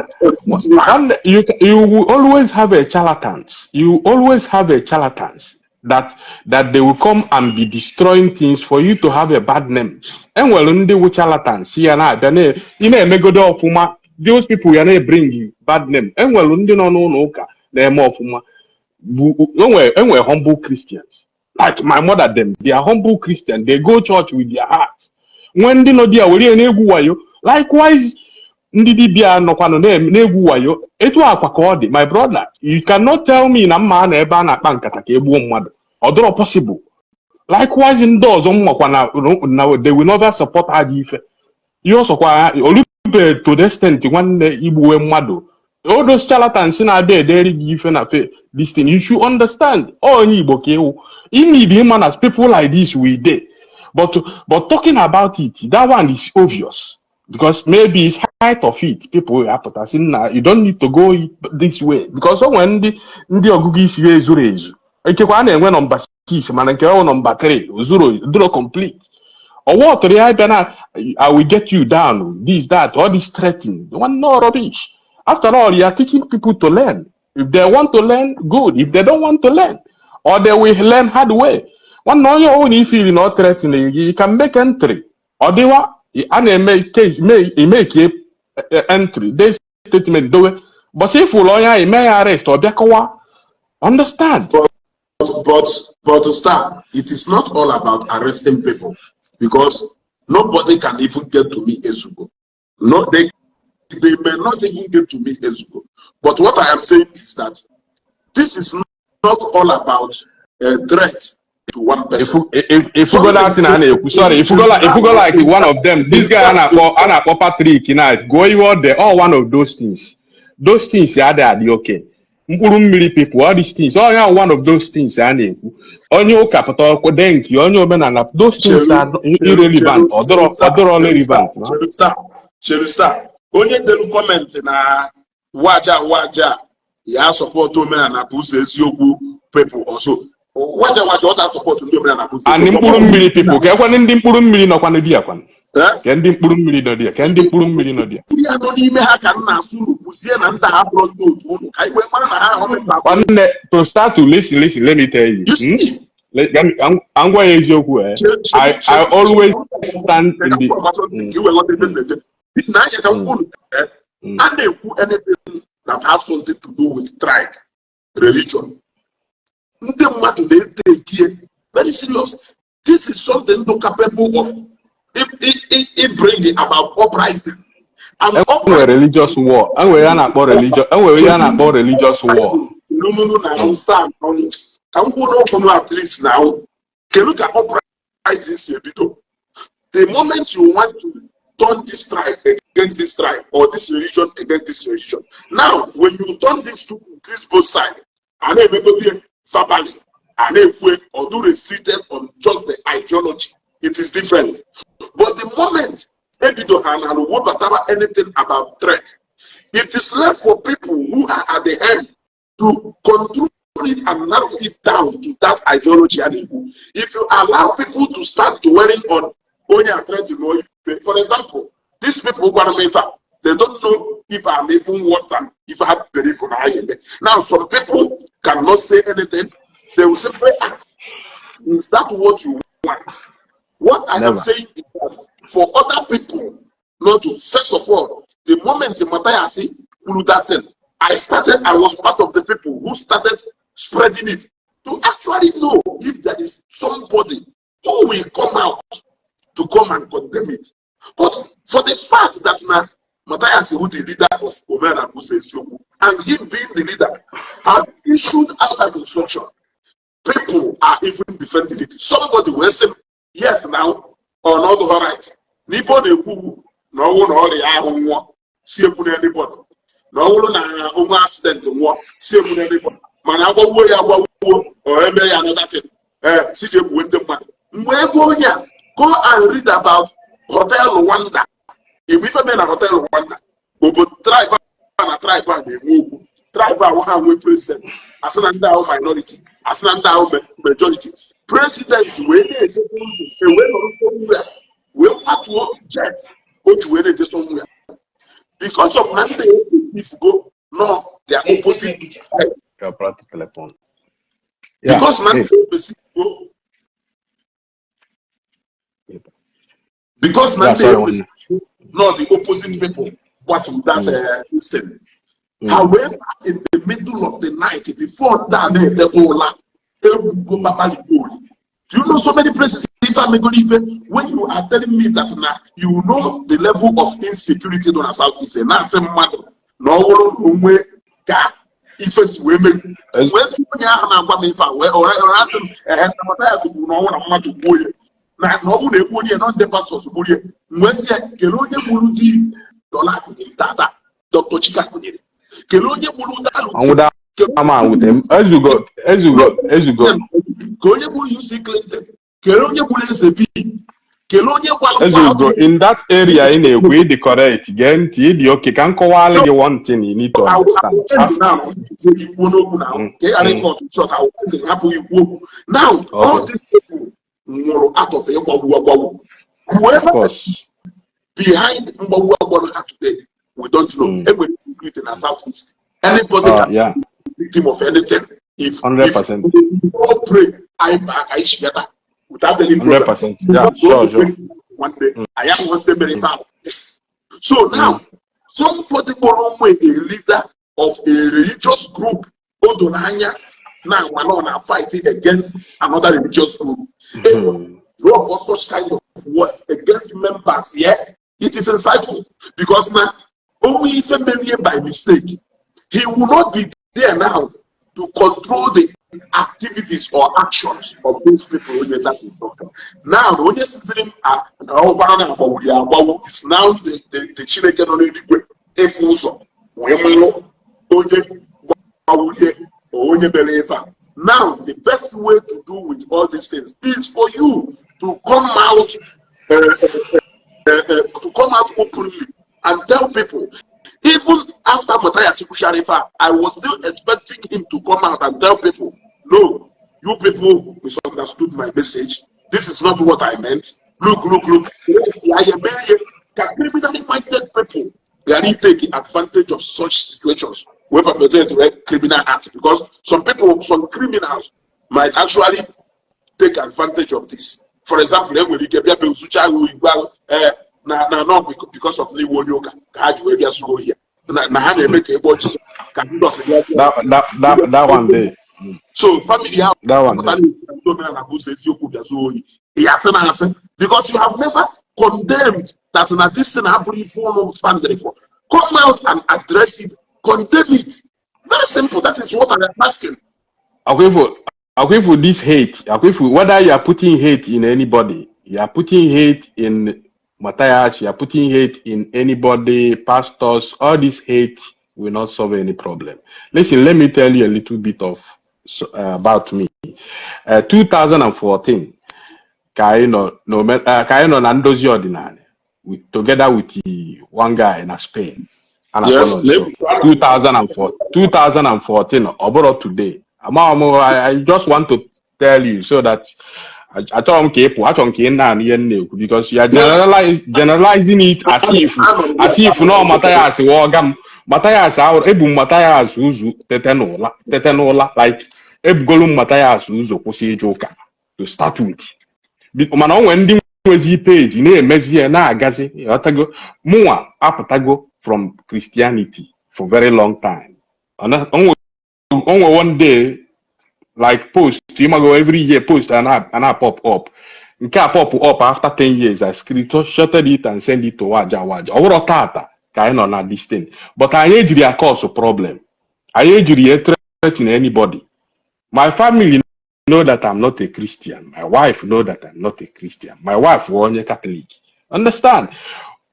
one, you will always have a charlatans. You always have a charlatans that they will come and be destroying things for you to have a bad name. Enwere ndị wụ charlatans ya na-abịa na ị na-emegodo ọfụma, those people ya na-ebring you bad name. Enwere ndị nọ n'ụlọ ụka na-eme ọfụma bụ enwe humble Christians like my mother them. They are humble Christians. They go church with their heart. Nwee ndị nọ there were ya na-egwu wayo. Likewise, ndị dibịa nọkwanụ na-egwu wayo etu akwa ka ọ dị. My brother, you cannot tell me na mma a na ebe a na-akpa nkata ka egbuo mmadụ. Ọ dịrọ possible. Likewise, ndị ọzọ mmakwa na they will never support ajọ ife ihe ọsọkwa olube to the extent nwanne igbuwe mmadụ. All those charlatans na-abịa ederi gị ife na fe this thing, you should understand, onye Igbo ka ịwụ, you need ịma na people like this we dey. But talking about it, that one is obvious because maybe it's height of it, people will apụta sị na you don't need to go this way because o nwere ndị ọgụgụ isi ya ezuru ezu. Ikekwe a na-enwe nọmba 6 mana nke ọ nọmba 3 ozuru duro complete. Ọwa ọtụrụ ya bịa na "I will get you down," this, that, all this threatening one, no, rubbish. After all, you are teaching people to learn. If they want to learn, good. If they don't want to learn, or they will learn hard way. Nwanne, onye ọbụla na ifili na ọ threatening gị, you can make entry. Ọ dịwa a na-eme case emeke entry de statement dowe bọsị ifụlụ onye ahụ eme ya arrest, ọ bịa kọwa. Understand? But star, it is not all about arresting people because nobody can even get to me, Ezugo. No, they may not even get to me, Ezugo. But what I am saying is that this is not all about a threat to one person. Ifugo that thing a na-ekwu, sorry, ifugo like one of them, this guy a na-akpọ Patrick na gụọ ihe ọ dị, all one of those things, those things adịghị adị okay. Mkpụrụ mmiri people, all these things, all ya one of those things a na-ekwu, onye ụka pụta ọkụ dee nke onye omenala, those things are irrelevant. Ọ dọrọ relevant. Cheru star, onye delu comment na waja waja ya support omenala bụ ụzọ eziokwu people also, waja waja ọ na-support ndị omenala bụ ụzọ And mkpụrụ mmiri people, ka ekwanụ ndị mkpụrụ mmiri nọkwanụ di ya kwanụ. Eh? Ka ndị mkpụrụ mmiri nọ di ya, ka ndị mkpụrụ mmiri nọ di ya. Ndị anọ n'ime ha ka m na-asụ unu kwuzie na ndị ha bụrụ ndị otu unu ka anyị wee mara na ha ahụ. Nwanne, to start to listen, listen, let me tell you. You see? Ka m gwa ya eziokwu, eh, I always stand in the Ka i wee ghọta ebe m na-eje n'anya ka m kwuru, eh, a na-ekwu anything that has something to do with tribe, religion, ndị mmadụ na-etake very serious. This is something to capable of if bring about uprising and Enwere religious war, enwere ihe a na-akpọ religious war. Nunu na star ka m kwuo n'okwu m, at least now, kedu ka uprising si ebido? The moment you want to turn this tribe against this tribe or this religion against this religion, now when you turn these two, this both side, a na-emegodi verbally, a na-ekwu ọdụ restricted on just the ideology, it is different. But the moment ebido ha na webatara anything about threat, it is left for people who are at the end to control it and narrow it down to that ideology. And if you allow people to start dwelling on onye a threat to know, for example, these people gwara m ife a, they don't know if I'm even worse than if I have belief on IMA. Now, some people cannot say anything. They will simply act. Is that what you want? What I am Never. Saying is that for other people not to, first of all, the moment Matthias kwuru that thing, I was part of the people who started spreading it to actually know if there is somebody who will come out to come and condemn it. But for the fact that na Matthias, who the leader of Omenala Ụzọ Eziokwu, and him being the leader, has issued out that instruction, people are even defending it. Somebody will say, yes, now, or not all right. N'ife ọ na-ekwu na ọnwụ na ọrịa ahụ nwụọ si egbu na anybody, na ọ bụrụ na onwe accident nwụọ si egbu na anybody, mana agbawuo ya agbawuo or eme ya another thing, ee, si ji egbuwe ndị mmadụ. Mgbe ebe onye a, go and read about Hotel Rwanda. Igbe ife mere na Hotel Rwanda, obodo tribe a na tribe a na-enwe okwu. Tribe ahụ ha nwee president, asị na ndị ahụ minority, asị na ndị ahụ majority. President wee na-eje ndụ, ewee nọrọ somewhere wee kwatuo jet o ji wee na-eje somewhere because of na ndị if go no their opposite side. Your telephone. Yeah. Because na Hey. ndị perceive go because na Yeah, ndị sorry, perceive no the opposite people kwaturu that system. Ha wee baa in the middle of the night before ndị a na-eteta ụla, egwugo babalikoli. Do you know so many places ife amegoro ife? When you are telling me that na you know the level of insecurity dị na South East, na-asị mmadụ na ọ bụrụ na onwe ka ife si wee mee wee tụ onye ahụ na-agwa m ife a wee ọra asị m ehe na Mathias kwuru na ọnwụ na mmadụ gbuo ya na ọ bụrụ na egbu onye nọ ndị pastors gburu ya. M wee sị ya, kelee onye gburu di dọla akụnyere tata Dr. Chike akụnyere, kelee onye gburu dalụ. Ọnwụda ama wute m. Ezugo, ezugo, ezugo. Ka onye gburu UC Clinton, kelee onye gburu Eze B, kelee onye gwara. Ezugo, in that area ị na-ekwu, ịdị correct. Gee ntị, ịdị oke ka m kọwalụ gị one thing you need to understand. Now, ikwu n'okwu na ka ị ghara ịkọ short hapụ ikwu okwu now. All these people nwụrụ out of ịgbagbu agbagbu. Of Whoever course. behind mgbagbu agbagbu ha today, we don't know. Enwere insecurity na South East. Anybody can be victim of anything if 100%. if we all pray anyị baa ka anyị chiata without any problem. 100%. Yeah, sure. One day anyị ahụhụ ndị mere ife ahụ. So now, somebody kpọrọ onwe a leader of a religious group, o doro anya na mana ọ na fight against another religious group, drop such kind of words against members. Yeah, it is insightful because na only ife merie by mistake, he will not be there now to control the activities or actions of those people. Onye that instruction now, onye sitere m na ọgbara na agbawu ya agbawu is now the Chineke nọ n'eluigwe ịfụ ụzọ wee mụrụ onye gbawurie or onye mere ife a. Now, the best way to do with all these things is for you to come out to come out openly and tell people. Even after Matthias kwuchara ife a, I was still expecting him to come out and tell people, "No, you people misunderstood my message. This is not what I meant. Look, look, look." Ka criminally minded people ghara take advantage of such situations wey perpetrate criminal acts, because some people, some criminals might actually take advantage of this. For example, enwere ike bịa bịa zucha ahụ igwe ahụ, ee, na nọ because of n'iwu onye ụka ka ha ji wee bịa zuo ohi a. Na ha na-eme ka egbe ọchịchị ka Jizọs bịa. That one day. So family ahụ That one pụtara day. ndị omenala bụ ụzọ eziokwu bịa zuo ohi ya asị na asị because you have never condemned that na this thing abụrụ ife ụnụ stand for. Come out and address it, condemn it. Very simple. That is what I am asking. Akwefu, this hate, Akwefu, whether you are putting hate in anybody, you are putting hate in Matthias, you are putting hate in anybody, pastors, all this hate will not solve any problem. Listen, let me tell you a little bit of about me. 2014, ka anyị nọ na ndozi ọdịnala together with the one guy na Spain. A na-akpọ Nonso. 2004, 2014, ọ bụrụ today. Ama m, I just want to tell you so that achọrọ m ka ị pụ, achọrọ m ka ị na-anụ ihe m na-ekwu because you are generalizing it as if no Matthias wụ ọga m. Matthias ahụ ebu m Matthias ụzọ tete n'ụla, like ebugolu m Matthias ụzọ kwụsị ije ụka to start with. Mana o nwere ndị nwezi peji na-emezi ya na-agazi, ịghọtago? Mụnwa apụtago from Christianity for very long time. O nwe one day, like post, ịmago, every year post a na pop up. Nke a pop up after 10 years, I screenshotted it and send it to Waja Waja. Ọ bụrụ tata ka anyị nọ na this thing, but anyị ejiri ya cause problem, anyị ejiri ya threaten anybody. My family know that I'm not a Christian. My wife know that I'm not a Christian. My wife wụ onye Catholic. Understand?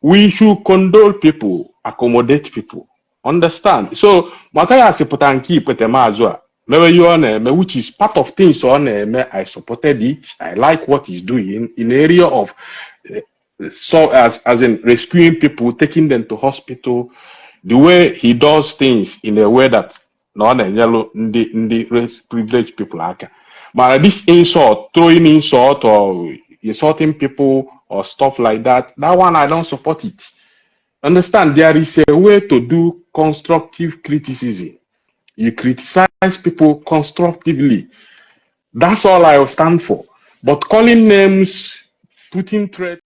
We should condole people, accommodate people. Understand? So Matthias pụtara nke ikpete maazụ a mewe ihe ọ na-eme, which is part of things ọ na-eme. I supported it. I like what he's doing in area of so as in rescuing people, taking them to hospital, the way he does things in a way that na ọ na-enyelu ndị privileged people aka. Mana this insult, throwing insult or insulting people or stuff like that, that one I don't support it. Understand? There is a way to do constructive criticism. You criticize people constructively. That's all I will stand for. But calling names, putting threats